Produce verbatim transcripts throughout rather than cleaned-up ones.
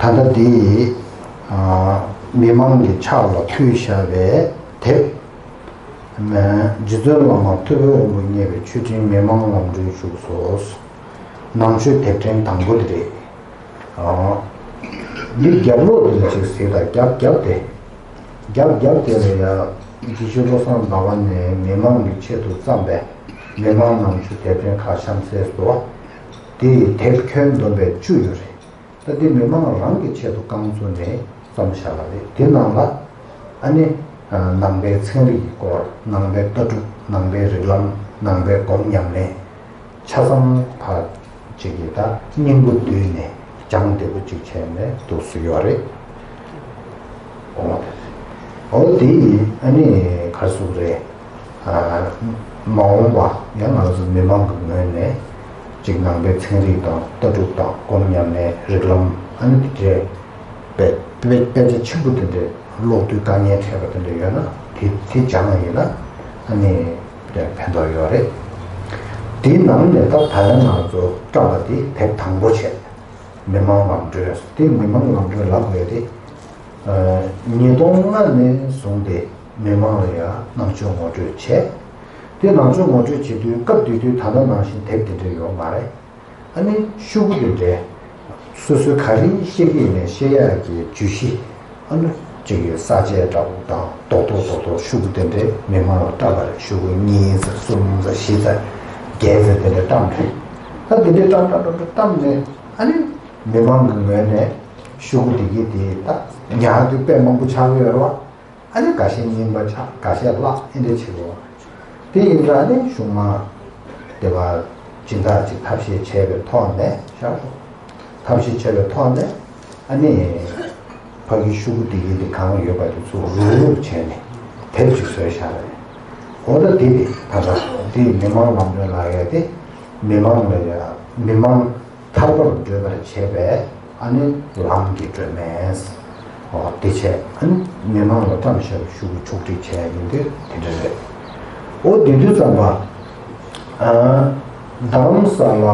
ད་ལྟ་འདི་མི་མང་གི་ཕྱག་ལ་ཕུལ་བཞག་པའི་དེབ། རྗེ་བཙུན་བླ་མ་ཐུབ་པའི་དབང་པོ་བརྙེས་པའི་མཆོད་སྤྲིན་མི་མང་ལམ་སྒྲོན་བཞུགས་སོ། ནང་ཆོས་དེབ་ཕྲེང་དང་པོ་དེ་རེད། འདི་རྒྱབ་ལོགས་དེ་ལ་ཅིག་གཟིགས་དང་། རྒྱབ་རྒྱབ་དེ། རྒྱབ་རྒྱབ་དེ་ལ་ཡང་དགེ་བཤེས་བློ་བཟང་ཟླ་བ་ནས་མི་མང་གི་ཆེད་དུ་བརྩམས་པའི་མི་མང་ནང་ཆོས་དེབ་ཕྲེང་ཁག་གཤམ་གསལ་དུ། དེ་ཡི་དེབ་ཁྱོན་བསྡོམས་པས་བཅུ་ཡོད་རེད། ད་འདི་མི་མང་རང་གི་ཆེད་དུ་རྐང་བཙུགས་ནས་བརྩམས་བཞག་པ་རེད། དེ་ནང་ལ་ཨ་ནི་ནང་པའི་ཚན་རིག་གི་སྐོར། ནང་པའི་ལྟ་གྲུབ། ནང་པའི་རིགས་ལམ། ནང་པའི་སྒོམ་ཉམས་ལེན། ཆ་ཚང་ཕར་ཅིག་གིས་ད་སྙིང་པོ་བསྡུས་ནས་སྦྱང་བདེ་པོ་ཅིག་བྱས་ནས་འདུག་སེ་ཡོད་རེད། འོ་དེ་ཡིན། ཨ་ནི་ག་རེ་ཟེར་དགོས་རེད། མ་འོངས་པ་ཡང་ང་ཚོ་མི་མང་གི་ངོས་ནས་ཅིག་ནང་པའི་ཚན་རིག་དང་ལྟ་གྲུབ་དང་སྒོམ་ཉམས་ལེན། རིགས་ལམ། ཨ་ནི་དེ་འདྲའི་དཔེ་དཔེ་དཔེ་ཆ་ཆེན་པོ་དེ་འདྲའི་ཀློག་དུས་དཀའ་ངལ་འཕྲད་པ་དེ་འདྲ་ཡོད་ན་དེ་དེ་སྦྱངས་ཡིན་ན་ཨ་ནི་ཕན་ཐོགས་ཡོད་རེད། དེའི་ནང་ནས་ད་ད་ལན་ང་ཚོ་བཀྲམ་པ་དེ་དེབ་དང་པོ་བྱས། མི་མང་ལམ་སྒྲོན། དེ་མི་མང་ལམ་སྒྲོན་ལབ་དགོས་ཏེ། ཉིས་སྟོང་ལྔ་ནས་བཟུང་སྟེ་མི་མང་ལ་ཡང་ནང་ཆོས་ངོ་སྤྲོད་བྱས། དེ་ནང་ཆོས་ངོ་སྤྲོད་བྱེད་དུས་སྐབས་དེ་དུས་ད་ལྟ་ནང་བཞིན་དེབ་དེ་འདྲ་ཡོད་མ་རེད། ཨ་ནི་ཤོག་གུ་དེ་འདྲའི་སོ་སོའི་ག་རེ་བཤད་ཀྱི་ཡིན་ནའི་བཤད་ཡག་གི་བརྗོད་གཞི། ཨ་ནི་གཅིག་གི་ས་བཅད་འདྲ་པོ་དང་རྡོག་རྡོག་རྡོག་རྡོག་ཤོག་གུ་དེ་འདྲའི་མི་མང་ལ་བཀྲམ་པ་རེད། ཤོག་གུ་གཉིས་ཙམ་གསུམ་ཙམ་བཞི་ཙམ་བརྒྱད་ཙམ་དེ་འདྲ་བཀྲམ་རེད། ད་དེ་འདྲའི་བཀྲམ་བཀྲམ་བཀྲམ་བཀྲམ་བཀྲམ་ནས་ཨ་ནི་མི་མང་གི་ངོས་ནས་ཤོག་གུ་དེ་གི་དེ་ད་ཉར་དུས་དཔེ་མང་པོ་ཆགས་ཀྱི་ཡོད་རེད་བ། ཨ་ནི་འགའ་ཤས་རྙིང་པ་ཆགས། འགའ་ཤས་བརླག། ཨེ་འདྲ་བྱེད་དགོས། དེ་ཡིན་ཙང་ཨ་ནི་གཞུག་མ་དེ་བ་སྦྱིན་བདག་ཅིག་ཐབས་ཤེས་བྱས་པའི་ཐོག་ནས། ཤག་ཐབས་ཤེས་བྱས་པའི་ཐོག་ནས་ཨ་ནི་ཕ་གི་ཤོག་གུ་དེ་གི་དེ་གང་ཡོད་པ་དེ་ཚོ་རུག་རུག་བྱས་ནས་དེབ་ཅིག་བཟོས་བཞག་པ་རེད། འོ་ད་དེ་དེ་ད་ལྟ་དེ་མི་མང་ལམ་སྒྲོན་ལབ་ཡ་དེ་མི་མང་ལ་ཡ་མི་མང་ཐར་པར་བགྲོད་པར་བྱེད་པའི་ཨ་ནི་ལམ་གྱི་སྒྲོན་མེ། འོ་དེ་བྱས། ཨ་ནི་མི་མང་ལ་བཀྲམ་བཞག་པའི་ཤོག་གུ་ཕྱོགས་སྒྲིག་བྱས་ཡིན་དུས་དེ་འདྲ་རེད། འོ་དེ་དུས་ཙམ་པ། ཨ། རྡ་རམ་ས་ལ་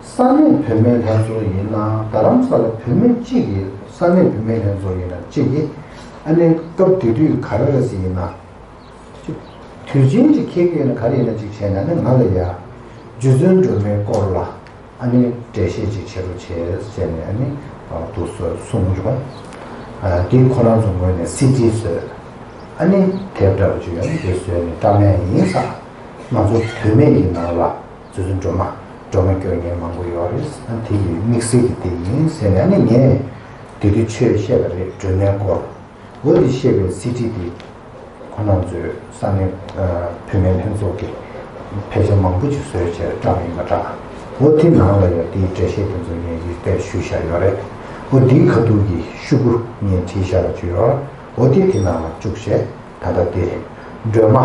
ས་གནས་བུད་མེད་ལྷན་ཚོགས་ཡིན་ན། རྡ་རམ་ས་ལ་བུད་མེད་གཅིག་གིས། ས་གནས་བུད་མེད་ལྷན་ཚོགས་ཡིན་ན་གཅིག་གིས། ཨ་ནི་སྐབས་དེ་དུས་ག་རེ་རེད་ཟེར་ཡིན་ན། དུས་ཆེན་ཅིག་འཁེལ་གྱི་ཡོད་ན་ག་རེ་ཡིན་ན་ཅིག་བྱས་ན་ནི་ང་ལ་ཡ། རྗེ་བཙུན་སྒྲོལ་མའི་སྐོར་ལ་ཨ་ནི་འགྲེལ་བཤད་ཅིག་བྱེད་རོགས་བྱེད་ཟེར་ནས་ཨ་ནི་འདུག་སེ་གསུངས་བྱུང་། དེ་ཁོ་རང་ཚོ་ངོས་ནས་སི་ཌི་བཟོས། ཨ་ནི་དེབ་འདྲ་པོ་ཅིག་ཡོད་ན་དེ་བཟོས་ནས་བཀྲམ་ཡ་ཡིན་ས། ང་ཚོ་བུད་མེད་ཀྱི་ནང་ལ་རྗེ་བཙུན་སྒྲོལ་མ། སྒྲོལ་མ་སྐྱོར་མཁན་མང་པོ་ཡོད་རེད། ཨ་དེ་ཡི་དམིགས་བསལ་གྱི་དེ་ཡིན་ཟེར་ནས་ཨ་ནི་ངས་དེ་དུས་ཆོས་བཤད་པ་རེད། སྒྲོལ་མའི་སྐོར། འོ་དེ་བཤད་པའི་སི་ཌི་དེ་ཁོ་རང་ཚོའི་ས་གནས་བུད་མེད་ལྷན་ཚོགས་ཀྱིས་ཕལ་ཆེར་མང་པོ་ཅིག་བཟོས་བྱས་བཀྲམ་ཡིན་པ་འདྲ། འོ་དེ་ནང་ལ་ཡང་དེའི་འགྲེལ་བཤད་དེ་ཚོ་ངས་ཡིག་ཐོག་ཞུས་བཞག་ཡོད་རེད། འོ་དེའི་ཁ་ཐུག་གི་ཤོག་གུ་ངས་བྲིས་བཞག་པ་ཅིག་ཡོད། འོ་དེ་དེ་ནང་ལ་བཅུག་བྱས་ད་ལྟ་དེ། སྒྲོལ་མ་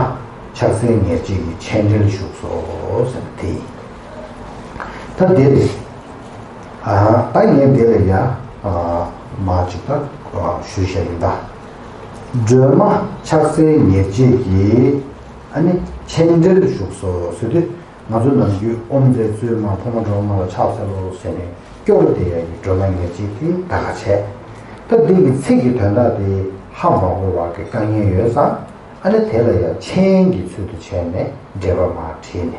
ཕྱག་འཚལ་ཉེར་གཅིག་གི་མཆན་འགྲེལ་བཞུགས་སོ་ཟེར་ན་དེ་ཡིན། ད་དེ་རེད། ཨ། ད་ངས་དེ་ལ་ཡ། ཨ། མ་ཅིག་ད། ཨ། ཞུས་བཞག་ཡིན་ད། སྒྲོལ་མ་ཕྱག་འཚལ་ཉེར་གཅིག་གི། ཨ་ནི་མཆན་འགྲེལ་བཞུགས་སོ་ཟེར་དུས་ང་ཚོ་ནམ་རྒྱུན་ཨོཾ་མཛད་བཙུན་མ་ཕག་མོ་སྒྲོལ་མ་ལ་ཕྱག་འཚལ་ལོ་ཟེར་ནས་སྐྱོར་བསྡད་ཡ་ཡི་སྒྲོལ་མ་ཉེར་གཅིག་དེ་ད་ག་བྱས། ད་འདི་གི་ཚིག་གི་དོན་དག་དེ་ཧ་མ་གོ་བ་གི་དཀའ་ངལ་ཡོད་ཙང་། ཨ་ནི་དེ་ལ་ཡ་མཆན་གྱི་ཚུལ་དུ་བྱས་ནས་འགྲེལ་པ་མར་བྲིས་ནས་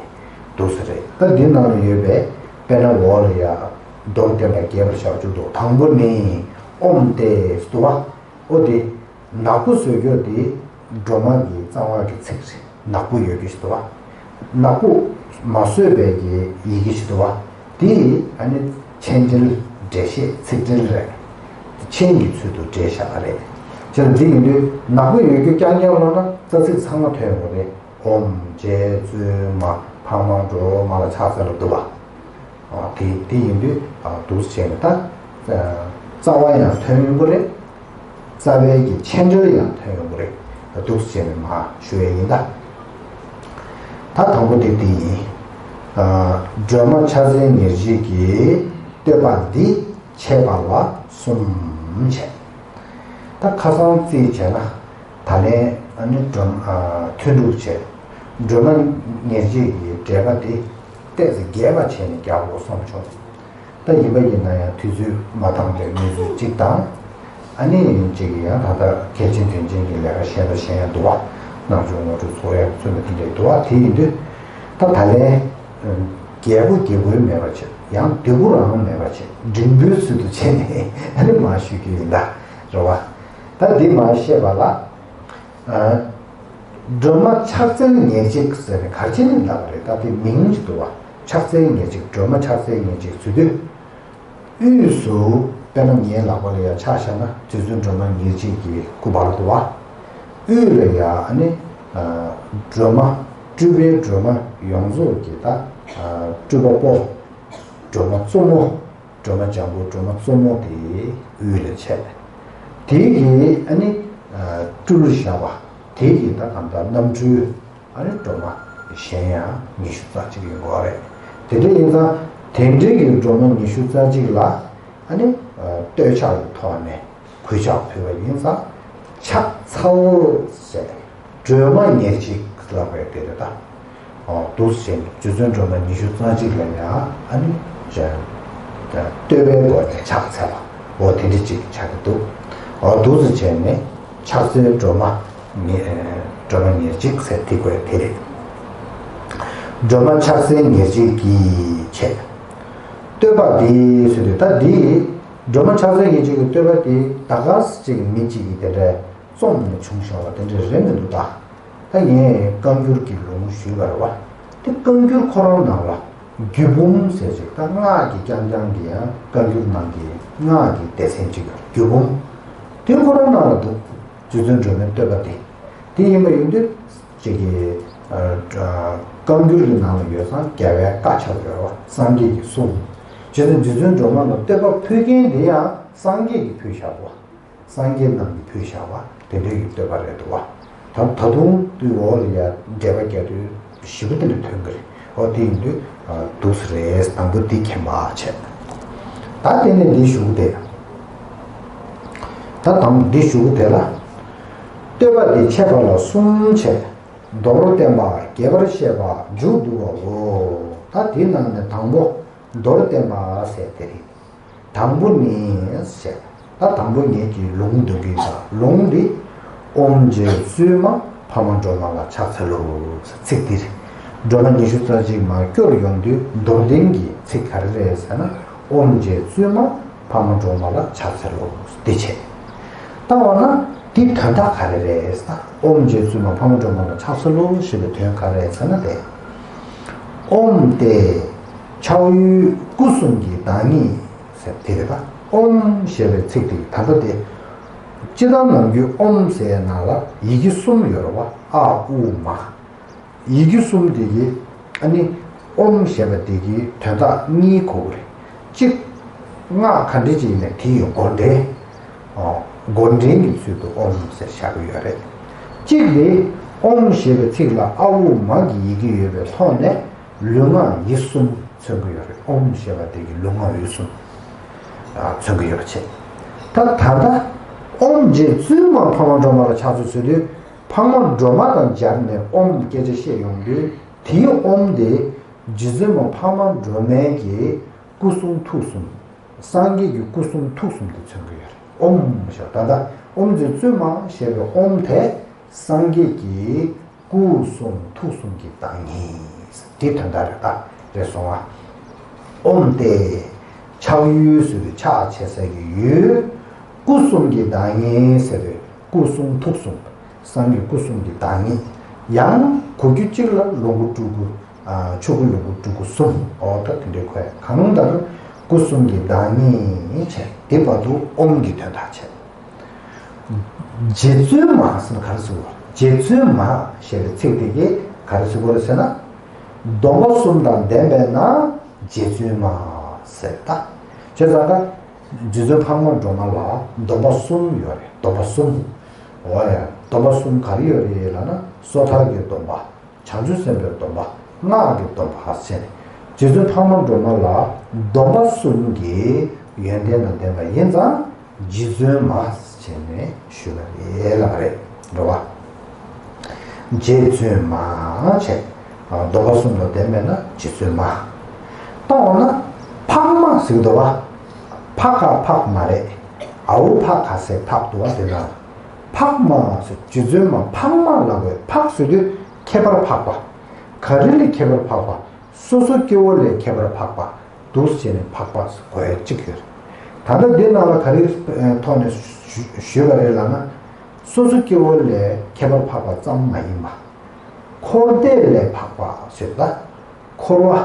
འདུག་སེ་རེད། ད་འདི་ནང་ལ་ཡོད་པའི། དཔེར་ན་འོག་ལ་ཡ་མདོར་བསྟན་པ་རྒྱས་པར་བཤད་བཅུག་འདུག་དང་པོ་ནི། ཨོཾ་སྟེ་ཟེར་འདུག་བ། ཨོ་དེ། ནག་པོ་བཟོས་རྒྱུ་དེ་སྒྲོལ་མ་གི་རྩ་བ་གི་ཚིག་རེད། ནག་པོ་ཡོད་རྒྱུ་ཞིག་འདུག་བ། ནག་པོ་མ་བཟོས་པའི་གི་ཡི་གེ་ཞིག་འདུག་བ། དེ་ཨ་ནི་མཆན་འགྲེལ། འགྲེལ་བཤད། ཚིག་འགྲེལ་རེད། མཆན་གྱི་ཚུལ་དུ་འགྲེལ་བཞག་པ་རེད། བྱས་ཙང་དེ་ཡིན་དུས་ནག་པོ་ཡོད་རྒྱུ་རྐྱང་རྐྱང་ལབ་ན་རྩ་ཚིག་ཚང་མ་ཐོན་ཡོང་གི་རེད། ཨོཾ་རྗེ་བཙུན་མ་ཕག་མོ་སྒྲོལ་མ་ལ་ཕྱག་འཚལ་ལོ་འདུག་བ། ཨ། དེ་དེ་ཡིན་དུས། ཨ། འདུག་སེ་བྱས་ནས་ད། ཨ། རྩ་བ་ཡང་ཐོན་ཡོང་གི་རེད། རྩ་བའི་གི་མཆན་འགྲེལ་ཡང་ཐོན་ཡོང་གི་རེད། འདུག་སེ་བྱས་ནས་མར་ཞུ་ཡས་ཡིན་ད། ད་དང་པོ་དེ་དེ་ཡིན། ཨ། སྒྲོལ་མ་ཕྱག་འཚལ་ཉེར་གཅིག་གི་བསྟོད་པ་འདི་འཆད་པ་ལ་གསུམ་བྱས། ད་ཁ་སང་རྩིས་བྱས་ན། ད་ལན་ཨ་ནི་སྒྲོལ། ཨ། ཐུན་དྲུག་བྱས། སྒྲོལ་མ་ཉེར་གཅིག་གི་འགྲེལ་པ་དེ་ཏོག་ཙམ་རྒྱས་པ་བྱས་ནས་རྒྱག་དགོས་བསམ་བྱུང་། ད་ཡིན་པ་ཡིན་ན་ཡང་དུས་ཚོད་མ་འདང་བའི་གནས་ཚུལ་གཅིག་དང་། ཨ་ནི་གཅིག་ཡང་ད་ལྟ་གལ་ཆེན་དོན་ཆེན་གྱི་ལས་ཀ་གཞན་པ་གཞན་ཡང་འདུག་བ། ནང་ཆོས་ངོ་སྤྲོད་ཚོགས་ཡ་ཚུལ་མ་དེ་འདྲ་འདུག་བ། དེ་ཡིན་དུས་ད་ད་ལན་རྒྱལ་པོ་རྒྱལ་པོའི་མེད་པ་བྱས། ཡང་དུས་པོ་རང་མེད་པ་བྱས། འབྲིང་པོའི་ཚུལ་དུ་བྱས་ནས་ཨ་ནི་མར་ཞུ་རྒྱུ་ཡིན་ད། རེད་བ། ད་འདི་མར་བཤད་པ་ལ། སྒྲོལ་མ་ཕྱག་འཚལ་ཉེར་གཅིག་ཟེར་ནས་ག་རེ་བྱས་ནས་ལབ་པ་རེད། ད་དེ་མིང་ཅིག་འདུག་བ། ཕྱག་འཚལ་ཉེར་གཅིག། སྒྲོལ་མ་ཕྱག་འཚལ་ཉེར་གཅིག་ཟེར་དུས། དབུས་སུ་དཔེར་ན་ངའི་ལག་པ་ལ་ཡ་ཕྱག་བཞག་ན་རྗེ་བཙུན་སྒྲོལ་མ་ཉེར་གཅིག་གི་སྐུ་འབར་འདུག་བ། དབུས་ལ་ཡ་ཨ་ནི་སྒྲོལ་མ། སྤྲུལ་པའི་སྒྲོལ་མ་ཡོངས་རྫོགས་ཀྱི་ད་སྤྲུལ་པ་པོ། སྒྲོལ་མ་གཙོ་མོ། སྒྲོལ་མ་ལྗང་གུ། སྒྲོལ་མ་གཙོ་མོ་དེ་དབུས་ལ་བྱས། དེ་གི་ཨ་ནི་སྤྲུལ་བཞག་པ། དེ་གི་ད་གང་ལྟར་རྣམ་སྤྲུལ་ཨ་ནི་སྒྲོལ་མ་གཞན་ཡང་ཉི་ཤུ་རྩ་གཅིག་ཡོད་དགོས་རེད། དེ་འདྲ་ཡིན་ཙང་དེ་འདྲའི་གི་སྒྲོལ་མ་ཉི་ཤུ་རྩ་གཅིག་ལ་ཨ་ནི་བསྟོད་ཕྱག་གི་ཐོག་ནས་གུས་ཕྱག་ཕུལ་བ་ཡིན་ཙང་། ཕྱག་འཚལ་ཟེར། སྒྲོལ་མ་ཉེར་གཅིག་ལབ་པའི་དེ་རེད་ད། འོ་འདུག་སེ་བྱས་ནས་རྗེ་བཙུན་སྒྲོལ་མ་ཉི་ཤུ་རྩ་གཅིག་ལ་ཡང་ཨ་ནི་བྱས། བསྟོད་པའི་སྒོ་ནས་ཕྱག་འཚལ་བ། འོ་དེ་འདྲ་ཅིག་ཆགས་ཀྱི་འདུག་འོ་འདུག་སེ་བྱས་ནས་ཕྱག་འཚལ་སྒྲོལ་མ་ཉེ་སྒྲོལ་མ་ཉེར་གཅིག་ཟེར་དེ་དགོས་དེ་རེད། སྒྲོལ་མ་ཕྱག་འཚལ་ཉེར་གཅིག་གིས་བྱས། བསྟོད་པ་འདི་ཟེར་དུས་ད་འདི་སྒྲོལ་མ་ཕྱག་འཚལ་ཉེར་གཅིག་གི་བསྟོད་པ་འདི་ད་ག་ཟེ་ཅིག་མི་གཅིག་གིས་དེ་འདྲ་རྩོམ་ནས་བྱུང་བཞག་པ་དེ་འདྲ་རེད་མི་འདུག་ད། ད་ངས་བཀའ་འགྱུར་གྱི་ལུང་ཞུས་པ་རེད་བ། དེ་བཀའ་འགྱུར་ཁོ་རང་ནང་ལ་རྒྱུད་འབུམ་ཟེར་ཅིག་ད་སྔགས་ཀྱི་རྐྱང་རྐྱང་གི་ཡང་བཀའ་འགྱུར་ནང་གི་སྔགས་ཀྱི་སྡེ་ཚན་ཅིག་ཡོད། རྒྱུད་འབུམ་དེ་ཁོ་རང་ནང་ལ་འདུག་རྗེ་བཙུན་སྒྲོལ་མའི་བསྟོད་པ་དེ། དེ་ཡིན་པ་ཡིན་དུས་ཅིག་གི་བཀའ་འགྱུར་གྱི་ནང་ལ་ཡོད་ཙང་རྒྱལ་བའི་བཀའ་ཆགས་ཡོད་རེད་བ། སངས་རྒྱས་ཀྱི་གསུང་། བྱས་ཙང་རྗེ་བཙུན་སྒྲོལ་མ་ལ་བསྟོད་པ་ཕུལ་མཁན་དེ་ཡང་སངས་རྒྱས་ཀྱིས་ཕུལ་བཞག་པ། སངས་རྒྱས་རྣམས་ཀྱིས་ཕུལ་བཞག་པ་དེ་འདྲ་ཡི་བསྟོད་པ་རེད་འདུག་བ། ད་ད་དུང་དུས་འོག་ལ་ཡ་འགྲེལ་པ་རྒྱག་དུས་ཞིབ་པོ་དེ་འདྲ་ཐོན་གི་རེད། འོ་དེ་ཡིན་དུས་འདུག་སེ་རེད། དང་པོ་འདི་མཁྱེན་པ་བྱས། ད་དེ་ནས་འདི་ཞུ་གི་དེ། ད་དང་པོ་འདི་ཞུ་གི་དེ་ལ། བསྟོད་པ་འདི་འཆད་པ་ལ་གསུམ་བྱས། མདོར་བསྟན་པ། རྒྱས་པར་བཤད་པ། མཇུག་བསྡུ་བའོ། ད་དེའི་ནང་ནས་དང་པོ་མདོར་བསྟན་པ་ཟེར་དེ་རེད། དང་པོ་ནི་ཟེར། ད་དང་པོ་ངེད་ཀྱིས་ལུང་འདོན་གྱི་ཡིན་ད། ལུང་འདི། ཨོཾ་རྗེ་བཙུན་མ་འཕགས་མ་སྒྲོལ་མ་ལ་ཕྱག་འཚལ་ལོ། ཚིག་འདི་རེད། སྒྲོལ་མ་ཉི་ཤུ་རྩ་གཅིག་མར་སྐྱོར་ཡོང་དུས་མདོར་བསྟན་གྱི་ཚིག་ག་རེ་རེད་ཟེར་ན། ཨོཾ་རྗེ་བཙུན་མ་འཕགས་མ་སྒྲོལ་མ་ལ་ཕྱག་འཚལ་ལོ། འདི་བྱས། ད་འོ་ན་འདི་དོན་དག་ག་རེ་རེད་ཟེར་ན། ཨོཾ་རྗེ་བཙུན་མ་འཕགས་མ་སྒྲོལ་མ་ལ་ཕྱག་འཚལ་ལོ་ཞེས་པའི་དོན་ག་རེ་རེད་ཟེར་ན་དེ། ཨོཾ་སྟེ། ཕྱག་ཡུལ་སྐུ་གསུམ་གྱི་བདག་ཉིད་ཟེར་དེ་རེད་པ། ཨོཾ་ཞེས་པའི་ཚིག་དེ་ད་ལྟ་དེ། སྤྱིར་བཏང་ནམ་རྒྱུན་ཨོཾ་ཟེར་ཡའི་ནང་ལ་ཡི་གེ་གསུམ་ཡོད་རེད་བ། ཨ་ཨུ་མ། ཡི་གེ་གསུམ་དེ་གི་ཨ་ནི་ཨོཾ་ཞེས་པ་དེ་གི་དོན་དག་གཉིས་གོ་གི་རེད། གཅིག་སྔགས་ག་འདྲ་ཅིག་ཡིན་ནའི་དེ་ཡི་མགོ་འདྲེན། ཨོ། མགོ་འདྲེན་གྱི་ཚུལ་དུ་ཨོཾ་ཟེར་བཞག་གི་ཡོད་རེད། གཅིག་དེ་ཨོཾ་ཞེས་པའི་ཚིག་ལ་ཨ་ཨུ་མ་གི་ཡི་གེ་ཡོད་པའི་ཐོག་ནས་ལུས་ངག་ཡིད་གསུམ་མཚོན་གྱི་ཡོད་རེད། ཨོཾ་ཞེས་པ་དེ་གི་ལུས་ངག་ཡིད་གསུམ་མཚོན་གྱི་ཡོད་པ་བྱས། ད་ད་ལྟ་ཨོཾ་རྗེ་བཙུན་མ་འཕགས་མ་སྒྲོལ་མ་ལ་ཕྱག་འཚལ་ཟེར་དུས། འཕགས་མ་སྒྲོལ་མ་དང་སྦྱར་ནས་ཨོཾ་སྐད་ཆ་བཤད་ཡོང་དུས། དེའི་ཨོཾ་དེ་རྗེ་བཙུན་མ་འཕགས་མ་སྒྲོལ་མའི་གི་སྐུ་གསུང་ཐུགས་གསུམ། སངས་རྒྱས་ཀྱི་སྐུ་གསུང་ཐུགས་གསུམ་དེ་མཚོན་གྱི་ཡོད་རེད། ཨོཾ་ཞེས་ད་ལྟ་ཨོཾ་རྗེ་བཙུན་མ་ཞེས་པའི་ཨོཾ་དེ་སངས་རྒྱས་ཀྱི་སྐུ་གསུང་ཐུགས་གསུམ་གྱི་བདག་ཉིད་དེ་དོན་དག་རེད། ད་རེད་སོང་ང་། ཨོཾ་སྟེ། ཕྱག་ཡུལ་ཟེར་བའི་ཕྱག་བྱེད་ས་ཀྱི་ཡུལ། སྐུ་གསུམ་གྱི་བདག་ཉིད་ཟེར་བའི་སྐུ་གསུང་ཐུགས་གསུམ། སངས་རྒྱས་སྐུ་གསུམ་གྱི་བདག་ཉིད། ཡང་གོ་རྒྱུ་གཅིག་ལ་ལོངས་སྐུ་སྤྲུལ་སྐུ། ཨ། ཆོས་སྐུ་ལོངས་སྐུ་སྤྲུལ་སྐུ་གསུམ། འོ་ད་དེ་འདྲའི་ཁོ་གང་ལྟར་སྐུ་གསུམ་གྱི་བདག་ཉིད་བྱས། དེ་བར་དུ་ཨོཾ་གྱི་དོན་དག་བྱས། རྗེ་བཙུན་མ་ཟེར་ན་ག་རེ་ཟེར་བ། རྗེ་བཙུན་མ་ཞེས་པའི་ཚིག་དེ་གིས་ག་རེ་ཟེར་དགོས་རེད་ཟེར་ན། སྡོམ་པ་གསུམ་དང་ལྡན་པས་ན་རྗེ་བཙུན་མ་ཟེར་ད། བྱས་ཙང་ཀ་རྗེ་བཙུན་འཕགས་མ་སྒྲོལ་མ་ལ་སྡོམ་པ་གསུམ་ཡོད་རེད། སྡོམ་པ་གསུམ། འོ་ཡ། སྡོམ་པ་གསུམ་ག་རེ་ཡོད་རེད་ལབ་ན། སོ་ཐར་གྱི་སྡོམ་པ། བྱང་ཆུབ་སེམས་དཔའི་སྡོམ་པ། སྔགས་ཀྱི་སྡོམ་པ་ཟེར་ནས། རྗེ་བཙུན་འཕགས་མ་སྒྲོལ་མ་ལ་སྡོམ་པ་གསུམ་གྱི་ཡོན་ཏན་དང་ལྡན་པ་ཡིན་ཙང་། རྗེ་བཙུན་མ་ཟེར་ནས་ཞུ་བ་རེད་ལབ་པ་རེད། འགྲོ་བ། རྗེ་བཙུན་མ་བྱས། སྡོམ་པ་གསུམ་དང་ལྡན་པས་ན་རྗེ་བཙུན་མ། ད་འོ་ན་ འཕགས་མ་ཟེར་གྱི་འདུག་བ། ཕ་ག་འཕགས་མ་རེད། འ་འོག་ཕ་ག་ཟེར་འཕགས་འདུག་བ། དེ་ན་འཕགས་མ་ཟེར། རྗེ་བཙུན་མ་འཕགས་མ་ལབ་དགོས། འཕགས་ཟེར་དུས་ཁྱད་པར་འཕགས་པ། ག་རེ་ལས་ཁྱད་པར་འཕགས་པ། སོ་སོ་སྐྱེ་བོ་ལས་ཁྱད་པར་འཕགས་པ་འདུག་ཟེར་ནས་འཕགས་པ་ཟེར་གོ་ཡ་གཅིག་ཡོད་རེད། ད་ལྟ་འདི་ནང་ལ་ག་རེའི་ཐོག་ནས་ཞུས་པ་རེད་ལབ་ན། སོ་སོ་སྐྱེ་བོ་ལས་ཁྱད་པར་འཕགས་པ་ཙམ་མ་ཡིན་པ། འཁོར་འདས་ལས་འཕགས་པ་ཟེར་ད། འཁོར་བ།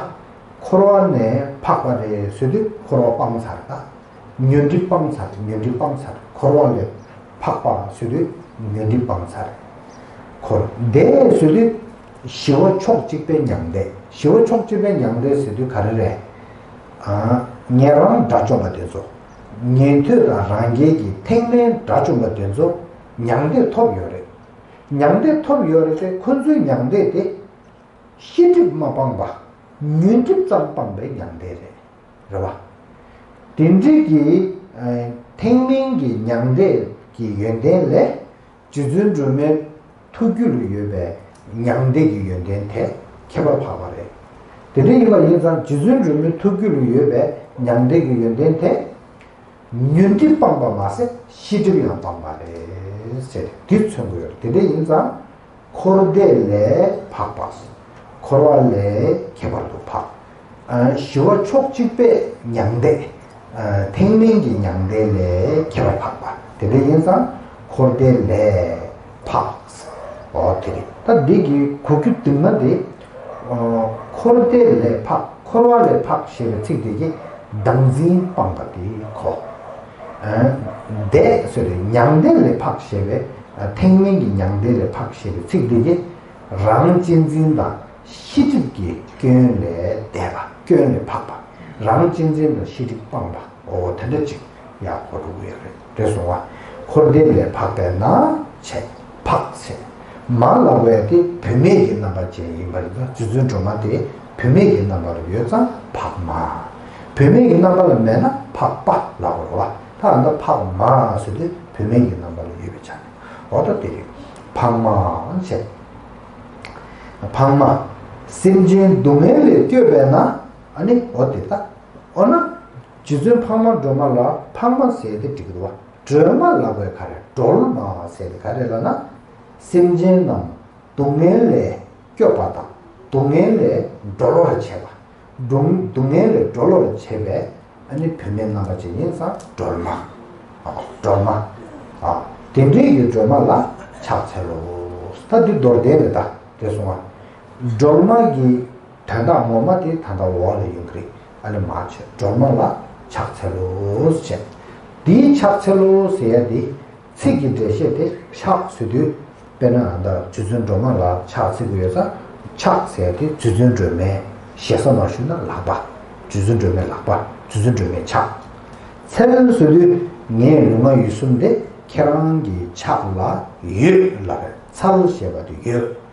འཁོར་བ་ནས་འཕགས་པ་རེད་ཟེར་དུས་འཁོར་བ་སྤངས་ཚར་ད། ཉོན་སྒྲིབ་སྤངས་ཚར། ཉོན་སྒྲིབ་སྤངས་ཚར། འཁོར་བ་ལས་འཕགས་པ་ཟེར་དུས་ཉོན་སྒྲིབ་སྤངས་ཚར། འཁོར་འདས་ཟེར་དུས་ཞི་བ་ཕྱོགས་གཅིག་པའི་མྱང་འདས། ཞི་བ་ཕྱོགས་གཅིག་པའི་མྱང་འདས་ཟེར་དུས་ག་རེ་རེད། ཨ། ཉན་རང་དགྲ་བཅོམ་པ་དེ་ཚོ། ཉན་ཐོས་དང་རང་རྒྱལ་གྱི་ཐེག་དམན་དགྲ་བཅོམ་པ་དེ་ཚོ་མྱང་འདས་ཐོབ་ཡོད་རེད། མྱང་འདས་ཐོབ་ཡོད་རེད་དེ། ཁོ་ཚོའི་མྱང་འདས་དེ་ཤེས་སྒྲིབ་མ་སྤངས་པ། ཉོན་སྒྲིབ་ཙམ་སྤངས་པའི་མྱང་འདས་རེད། རེད་བ། དེ་འདྲའི་གི་ཨ་ཐེག་དམན་གྱི་མྱང་འདས་ཀྱི་ཡོན་ཏན་ལས། རྗེ་བཙུན་སྒྲོལ་མའི་ཐུགས་རྒྱུད་ལ་ཡོད་པའི་མྱང་འདས་ཀྱི་ཡོན་ཏན་དེ་ཁྱད་པར་འཕགས་པ་རེད། དེ་འདྲ་ཡིན་པ་ཡིན་ཙང་། རྗེ་བཙུན་སྒྲོལ་མའི་ཐུགས་རྒྱུད་ལ་ཡོད་པའི་མྱང་འདས་ཀྱི་ཡོན་ཏན་དེ། ཉོན་སྒྲིབ་སྤངས་པ་མ་ཟད་ཤེས་སྒྲིབ་ཡང་སྤངས་པ་རེད་ཟེར། འདི་མཚོན་གྱི་ཡོད་རེད། དེ་འདྲ་ཡིན་ཙང་། འཁོར་འདས་ལས་འཕགས་པ། འཁོར་བ་ལས་ཁྱད་པར་དུ་འཕགས། ཨ། ཞི་བ་ཕྱོགས་གཅིག་པའི་མྱང་འདས། ཨ། ཐེག་དམན་གྱི་མྱང་འདས་ལས་ཁྱད་པར་འཕགས་པ། དེ་འདྲ་ཡིན་ཙང་འཁོར་འདས་ལས་འཕགས། འོ་དེ་རེད། ད་འདི་གི་གོ་རྒྱུ་འདི་ན་དེ། ཨ། འཁོར་འདས་ལས་འཕགས། འཁོར་བ་ལས་འཕགས་ཞེས་པའི་ཚིག་དེ་གིས་བདག་འཛིན་སྤངས་པ་དེ་གོ། ཨ། འདས་ཟེར་དུས་མྱང་འདས་ལས་འཕགས་ཞེས་པའི། ཨ། ཐེག་དམན་གྱི་མྱང་འདས་ལས་འཕགས་ཞེས་པའི་ཚིག་འདི་གིས། རང་གཅེས་འཛིན་དང་ཤེས་སྒྲིབ་ཀྱི་སྐྱོན་ལས་འདས་པ། སྐྱོན་ལས་འཕགས་པ། རང་གཅེས་འཛིན་དང་ཤེས་སྒྲིབ་སྤངས་པ། འོ་དེ་འདྲ་ཅིག་ཡག་པོ་འགྲོ་གི་ཡོད་རེད། རེད་སོང་བ། འཁོར་འདས་ལས་འཕགས་པས་ན་བྱས། འཕགས་བྱས། མ་ལབ་པ་དེ་བུད་མེད་ཀྱི་རྣམ་པ་ཅན་ཡིན་པ་རེད། རྗེ་བཙུན་སྒྲོལ་མ་དེ་བུད་མེད་ཀྱི་རྣམ་པ་ལ་ཡོད་ཙང་འཕགས་མ། བུད་མེད་ཀྱི་རྣམ་པ་ལ་མེད་ན་འཕགས་པ་ལབ་དགོས་རེད་བ། ད་ཨ་ད་འཕགས་མ་ཟེར་དུས་བུད་མེད་ཀྱི་རྣམ་པ་ལ་ཡོད་པའི་ཆ་ནས། འོ་ད་དེ་རེད། འཕགས་མ་བྱས། འཕགས་མ། སེམས་ཅན་སྡུག་བསྔལ་ལས་སྐྱོབ་པས་ན། ཨ་ནི་འོ་དེ་ད། འོ་ན། རྗེ་བཙུན་འཕགས་མ་སྒྲོལ་མ་ལ་འཕགས་མ་ཟེར་ཏེ་འགྲིག་གི་འདུག་བ། སྒྲོལ་མ་ལབ་པའི་ག་རེ། སྒྲོལ་མ་ཟེར་ཏེ་ག་རེ་ལབ་ན། སེམས་ཅན་རྣམས་སྡུག་བསྔལ་ལས་སྐྱོབ་པ་དང་། སྡུག་བསྔལ་ལས་སྒྲོལ་བར་བྱེད་པ། སྡུག་སྡུག་བསྔལ་ལས་སྒྲོལ་བར་བྱེད་པའི་ཨ་ནི་བུད་མེད་རྣམ་པ་ཅན་ཡིན་ཙང་སྒྲོལ་མ། ཨ། སྒྲོལ་མ། ཨ། དེ་འདྲའི་གི་སྒྲོལ་མ་ལ་ཕྱག་འཚལ་ལོ། ད་འདི་མདོར་བསྟན་རེད་ད། དེ་སོང་བ། སྒྲོལ་མ་གི་དོན་དག་ངོ་མ་དེ་ད་ལྟ་འོག་ལ་ཡོང་གི་རེད། ཨ་ནི་མ་བྱས། སྒྲོལ་མ་ལ་ཕྱག་འཚལ་ལོ་ཟེར། དེའི་ཕྱག་འཚལ་ལོ་ཟེར་ཡ་དེ། ཚིག་གི་འགྲེལ་བཤད་དེ་ཕྱག་ཟེར་དུས། དཔེར་ན་ཨ་ད་རྗེ་བཙུན་སྒྲོལ་མ་ལ་ཕྱག་འཚལ་གྱི་ཡོད་ཙང་། ཕྱག་ཟེར་ཡ་དེ་རྗེ་བཙུན་སྒྲོལ་མའི། ཞེ་ས་མ་ཞུས་ན་ལག་པ། རྗེ་བཙུན་སྒྲོལ་མའི་ལག་པ། རྗེ་བཙུན་སྒྲོལ་མའི་ཕྱག་འཚལ་ཟེར་དུས། ངའི་ལུས་ངག་ཡིད་གསུམ་དེ་ཁྱེད་རང་གི་ཕྱག་ལ་ཡོད་ལབ་པའི་འཚལ་ཞེས་པ་དེ་ཡོད།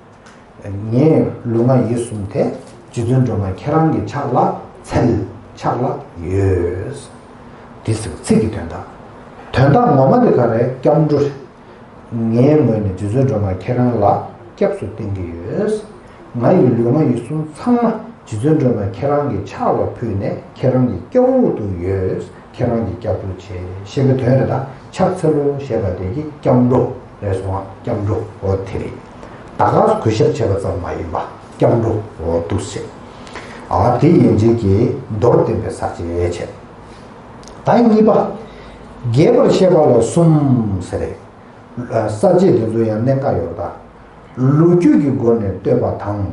ངའི་ལུས་ངག་ཡིད་གསུམ་དེ་རྗེ་བཙུན་སྒྲོལ་མ་ཁྱེད་རང་གི་ཕྱག་ལ་འཚལ། ཕྱག་ལ་ཡོད། འདི་ཟེར་ཚིག་གི་དོན་དག་དོན་དག་ངོ་མ་དེ་ག་རེ། སྐྱབས་འགྲོ། ངའི་ངོས་ནས་རྗེ་བཙུན་སྒྲོལ་མ་ཁྱེད་རང་ལ་སྐྱབས་སུ་བསྟེན་གྱི་ཡོད། ང་ཡི་ལུས་ངག་ཡིད་གསུམ་ཚང་མ་རྗེ་བཙུན་སྒྲོལ་མ་ཁྱེད་རང་གི་ཕྱག་ལ་ཕུལ་ནས་ཁྱེད་རང་གི་སྐྱབས་འོག་ཏུ་ཡོད། ཁྱེད་རང་གི་སྐྱབས་སུ་མཆི་ཞེས་པའི་དོན་རེད་ད། ཕྱག་འཚལ་ལོ་ཞེས་པ་དེ་གི་སྐྱབས་འགྲོ་རེད་སོང་ང་། སྐྱབས་འགྲོ། འོ་དེ་རེད། ད་ག་གུས་ཞབས་བྱས་པ་ཙམ་མ་ཡིན་པ། སྐྱབས་འགྲོ། འོ་འདུག་སེ། ཨ། དེ་ཡན་ཆད་ཀྱི་མདོར་བསྟན་པའི་ས་བཅད་བྱས། ད་གཉིས་པ། རྒྱས་པར་བཤད་པ་ལ་གསུམ་ཟེར་རེད། ས་བཅད་དེ་ཚོ་ཡང་གནད་འགག་ཡོད་རེད་ད། ལོ་རྒྱུས་ཀྱི་སྒོ་ནས་བསྟོད་པ་དང་།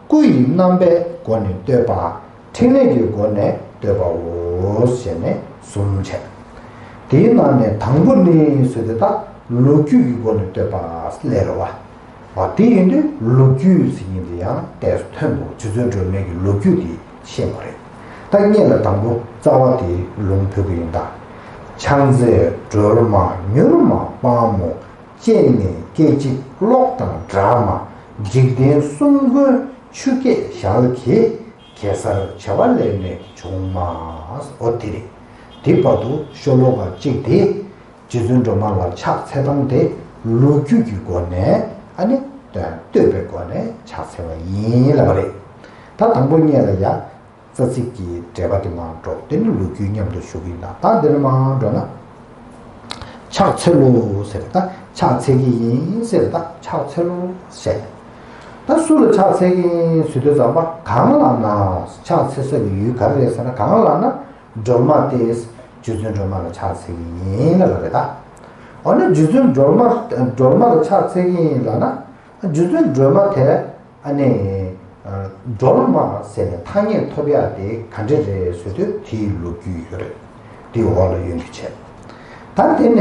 སྐུ་ཡི་རྣམ་པའི་སྒོ་ནས་བསྟོད་པ། ཕྲིན་ལས་ཀྱི་སྒོ་ནས་བསྟོད་པའོ་ཞེས་ནས་གསུམ་བྱས། དེའི་ནང་ནས་དང་པོ་ནི་ཟེར་དེ་ད་ལོ་རྒྱུས་ཀྱི་སྒོ་ནས་བསྟོད་པ་ལས་རེད་བ། འོ་དེ་ཡིན་དུས་ལོ་རྒྱུས་ཟེར་མཁན་དེ་ཡང་ཏོག་ཙམ་ཐོན་འདུག་རྗེ་བཙུན་སྒྲོལ་མའི་གི་ལོ་རྒྱུས་དེ་ཤེས་དགོས་རེད། ད་སྔོན་ལ་དང་པོ་རྩ་བ་དེ་ལུང་ཕུལ་གི་ཡིན་ད། ཕྱག་འཚལ་སྒྲོལ་མ་མྱུར་མ་དཔའ་མོ། སྤྱན་ནི་སྐད་ཅིག་གློག་དང་འདྲ་མ། འཇིག་རྟེན་གསུམ་མགོན་ཆུ་སྐྱེས་ཞལ་གྱི། གེ་སར་བྱེ་བ་ལས་ནི་བྱུང་མ། འོ་དེ་རེད། དེ་བར་དུ་ཤོ་ལོ་ཀ་གཅིག་དེ། རྗེ་བཙུན་སྒྲོལ་མ་ལ་ཕྱག་འཚལ་སྟངས་དེ་ལོ་རྒྱུས་ཀྱི་སྒོ་ནས་ཨ་ནི་བསྟོད་པའི་སྒོ་ནས་ཕྱག་འཚལ་བ་ཡིན་ལབ་པ་རེད། ད་དང་པོ་སྔོན་ལ་ཡ། ས་ཚིགས་ཀྱི་འགྲེལ་པ་དེ་མར་འགྲོ། དེ་ནི་ལོ་རྒྱུས་མཉམ་དུ་ཞུ་གི་ཡིན་ད། ད་འདི་ནས་མར་འགྲོ་ན། ཕྱག་འཚལ་ལོ་ཟེར་ད། ཕྱག་འཚལ་གྱི་ཡིན་ཟེར་ད། ཕྱག་འཚལ་ལོ་ཟེར། ད་སུ་ལ་ཕྱག་འཚལ་གྱི་ཡིན་ཟེར་དུས་ཙམ་པ། གང་ལབ་ན། ཕྱག་འཚལ་ས་ཀྱི་ཡུལ་ག་རེ་རེད་ཟེར་ན། གང་ལབ་ན། སྒྲོལ་མ་སྟེ། རྗེ་བཙུན་སྒྲོལ་མ་ལ་ཕྱག་འཚལ་གྱི་ཡིན་ལབ་པ་རེད་ད། འོ་ན་རྗེ་བཙུན་སྒྲོལ་མ། སྒྲོལ་མ་ལ་ཕྱག་འཚལ་གྱི་ཡིན་ལབ་ན། རྗེ་བཙུན་སྒྲོལ་མ་དེ་ཨ་ནི་སྒྲོལ་མ་ཟེར་ནས་ཐ་སྙད་ཐོབ་ཡག་དེ་ག་འདྲ་རེད་ཟེར་དུས། དེའི་ལོ་རྒྱུས་ཡོད་རེད། དེའི་འོག་ལ་ཡོང་གི་བྱས། ད་དེ་ནས་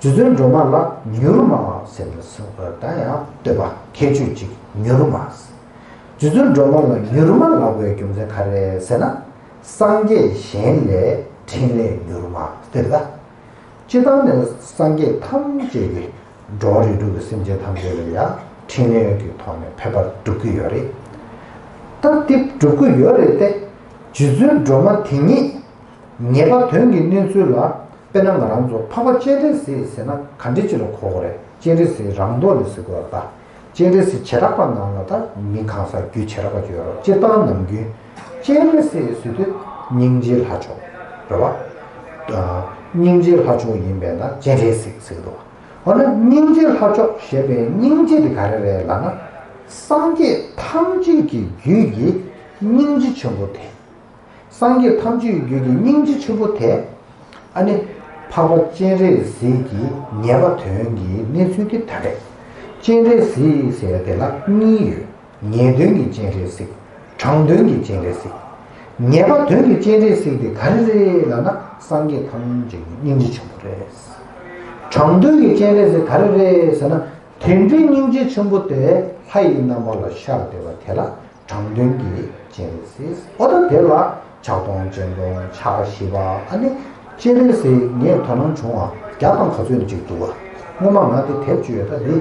རྗེ་བཙུན་སྒྲོལ་མ་ལ་མྱུར་མ་ཟེར་ནས་གསུངས་པ། ད་ཡང་བསྟོད་པ་ཁྱད་ཆོས་གཅིག་མྱུར་མ། རྗེ་བཙུན་སྒྲོལ་མ་ལ་མྱུར་མ་ལབ་པའི་རྒྱུ་མཚན་ག་རེ་རེད་ཟེར་ན། སངས་རྒྱས་གཞན་ལས་ཕྲིན་ལས་མྱུར་མ་ཟེར་ད། སྤྱིར་བཏང་ནས་སངས་རྒྱས་ཐམས་ཅད་ཀྱིས་འགྲོ་བ་རིགས་དྲུག་གི་སེམས་ཅན་ཐམས་ཅད་ལ་ཡང་ཕྲིན་ལས་ཀྱི་ཐོག་ནས་ཕན་པ་སྒྲུབ་ཀྱི་ཡོད་རེད། ད་དེ་སྒྲུབ་ཀྱི་ཡོད་རེད་དེ། རྗེ་བཙུན་སྒྲོལ་མ་དེ་ཉིད་ངེས་པ་དོན་གྱི་གནས་ཚུལ་ལ། དཔེར་ན་ང་རང་ཚོ་འཕགས་པ་སྤྱན་རས་གཟིགས་ཟེར་ན་ག་འདྲ་ཅིག་ལ་གོ་དགོས་རེད། སྤྱན་རས་གཟིགས་རང་མདོག་ནས་ཟེར་དགོས་རེད་ད། སྤྱན་རས་གཟིགས་བྱེ་བྲག་པ་ནང་ལ་ད་མིང་གང་ཟག་རྒྱུད་བྱེ་བྲག་པ་ཅིག་ཡོད་རེད། སྤྱིར་བཏང་ནམ་རྒྱུན་སྤྱན་རས་གཟིགས་ཟེར་དུས་སྙིང་རྗེའི་ལྷ་མཆོག་རེད་བ། སྙིང་རྗེའི་ལྷ་མཆོག་ཡིན་པས་ན་སྤྱན་རས་གཟིགས་ཟེར་གྱི་འདུག་འོ་ན་སྙིང་རྗེའི་ལྷ་མཆོག་ཞེས་པའི་སྙིང་རྗེ་དེ་ག་རེ་རེད་ལབ་ན། སངས་རྒྱས་ཐམས་ཅད་ཀྱི་རྒྱུད་ཀྱི་སྙིང་རྗེ་ཆེན་པོ་དེ། སངས་རྒྱས་ཐམས་ཅད་ཀྱི་རྒྱུད་ཀྱི་སྙིང་རྗེ་ཆེན་པོ་དེ། ཨ་ནི། འཕགས་པ་སྤྱན་རས་གཟིགས་ཀྱི་ངེས་པ་དོན་གྱི་གནས་ཚུལ་དེ་ད་རེད། སྤྱན་རས་གཟིགས་ཟེར་དེ་ལ་གཉིས་ཡོད། ངེས་དོན་གྱི་སྤྱན་རས་གཟིགས། དྲང་དོན་གྱི་སྤྱན་རས་གཟིགས། ངེས་པ་དོན་གྱི་སྤྱན་རས་གཟིགས་དེ་ག་རེ་རེད་ལབ་ན། སངས་རྒྱས་ཐམས་ཅད་ཀྱི་སྙིང་རྗེ་ཆེན་པོ་རེད། དྲང་དོན་གྱི་སྤྱན་རས་གཟིགས་ག་རེ་རེད་ཟེར་ན། དེ་འདྲའི་སྙིང་རྗེ་ཆེན་པོ་དེ་ལྷ་ཡི་རྣམ་པ་ལ་ཤར་བསྡད་པ་དེ་ལ། དྲང་དོན་གྱི་སྤྱན་རས་གཟིགས། ཨོ་ད་དེ་ལ་ཕྱག་སྟོང་སྤྱན་སྟོང་ཕྱག་བཞི་པ། ཨ་ནི་སྤྱན་རས་གཟིགས་ངས་དོ་སྣང་བྱུང་བ་བརྒྱ་དང་ག་ཚོད་ཅིག་འདུག་བ། སྔོན་མ་ང་དེ་དེབ་བཅོས་ཡོད། ད་འདི་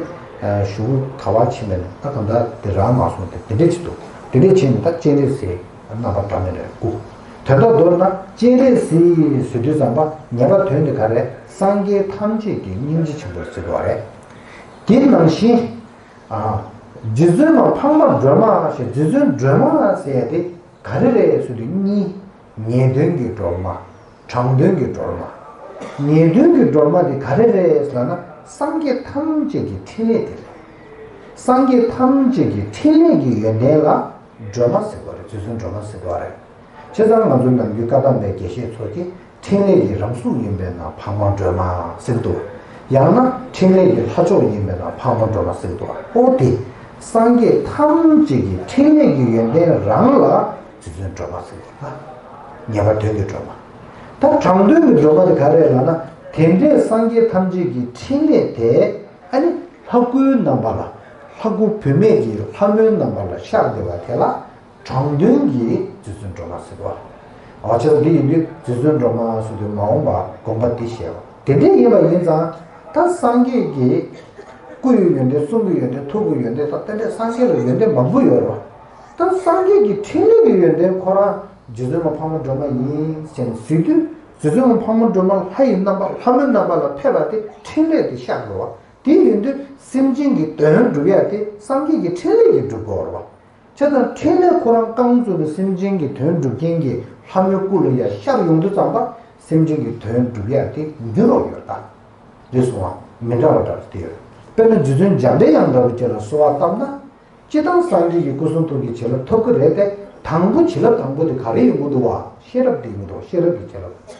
ཞུ་ག་བ་ཕྱིན་པས་ན། ད་གང་ལྟར་དེ་རག་མ་སོང་སྟེ། དེ་འདྲས་ཅིག་འདུག་དེ་འདྲས་བྱས་ནས་ད་སྤྱན་རས་གཟིགས་རྣམ་པ་འདྲ་མི་འདྲ་དགུ། དོན་དག་མདོར་ན་སྤྱན་རས་གཟིགས་ཟེར་དུས་ཙམ་པ་ངེས་པ་དོན་དེ་ག་རེ། སངས་རྒྱས་ཐམས་ཅད་ཀྱི་སྙིང་རྗེ་ཆེན་པོ་ཟེར་བ་རེད། དེ་ནང་བཞིན། ཨ། རྗེ་བཙུན་མ་འཕགས་མ་སྒྲོལ་མ་ཞེས། རྗེ་བཙུན་སྒྲོལ་མ་ཟེར་ཡ་དེ་ག་རེ་རེད་ཟེར་དུས་གཉིས། ངེས་དོན་གྱི་སྒྲོལ་མ། དྲང་དོན་གྱི་སྒྲོལ་མ། ངེས་དོན་གྱི་སྒྲོལ་མ་དེ་ག་རེ་རེད་ཟེར་ན། སངས་རྒྱས་ཐམས་ཅད་ཀྱི་ཕྲིན་ལས་དེ་རེད། སངས་རྒྱས་ཐམས་ཅད་ཀྱི་ཕྲིན་ལས་ཀྱི་ཡོན་ཏན་ལ་སྒྲོལ་མ་ཟེར་བ་རེད། རྗེ་བཙུན་སྒྲོལ་མ་ཟེར་བ་རེད། བྱས་ཙང་ང་ཚོ་ནམ་རྒྱུན་བཀའ་གདམས་པའི་དགེ་བཤེས་ཚོ་གིས་ཕྲིན་ལས་ཀྱི་རང་གཟུགས་ཡིན་པས་ན་འཕགས་མ་སྒྲོལ་མ་ཟེར་གྱི་འདུག་ཡང་ན་ཕྲིན་ལས་ཀྱི་ལྷ་མཆོག་ཡིན་པས་ན་འཕགས་མ་སྒྲོལ་མ་ཟེར་གྱི་འདུག་ཨོ་དེ་སངས་རྒྱས་ཐམས་ཅད་ཀྱི་ཕྲིན་ལས་ཀྱི་ཡོན་ཏན་རང་ལ་རྗེ་བཙུན་སྒྲོལ་མ་ཟེར་གྱི་འདུག་ངེས་པ་དོན་གྱི་སྒྲོལ་མ། ད་དྲང་དོན་གྱི་སྒྲོལ་མ་དེ་ག་རེ་ལབ་ན། དེ་འདྲའི་སངས་རྒྱས་ཐམས་ཅད་ཀྱི་ཕྲིན་ལས་དེ་ཨ་ནི་ལྷ་སྐུའི་རྣམ་པ་ལ། ལྷ་སྐུ་བུད་མེད་ཀྱི་ལྷ་མོའི་རྣམ་པ་ལ་ཤར་བསྡད་པ་དེ་ལ། དྲང་དོན་གྱི་རྗེ་བཙུན་སྒྲོལ་མ་ཟེར་བ། འོ་བྱས་ཙང་འདི་ཡིན་དུས་རྗེ་བཙུན་སྒྲོལ་མ་ཟེར་དུས་མ་འོངས་པ་དགོངས་པ་འདི་བཞེས་པ། དེ་འདྲ་ཡིན་པ་ཡིན་ཙང་། ད་སངས་རྒྱས་ཀྱི་སྐུ་ཡི་ཡོན་ཏན། གསུང་གི་ཡོན་ཏན། ཐུགས་ཀྱི་ཡོན་ཏན་དང་། དེ་འདྲ་སངས་རྒྱས་ལ་ཡོན་ཏན་མང་པོ་ཡོད་རེད་བ། ད་སངས་རྒྱས་ཀྱི་ཕྲིན་ལས་ཀྱི་ཡོན་ཏན་ཁོ་རང་རྗེ་བཙུན་མ་འཕགས་མ་སྒྲོལ་མ་ཡིན་ཟེར་ནས་ཟེར་དུས། རྗེ་བཙུན་མ་འཕགས་མ་སྒྲོལ་མ་ལྷ་ཡི་རྣམ་པ། ལྷ་མོའི་རྣམ་པ་ལ་ཕེབས་པ་དེ་ཕྲིན་ལས་དེ་ཤར་འགྲོ་བ། དེ་ཡིན་དུས་སེམས་ཅན་གྱི་དོན་སྒྲུབ་ཡ་དེ་སངས་རྒྱས་ཀྱི་ཕྲིན་ལས་ཀྱིས་སྒྲུབ་དགོས་རེད་བ། བྱས་ཙང་ཕྲིན་ལས་ཁོ་རང་རྐང་བཙུགས་ནས་སེམས་ཅན་གྱི་དོན་སྒྲུབ་མཁན་གྱི་ལྷ་མོའི་སྐུ་ལ་ཡ་ཤར་ཡོང་དུས་ཙམ་པ། སེམས་ཅན་གྱི་དོན་སྒྲུབ་ཡ་དེ་འགྱུར་རོགས་ཡོད་ད། རེད་སོང་བ། མི་འདྲ་བ་འདྲ་བ་དེ་ཡོད། དཔེར་ན་རྗེ་བཙུན་འཇམ་པའི་དབྱངས་འདྲ་བོ་ཅིག་ལ་གསོལ་བ་བཏབ་ན། སྤྱིར་བཏང་སངས་རྒྱས་ཀྱི་སྐུ་གསུང་ཐུགས་ཀྱི་བྱིན་རླབས་ཐོབ་ཀྱི་རེད་དེ། དང་པོ་བྱིན་རླབས་དང་པོ་དེ་ག་རེ་ཡོང་གི་འདུག་བ། ཤེས་རབ་དེ་ཡོང་གི་འདུག་ཤེས་རབ་ཀྱི་བྱིན་རླབས།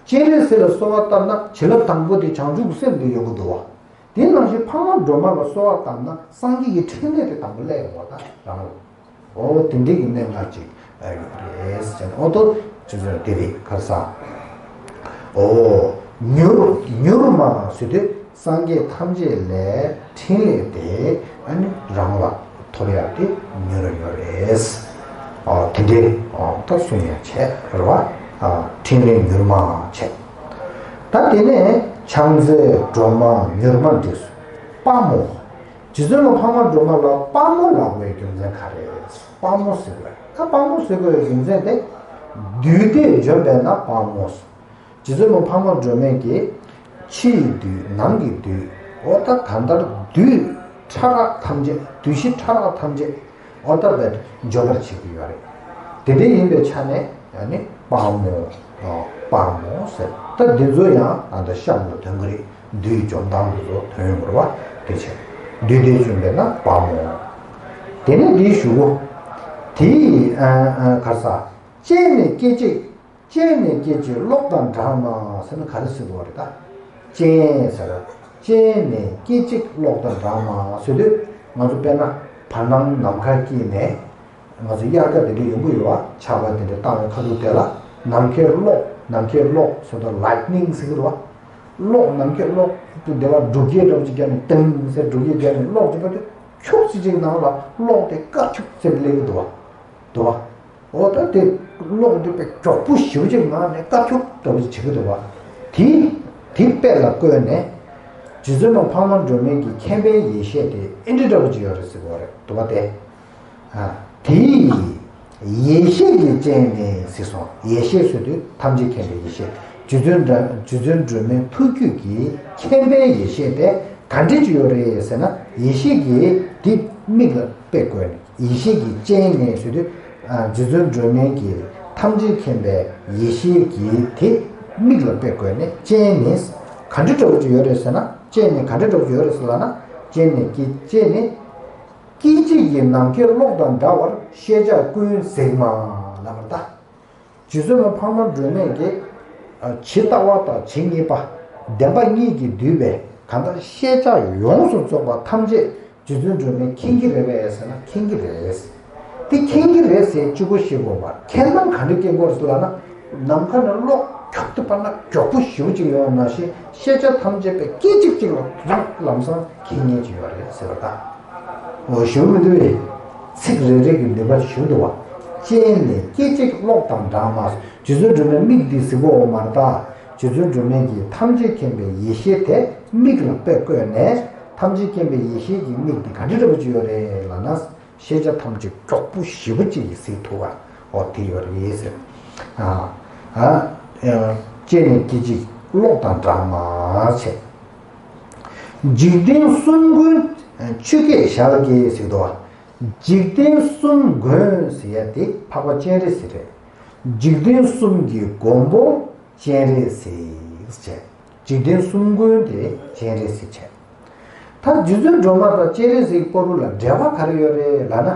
སྤྱན་རས་གཟིགས་ལ་གསོལ་བ་བཏབ་ན་བྱིན་རླབས་དང་པོ་དེ་བྱང་ཆུབ་ཀྱི་སེམས་དེ་ཡོང་གི་འདུག་བ། དེ་ནང་བཞིན་འཕགས་མ་སྒྲོལ་མ་ལ་གསོལ་བ་བཏབ་ན་སངས་རྒྱས་ཀྱི་ཕྲིན་ལས་དེ་དང་པོ་སླེབས་ཡོང་བ་དང་རང་ལ། ཨོ་དེ་འདྲའི་གི་གནད་འགག་ཅིག་ཡོད་རེད་ཟེར་ནས། ཨོ་ཏོ་ཅི་ཟེར་དེ་རེད་ཁ་ས། ཨོ་མྱུར་མྱུར་མ་ཟེར་དུས་སངས་རྒྱས་ཐམས་ཅད་ལས་ཕྲིན་ལས་དེ་ཨ་ནི་རང་ལ་ཐོབ་ཡག་དེ་མྱུར་མྱུར་རེད། ཨོ་དེ་འདྲའི་ཨོ་ད་གསུང་ཡ་བྱས་རེད་བ། ཨ་ཕྲིན་ལས་མྱུར་མ་བྱས། ད་དེ་ནས་ཕྱག་འཚལ་སྒྲོལ་མ་མྱུར་མ་འདི་སུ། དཔའ་མོ། རྗེ་བཙུན་མ་འཕགས་མ་སྒྲོལ་མ་ལ་དཔའ་མོ་ལབ་པའི་རྒྱུ་མཚན་ག་རེ། དཔའ་མོ་ཟེར་བས། ད་དཔའ་མོ་ཟེར་དགོས་པའི་རྒྱུ་མཚན་དེ། བདུད་སྡེས་འཇོམས་པས་ན་དཔའ་མོ། རྗེ་བཙུན་མ་འཕགས་མ་སྒྲོལ་མས་ཀྱིས་ཕྱི་ཡི་བདུད་ནང་གི་བདུད། འོ་ད་གང་ལྟར་བདུད་ཕྲ་རགས་ཐམས་ཅད། བདུད་བཞི་ཕྲ་རགས་ཐམས་ཅད་འོ་ད་བས་འཇོམས་པར་བྱེད་ཀྱི་ཡོད་རེད། དེ་འདྲ་ཡིན་པའི་ཆ་ནས་ཡང་ནི་དཔལ་མོ། དཔལ་མོ་ཟེར། ད་འདི་ཚོ་ཡང་ད་ལྟ་གཤམ་ལ་ཐོན་གྱི་རེད། བསྡུས་འཇོམས་སྟངས་འདི་ཚོ་ཐོན་ཡོང་གི་རེད་བ། དེ་བྱས་བསྡུས་ཏེ་བྱུང་བས་ན་དཔལ་མོ། དེ་ནས་འདིའི་གཞུག་གུ། དེ་ཡི་ཨ་ཨ་ག་རེ་ཟ། སྤྱན་ནི་སྐད་ཅིག་སྤྱན་ནི་སྐད་ཅིག་གློག་དང་འདྲ་མ་ཟེར་ན་ག་རེ་ཟེར་དགོས་རེད་ད། སྤྱན་ཟེར། སྤྱན་ནི་སྐད་ཅིག་གློག་དང་འདྲ་མ་ཟེར་དུས་ང་ཚོ་དཔེར་ན་བར་སྣང་ནམ་མཁའ་དཀྱིལ་ནས། ང་ཚོ་དབྱར་ཁ་དེ་འདྲ་ཡོང་གི་ཡོད་བ། ཆར་པ་དེ་འདྲ་བཏང་བའི་ཁ་ཐུག་དེ་ལ་ནམ་མཁའི་གློག་ནམ་མཁའི་གློག་ཟེར་དུས་ལའིཊ་ནིང་ཟེར་གི་རེད་བ། གློག་ནམ་མཁའི་གློག་དེ་འདྲ་བ་འབྲུག་སྐད་འདྲ་བོ་ཅིག་བརྒྱབ་ནས་ཏིང་ཟེར་འབྲུག་སྐད་བརྒྱབ་ནས་གློག་ཅིག་བརྒྱབ་དུས་ཁྱུག་ཙམ་ཅིག་ནང་ལ་གློག་དེ་དཀར་ཁྱུག་ཙམ་སླེབས་གི་འདུག་བ། འདུག་བ། འོ་ད་དེ་གློག་འདི་དཔེ་མགྱོགས་པོ་ཞེ་པོ་ཅིག་ངང་ནས་དཀར་ཁྱུག་ལྟ་བུ་ཅིག་བྱེད་ཀྱི་འདུག་བ། དེ་དེ་དཔེ་ལ་བཀོད་ནས་རྗེ་བཙུན་མ་འཕགས་མ་སྒྲོལ་མའི་གི་མཁྱེན་པའི་ཡེ་ཤེས་དེ་ཨེ་འདྲ་འདྲ་བོ་ཅིག་ཡོད་རེད་ཟེར་གྱི་ཡོད་རེད་འདུག་བ། དེ་ཨ་དེ་ཡི་ཡེ་ཤེས་ཀྱི་སྤྱན་ནི་ཟེར་སོང་། ཡེ་ཤེས་ཟེར་དུས་ཐམས་ཅད་མཁྱེན་པའི་ཡེ་ཤེས། རྗེ་བཙུན་སྒྲ་རྗེ་བཙུན་སྒྲོལ་མའི་ཐུགས་རྒྱུད་ཀྱི་མཁྱེན་པའི་ཡེ་ཤེས་དེ་ག་འདྲ་ཅིག་ཡོད་རེད་ཟེར་ན། ཡེ་ཤེས་ཀྱི་དེ་མིག་ལ་དཔེ་བཀོད་ནས། ཡེ་ཤེས་ཀྱི་སྤྱན་ནི་ཟེར་དུས། ཨ་རྗེ་བཙུན་སྒྲོལ་མའི་གི་ཐམས་ཅད་མཁྱེན་པའི་ཡེ་ཤེས་ཀྱི་དེ་མིག་ལ་དཔེ་བཀོད་ནས་སྤྱན་ནི་ག་འདྲ་འདྲ་བོ་ཅིག་ཡོད་རེད་ཟེར་ན། སྤྱན་ནི་ག་འདྲ་འདྲ་བོ་ཅིག་ཡོད་རེད་ཟེར་ལབ་ན། སྤྱན་ནི་སྐད་སྤྱན་ནི་སྐད་ཅིག་གིས་ནམ་མཁའི་གློག་དང་འདྲ་བར་ཤེས་བྱ་ཀུན་གཟིགས་མ་ལབ་པར་གདའ། རྗེ་བཙུན་མ་འཕགས་མ་སྒྲོལ་མས་ཀྱི་ཨ་ཇི་ལྟ་བ་དང་ཇི་སྙེད་པ། བདེན་པ་གཉིས་ཀྱིས་བསྡུས་པའི་གང་ལྟར་ཤེས་བྱ་ཡོངས་སུ་རྫོགས་པ་ཐམས་ཅད་རྗེ་བཙུན་སྒྲོལ་མས་མཁྱེན་གྱི་རེད་པས་ཟེར་ན། མཁྱེན་གྱི་རེད། དེ་མཁྱེན་གྱི་རེད་ཟེར་གཅིག་པོ་ཤེས་དགོས་པ། མཁྱེན་སྟངས་ག་འདྲ་མཁྱེན་དགོས་རེད་ཟེར་ལབ་ན། ནམ་མཁའ་ནས་གློག་ཁྱུག་ཏུ་སྤར་ན་མགྱོགས་པོ་ཞེ་པོ་ཅིག་ཡོང་བ་ནང་བཞིན་ཤེས་བྱ་ཐམས་ཅད་པའི་སྐད་ཅིག་གཅིག་ལ་རང་ལམ་སང་མཁྱེན་ཉན་ཅིག་ཡོད་རེད་ཟེར་བ་དང་། འོ་ཞུ་མི་འདུག་བས། ཚིག་རེ་རེ་གི་ནུས་པ་ཞུ་འདུག་བ། སྤྱན་ནི་སྐད་ཅིག་གློག་དང་འདྲ་མ། རྗེ་བཙུན་སྒྲོལ་མའི་མིག་འདི་གཟིགས་པ་འོ་མར་ལྟ། རྗེ་བཙུན་སྒྲོལ་མའི་གི་ཐམས་ཅད་མཁྱེན་པའི་ཡེ་ཤེས་དེ་མིག་ལ་དཔེ་བཀོད་ནས། ཐམས་ཅད་མཁྱེན་པའི་ཡེ་ཤེས་ཀྱི་མིག་འདི་ག་འདྲ་འདྲ་པོ་ཅིག་ཡོད་རེད་ལབ་ན། ཤེས་བྱ་ཐམས་ཅད་མགྱོགས་པོ་ཞེ་པོ་ཅིག་གིས་གཟིགས་ཐུབ་པ་འོ་དེ་ཡོད་རེད་ཟེར། ཨ་ཨ་སྤྱན་ནི་སྐད་ཅིག་གློག་དང་འདྲ་མ་བྱས། འཇིག་རྟེན་གསུམ་མགོན་ཆུ་སྐྱེས་ཞལ་གྱིས་ཟེར་འདུག་བ། འཇིག་རྟེན་གསུམ་མགོན་ཟེར་ཡ་དེ་འཕགས་པ་སྤྱན་རས་གཟིགས་རེད། འཇིག་རྟེན་གསུམ་གྱི་མགོན་པོ་སྤྱན་རས་གཟིགས་བྱས། འཇིག་རྟེན་གསུམ་མགོན་དེ་སྤྱན་རས་གཟིགས་བྱས། ད་རྗེ་བཙུན་སྒྲོལ་མ་དང་སྤྱན་རས་གཟིགས་བར་ལ་འབྲེལ་བ་ག་རེ་ཡོད་རེད་ལབ་ན།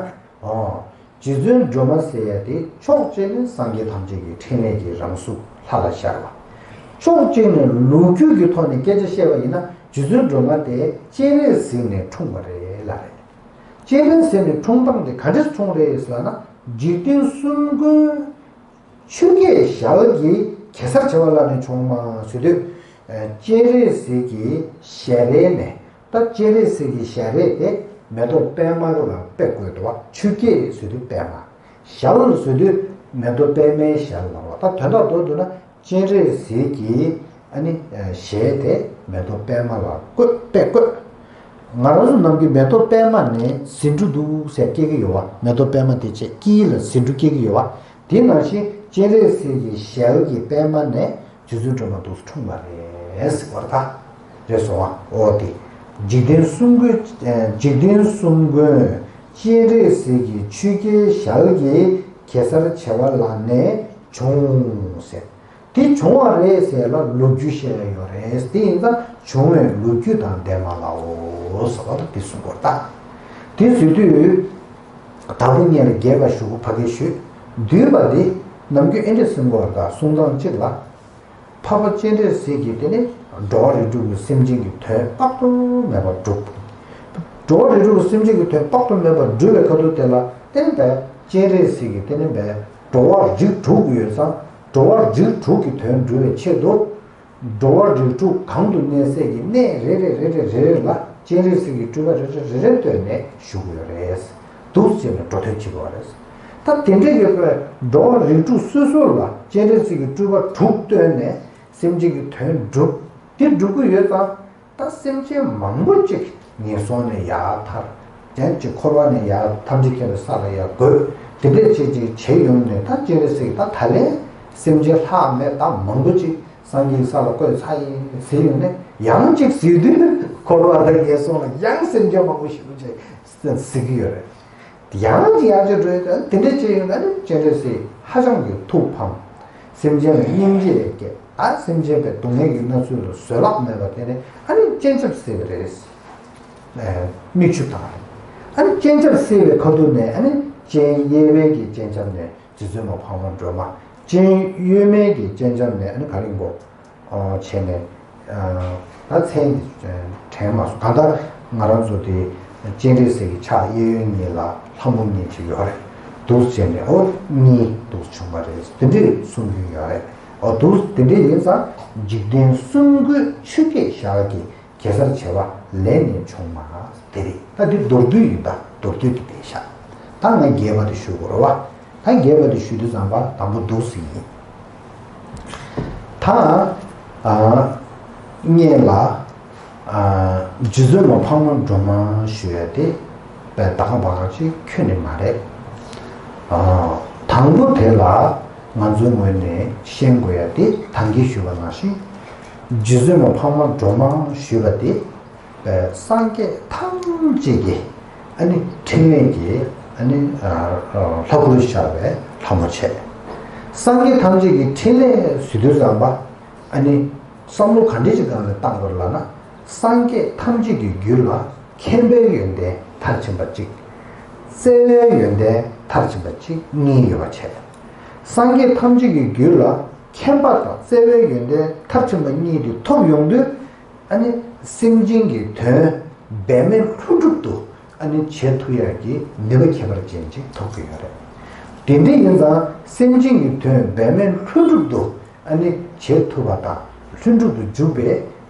འོ། རྗེ་བཙུན་སྒྲོལ་མ་ཟེར་ཡ་དེ་ཕྱོགས་གཅིག་ནས་སངས་རྒྱས་ཐམས་ཅད་ཀྱི་ཕྲིན་ལས་ཀྱི་རང་གཟུགས་ལྷ་ལ་ཤར་བ། ཕྱོགས་གཅིག་ནས་ལོ་རྒྱུས་ཀྱི་ཐོག་ནས་སྐད་ཆ་བཤད་པ་ཡིན་ན། རྗེ་བཙུན་སྒྲོལ་མ་དེ་སྤྱན་རས་གཟིགས་ནས་འཁྲུངས་པ་རེད་ལབ་རེད། སྤྱན་རས་གཟིགས་ནས་འཁྲུངས་སྟངས་དེ་ག་འདྲས་འཁྲུངས་རེད་ཟེར་ན། འཇིག་རྟེན་གསུམ་མགོན་ཆུ་སྐྱེས་ཞལ་གྱིས་གེ་སར་བྱེ་བ་ལ་ནི་བྱུང་མ་ཟེར་དུས། ཨ་སྤྱན་རས་གཟིགས་ཀྱི་ཞལ་རས་ནས། ད་སྤྱན་རས་གཟིགས་ཀྱི་ཞལ་རས་དེ་མེ་ཏོག་པད་མ་ལ་དཔེ་བཀོད་འདུག་བ། ཆུ་སྐྱེས་ཟེར་དུས་པད་མ། ཞལ་ཟེར་དུས་མེ་ཏོག་པད་མའི་ཞལ་ལ་བ། ད་དོན་དག་མདོར་བསྡུ་ན་སྤྱན་རས་གཟིགས་ཀྱི་ཨ་ནི་ཞལ་དེ་མེ་ཏོག་པད་མ་ལ་བཀོད་དཔེ་བཀོད། ང་རང་ཚོ་ནམ་རྒྱུན་མེ་ཏོག་པད་མ་ནས་ཟེའུ་འབྲུ་འདུག་ཟེར་སྐྱེ་གི་ཡོད་བ། མེ་ཏོག་པད་མ་དེ་བཅས་དཀྱིལ་ལ་ཟེའུ་འབྲུ་སྐྱེ་གི་ཡོད་བ། དེ་ནང་བཞིན་སྤྱན་རས་གཟིགས་ཀྱི་ཞལ་གྱི་པད་མ་ནས་རྗེ་བཙུན་སྒྲོལ་མ་འདུག་འཁྲུངས་པ་རེད་ཟེར་བ་ད། རེད་སོང་བ། འོ་དེ། འཇིག་རྟེན་གསུམ་མགོན། ཨ་འཇིག་རྟེན་གསུམ་མགོན་སྤྱན་རས་གཟིགས་ཀྱི་ཆུ་སྐྱེས་ཞལ་གྱིས་གེ་སར་བྱེ་བ་ལ་ནས་བྱུང་ཟེར། དེ་བྱུང་བ་རེད་ཟེར་ལ་ལོ་རྒྱུས་བཤད་ཡ་ཡོད་རེད། དེ་ཡིན་ཙང་བྱུང་བའི་ལོ་རྒྱུས་དང་ལྡན་མ་ལའོ་ཟེར་བ་ད་དེ་གསུང་དགོས་ད། དེ་ཟེར་དུས། དང་པོ་ཉིད་ལ་རྒྱས་པ་ཞུ་གོ་ཕ་གི་ཞུས། བསྡུས་པ་འདི་ནམ་རྒྱུན་ཨེ་འདྲས་གསུང་གོ་བ་ད། གསུང་སྟངས་གཅིག་ལ། འཕགས་པ་སྤྱན་རས་གཟིགས་ཀྱིས་དེ་ནི་འགྲོ་བ་རིགས་དྲུག་གི་སེམས་ཅན་གྱི་དོན་དཔག་ཏུ་མེད་པ་བསྒྲུབས། འགྲོ་བ་རིགས་དྲུག་གི་སེམས་ཅན་གྱི་དོན་དཔག་ཏུ་མེད་པ་བསྒྲུབས་པའི་ཁ་ཐུག་དེ་ལ་བརྟེན་པའི་སྤྱན་རས་གཟིགས་ཀྱིས་དེ་ནི་བའི་འགྲོ་བ་རིགས་དྲུག་ཡོད་ཙང་འགྲོ་བ་རིགས་དྲུག་གི་དོན་བསྒྲུབ་པའི་ཆེད་དུ། འགྲོ་བ་རིགས་དྲུག་གང་དུ་གནས་སའི་གི་གནས་རེ་རེ་རེ་རེ་རེ་རེ་ལ་སྤྱན་རས་གཟིགས་ཀྱི་སྤྲུལ་པ་རེ་རེ་རེ་རེ་བཏོན་ནས་བཞུགས་ཡོད་རེད། འདུག་ཅེས་ནས་འགྲོ་དོན་བྱེད་དགོས་རེད། ད་དེ་འདྲའི་ཡོད་པའི་འགྲོ་བ་རིགས་དྲུག་སོ་སོ་ལ་སྤྱན་རས་གཟིགས་ཀྱི་སྤྲུལ་པ་དྲུག་བཏོན་ནས་སེམས་ཅན་གྱི་དོན་བསྒྲུབ། དེ་བསྒྲུབ་ཀྱི་ཡོད་ཙང་། ད་སེམས་ཅན་མང་པོ་ཅིག་ངན་སོང་ནས་ཡར་ཐར། དེ་ཅིག་འཁོར་བ་ནས་ཡར་ཐམས་ཅད་མཁྱེན་པའི་ས་ལ་ཡར་འགོད། དེ་འདྲས་ཅིག་ཅིག་བྱེད་ཡོང་ནས་ད་སྤྱན་རས་གཟིགས་ད་ད་ལན་སེམས་ཅན་ལྷག་མེད་ད་མང་པོ་ཅིག་སངས་རྒྱས་ས་ལ་བཀོད་ཚར་ཡིན་ཟེར་ཡོང་ནས་ཡང་ཅིག་ཟེར་དུས་འཁོར་བ་དང་ངན་སོང་ལ་ཡང་སེམས་ཅན་མང་པོ་ཞིག་ཅིག་གཟིགས་ཀྱི་ཡོད་རེད། ཡང་ཅིག་ཡར་ཅིག་འགྲོ་ཡོང་དུས་དེ་འདྲ་བྱས་ཡོང་དུས་ཨ་ནི་སྤྱན་རས་གཟིགས་ཧ་ཅང་གི་ཐུགས་ཕམ། སེམས་ཅན་ལ་སྙིང་རྗེ་སྐྱེས། ད་སེམས་ཅན་པའི་སྡུག་བསྔལ་གྱི་མནར་ཚུལ་ལ་བཟོད་གླགས་མེད་པ་དེ་ནི་ཨ་ནི་སྤྱན་ཆབ་བསིལ་བ་རེད། མིག་ཆུ་བཏང་རེད། ཨ་ནི་སྤྱན་ཆབ་བསིལ་བའི་ཁ་ཐུག་ནས་ཨ་ནི་སྤྱན་གཡས་པའི་གི་སྤྱན་ཆབ་ནས་རྗེ་བཙུན་མ་འཕགས་མ་སྒྲོལ་མ། སྤྱན་གཡོན་མའི་གི་སྤྱན་ཆབ་ནས་ཨ་ནི་ག་རེ་ཡིན་པོ། བྱས་ནས། ད་མཚན་འདི་དྲན་མ་སོང་། གང་ལྟར་ང་རང་ཚོ་དེ་སྤྱན་རས་གཟིགས་ཀྱི་ཕྱག་གཡས་གཡོན་གཉིས་ལ་ལྷ་མོ་གཉིས་ཅིག་ཡོད་རེད། འདུག་བྱས་ནས་ཨོ་གཉིས་འདུག་བྱུང་བ་རེད། དེ་འདྲས་གསུང་གི་ཡོད་རེད། ཨོ་འདུག་དེ་འདྲས་ཡིན་ཙང་འཇིག་རྟེན་གསུམ་མགོན་ཆུ་སྐྱེས་ཞལ་གྱི་གེ་སར་བྱེ་བ་ལས་ནས་བྱུང་མ་དེ་རེད། ད་འདི་མདོར་བསྡུས་ཡིན། ད་མདོར་བསྡུས་ཀྱི་བསྡད་ཤག་ད་ང་རྒྱས་པ་དེ་ཞུ་དགོས་རེད་བ། ད་རྒྱས་པ་དེ་ཞུ་དུས་ཙམ་པ་དང་པོ་འདུག་ཟིན་ཡིན། ད་ཨ་སྔོན་ལ་ཨ་རྗེ་བཙུན་མ་འཕགས་མ་སྒྲོལ་མ་ཞུ་ཡ་དེ་པའི་ད་ག་བ་ག་ཅིག་ཁྱོན་ནས་མ་རེད། ཨ་དང་པོ་དེ་ལ་ང་ཚོའི་ངོས་ནས་ཤེས་དགོས་ཡ་དེ་ད་གིན་ཞུས་པ་ནང་བཞིན། རྗེ་བཙུན་མ་འཕགས་མ་སྒྲོལ་མ་ཞུས་པ་དེ་སངས་རྒྱས་ཐམས་ཅད་ཀྱི་ཨ་ནི་ཕྲིན་ལས་ཀྱི་ཨ་ནི་ལྷ་སྐུར་ཤར་བའི་ལྷ་མོ་བྱས། སངས་རྒྱས་ཐམས་ཅད་ཀྱི་ཕྲིན་ལས་ཟེར་དུས་ཙམ་པ་ཨ་ནི་བསམ་བློ་ག་འདྲ་ཞིག་སྒང་ནས་བཏང་དགོས་ལབ་ན། སངས་རྒྱས་ཐམས་ཅད་ཀྱི་རྒྱུད་ལ་མཁྱེན་པའི་ཡོན་ཏན་མཐར་ཕྱིན་པ་གཅིག་བརྩེ་བའི་ཡོན་ཏན་མཐར་ཕྱིན་པ་གཅིག་གཉིས་ཡོད་པ་བྱས། སངས་རྒྱས་ཐམས་ཅད་ཀྱི་རྒྱུད་ལ་མཁྱེན་པ་དང་བརྩེ་བའི་ཡོན་ཏན་མཐར་ཕྱིན་པ་གཉིས་དེ་ཐོབ་ཡོང་དུས། ཨ་ནི་སེམས་ཅན་གྱི་དོན་འབད་མེད་ལྷུན་གྲུབ་ཏུ་ཨ་ནི་བྱེད་ཐུབ་ཡག་གི་ནུས་པ་ཁྱད་པར་ཅན་ཅིག་ཐོབ་ཀྱི་ཡོད་རེད། དེ་འདྲ་ཡིན་ཙང་སེམས་ཅན་གྱི་དོན་འབད་མེད་ལྷུན་གྲུབ་ཏུ་ཨ་ནི་བྱེད་ཐུབ་པ་དང་ལྷུན་གྲུབ་ཏུ་འཇུག་པའི་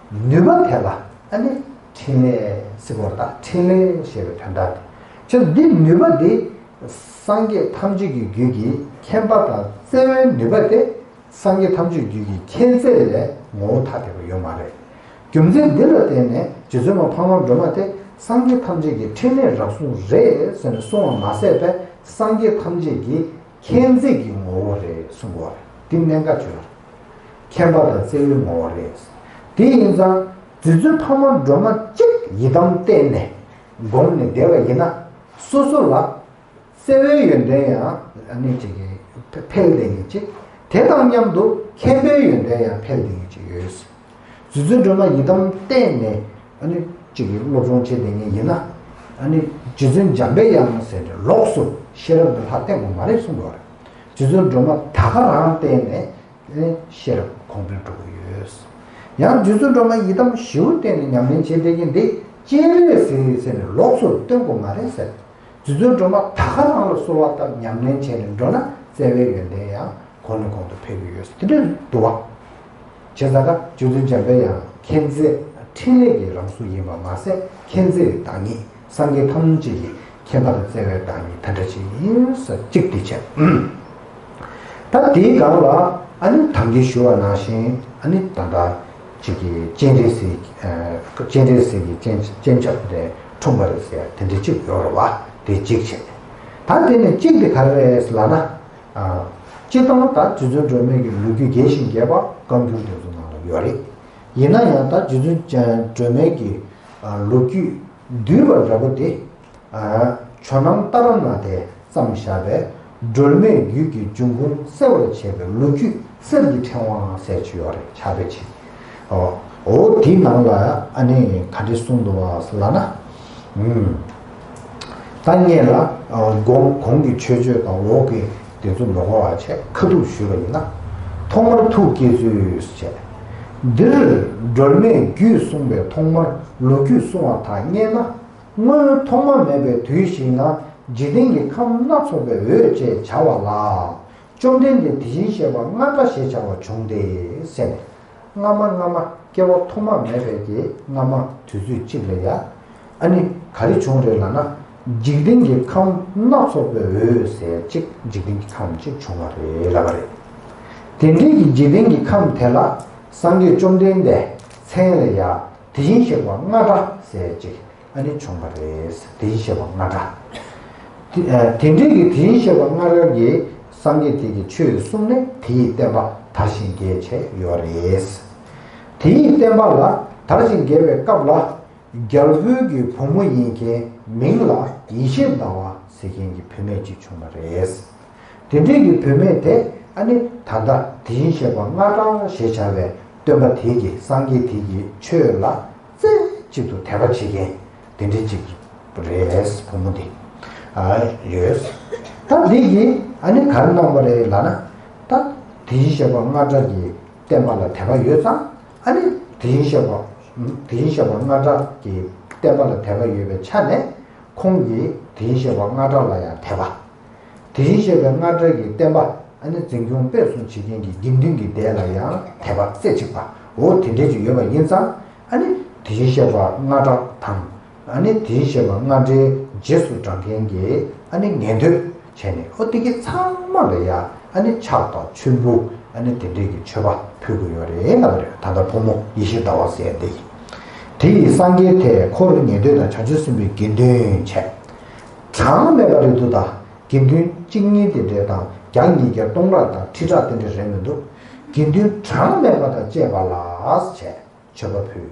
ནུས་པ་དེ་ལ་ཨ་ནི་ཕྲིན་ལས་ཟེར་བ་དང་ཕྲིན་ལས་ཞེས་པའི་དོན་དག་དེ། ཅེས་འདི་ནུས་པ་འདི་སངས་རྒྱས་ཐམས་ཅད་ཀྱི་རྒྱུད་ཀྱི་མཁྱེན་པ་དང་བརྩེ་བའི་ནུས་པ་དེ། སངས་རྒྱས་ཐམས་ཅད་རྒྱུད་ཀྱི་མཁྱེན་བརྩེ་ལས་ངོ་བོ་ཐ་དད་པ་ཡོད་མ་རེད། རྒྱུ་མཚན་འདི་ལ་བརྟེན་ནས་རྗེ་བཙུན་མ་འཕགས་མ་སྒྲོལ་མ་དེ་སངས་རྒྱས་ཐམས་ཅད་ཀྱི་ཕྲིན་ལས་རབ་གསུངས་རེད་ཟེར་ནས་གསུངས་པ་མ་ཟད་པས་སངས་རྒྱས་ཐམས་ཅད་ཀྱི་མཁྱེན་བརྩེ་གྱི་ངོ་བོ་རེད་གསུངས་པ་རེད། འདི་གནད་འགག་ཆེ་བ་རེད། མཁྱེན་པ་དང་བརྩེ་བའི་ངོ་བོ་རེད། དེ་ཡིན་ཙང་རྗེ་བཙུན་འཕགས་མ་སྒྲོལ་མ་གཅིག་ཡི་དམ་བསྟེན་ནས་བསྒོམས་ནས་བསྡད་པ་ཡིན་ན་སོ་སོ་ལ། བརྩེ་བའི་ཡོན་ཏན་ཡང་ཨ་ནི་ཅིག་འཕེལ་བསྡད་མཁན་ཅིག་དེ་དང་མཉམ་དུ་མཁྱེན་པའི་ཡོན་ཏན་ཡང་འཕེལ་བསྡད་མཁན་ཅིག་ཡོད། རྗེ་བཙུན་སྒྲོལ་མ་ཡི་དམ་བསྟེན་ནས་ཨ་ནི་ཅིག་སློབ་སྦྱོང་བྱེད་བསྡད་མཁན་ཡིན་ན། ཨ་ནི་རྗེ་བཙུན་འཇམ་པའི་དབྱངས་ཟེར་ཏེ་ལོགས་སུ་ཤེས་རབ་ཀྱི་ལྷ་བསྟེན་དགོས་མ་རེད་གསུངས་པ་རེད། རྗེ་བཙུན་སྒྲོལ་མ་ད་ག་རང་བསྟེན་ནས་ཨ་ནི་ཤེས་རབ་གོང་འཕེལ་འགྲོ་གི་ཡོད། ཡང་རྗེ་བཙུན་སྒྲོལ་མ་ཡི་དམ་ཞེ་པོ་བསྟེན་ནས་ཉམས་ལེན་བྱེད་བསྡད་མཁན་འདི་སྤྱན་རས་གཟིགས་ཟེར་ནས་ལོགས་སུ་བསྟེན་དགོས་མ་རེད་ཟེར། རྗེ་བཙུན་སྒྲོལ་མ་ད་ག་རང་ལ་གསོལ་བ་བཏབ་ཉམས་ལེན་བྱས་ནས་འགྲོ་ན་བརྩེ་བའི་ཡོན་ཏན་ཡང་གོང་ནས་གོང་དུ་འཕེལ་གྱི་ཡོད། དེ་འདྲ་འདུག་བ། བྱས་ཙང་ཀ་རྗེ་བཙུན་འཇམ་པའི་དབྱངས་མཁྱེན་བརྩེ་ཕྲིན་ལས་ཀྱི་རང་གཟུགས་ཡིན་པ་མ་ཟད་མཁྱེན་བརྩེའི་བདག་ཉིད་སངས་རྒྱས་ཐམས་ཅད་ཀྱི་མཁྱེན་པ་དང་བརྩེ་བའི་བདག་ཉིད་དེ་འདྲ་ཅིག་ཡིན་ཟེར་གཅིག་དེ་བྱས། ད་དེའི་སྒང་ལ་ཨ་ནི་ད་གིན་ཞུ་བ་ནང་བཞིན་ཨ་ནི་ད་ལྟ་ཅིག་གི་སྤྱན་རས་གཟིགས་ཨ་སྤྱན་རས་གཟིགས་ཀྱི་སྤྱན་སྤྱན་ཆབ་དེ་འཁྲུངས་པ་རེད་ཟེར་དེ་འདྲ་ཅིག་ཡོད་རེད་བ། དེ་གཅིག་བྱས། ད་དེ་ནས་གཅིག་དེ་ག་རེ་རེད་ལབ་ན། ཨ་སྤྱིར་བཏང་ད་རྗེ་བཙུན་སྒྲོལ་མའི་གི་ལོ་རྒྱུས་རྒྱས་ཤིང་རྒྱས་པ་བཀའ་འགྱུར་དེ་ཚོ་ནང་ལ་ཡོད་རེད། ཡིན་ན་ཡང་ད་རྗེ་བཙུན་སྒྲོལ་མའི་གི་ཨ་ལོ་རྒྱུས་བསྡུས་པ་འདྲ་པོ་དེ། ཨ་ཇོ་ནང་ཏཱ་ར་ནཱ་ཐས་བརྩམས་བཞག་པའི་སྒྲོལ་མའི་རྒྱུད་ཀྱི་འབྱུང་ཁུངས་གསལ་བར་བྱེད་པའི་ལོ་རྒྱུས་གསེར་གྱི་ཕྲེང་བ་ཟེར་གྱི་ཡོད་རེད། ཕྱག་དཔེ་ཆེ། ཨོ་འོ་དེའི་ནང་ལ་ཨ་ནི་ག་འདྲ་གསུངས་འདུག་བ་ལབ་ན། ཨུམ། ད་སྔོན་ལ་ཨ་གོང་གོང་གི་མཆོད་བརྗོད་དང་འོག་གི་དེ་ཚོ་མི་གོ་བ་བྱས་ཁ་ཐུག་ཞུས་པ་ཡིན་ན། ཐོག་མར་ཐུགས་བསྐྱེད་ཚུལ་བྱས། འདིར་སྒྲོལ་མའི་རྒྱུད་གསུངས་པའི་ཐོག་མར་ལོ་རྒྱུས་གསུང་བ་དང་སྙན་ན། སྔོན་ཐོག་མ་མེད་པའི་དུས་ཤིག་ན་འཇིག་རྟེན་གྱི་ཁམས་སྣ་ཚོགས་པའི་འོད་ཅེས་བྱ་བ་ལ། བཅོམ་ལྡན་འདས་དེ་བཞིན་གཤེགས་པ་རྔ་སྒྲ་ཞེས་བྱ་བ་བྱུང་སྟེ་ཟེར་ནས། སྔ་མ་སྔ་མ་སྐྱེ་བ་ཐོག་མ་མེད་པའི་གི་སྔ་མ་དུས་ཚོད་གཅིག་ལ་ཡ། ཨ་ནི་ག་རེ་བྱུང་རེད་ལབ་ན། འཇིག་རྟེན་གྱི་ཁམས་སྣ་ཚོགས་པའི་འོད་ཟེར་གཅིག་འཇིག་རྟེན་གྱི་ཁམས་གཅིག་བྱུང་བ་རེད་ལབ་པ་རེད། དེ་འདྲའི་གི་འཇིག་རྟེན་གྱི་ཁམས་དེ་ལ་སངས་རྒྱས་བཅོམ་ལྡན་འདས་མཚན་ལ་ཡ། དེ་བཞིན་གཤེགས་པ་རྔ་སྒྲ་ཟེར་གཅིག་ཨ་ནི་བྱུང་བ་རེད། དེ་བཞིན་གཤེགས་པ་རྔ་སྒྲ། དེ་ཨ་དེ་འདྲའི་གི་དེ་བཞིན་གཤེགས་པ་རྔ་སྒྲ་གིས་སངས་རྒྱས་དེ་གི་ཆོས་གསུངས་ནས་དེ་ཡི་བསྟན་པ་དར་ཞིང་རྒྱས་བྱས་ཡོད་རེད། དེ་ཡི་བསྟན་པ་ལ་དར་ཞིང་རྒྱས་པའི་སྐབས་ལ། རྒྱལ་པོའི་གི་བུ་མོ་ཡིན་མཁན་མིང་ལ་ཡེ་ཤེས་ཟླ་བ་ ཟེར་མཁན་གྱི་བུད་མེད་ཅིག་བྱུང་བ་རེད། དེ་འདྲའི་གི་བུད་མེད་དེ་ཨ་ནི་ད་ལྟ་དེ་བཞིན་གཤེགས་པ་རྔ་སྐྲག་ཞེས་བྱ་བའི་སྟོན་པ་དེ་གི་སངས་རྒྱས་དེ་གི་ཆོས་ལ་རྩེ་གཅིག་ཏུ་དད་པ་བྱེད་མཁན་དེ་འདྲའི་ཅིག་རེད། བུ་མོ་འདི་ཨ་ཡོད། ད་འདི་གིས་ཨ་ནི་ག་རེ་གནང་བ་རེད་ལབ་ན། ད་དེ་བཞིན་གཤེགས་པ་རྔ་སྐྲག་གི་བསྟན་པ་ལ་དད་པ་ཡོད་ཙང་། ཨ་ནི་དེ་བཞིན་གཤེགས་པ་དེ་བཞིན་གཤེགས་པ་རྔ་སྐྲག་གི་བསྟན་པ་ལ་དད་པ་ཡོད་པའི་ཆ་ནས། ཁོང་གིས་དེ་བཞིན་གཤེགས་པ་རྔ་སྐྲག་ལ་ཡང་དད་པ། དེ་བཞིན་གཤེགས་པའི་རྔ་སྐྲག་གི་བསྟན་པ་ཨ་ནི་འཛིན་སྐྱོང་སྤེལ་གསུམ་བྱེད་མཁན་གྱི་དགེ་འདུན་གྱི་སྡེ་ལ་ཡང་དད་པ་རྩེ་གཅིག་པ། འོ་དེ་འདྲས་ཅིག་ཡོད་པ་ཡིན་ཙང་། ཨ་ནི་དེ་བཞིན་གཤེགས་པ་རྔ་སྐྲག་དང་། ཨ་ནི་དེ་བཞིན་གཤེགས་པ་རྔ་སྐྲག་རྗེས་སུ་འབྲང་མཁན་གྱི་ཨ་ནི་ངན་འདོད་བྱས་ནས། འོ་དེ་གི་ཚང་མ་ལ་ཡང་ཨ་ནི་ཕྱག་དང་མཆོད་འབུལ། ཨ་ནི་དེ་འདྲས་ཀྱི་མཆོད་པ་ཕུལ་གྱི་ཡོད་རེད་ལབ་རེད། ད་ལྟ་བུ་མོ་ཡེ་ཤེས་ཟླ་བ་ཟེར་དེ་ཡིན། དེ་ཡིས་སངས་རྒྱས་དེས་འཁོར་ཉན་ཐོས་དང་བྱང་ཆུབ་སེམས་དཔའི་དགེ་འདུན་བྱས། གྲངས་མེད་པ་རེད་འདུག་ད་དགེ་འདུན་གཅིག་གཉིས་དེ་འདྲས་དང་བརྒྱ་ཉིས་བརྒྱ་སྟོང་ཕྲག་དང་ཁྲི་ཕྲག་དེ་འདྲས་རེད་མི་འདུག་དགེ་འདུན་གྲངས་མེད་པ་དང་བཅས་པ་ལ་བྱས། མཆོད་པ་ཕུལ།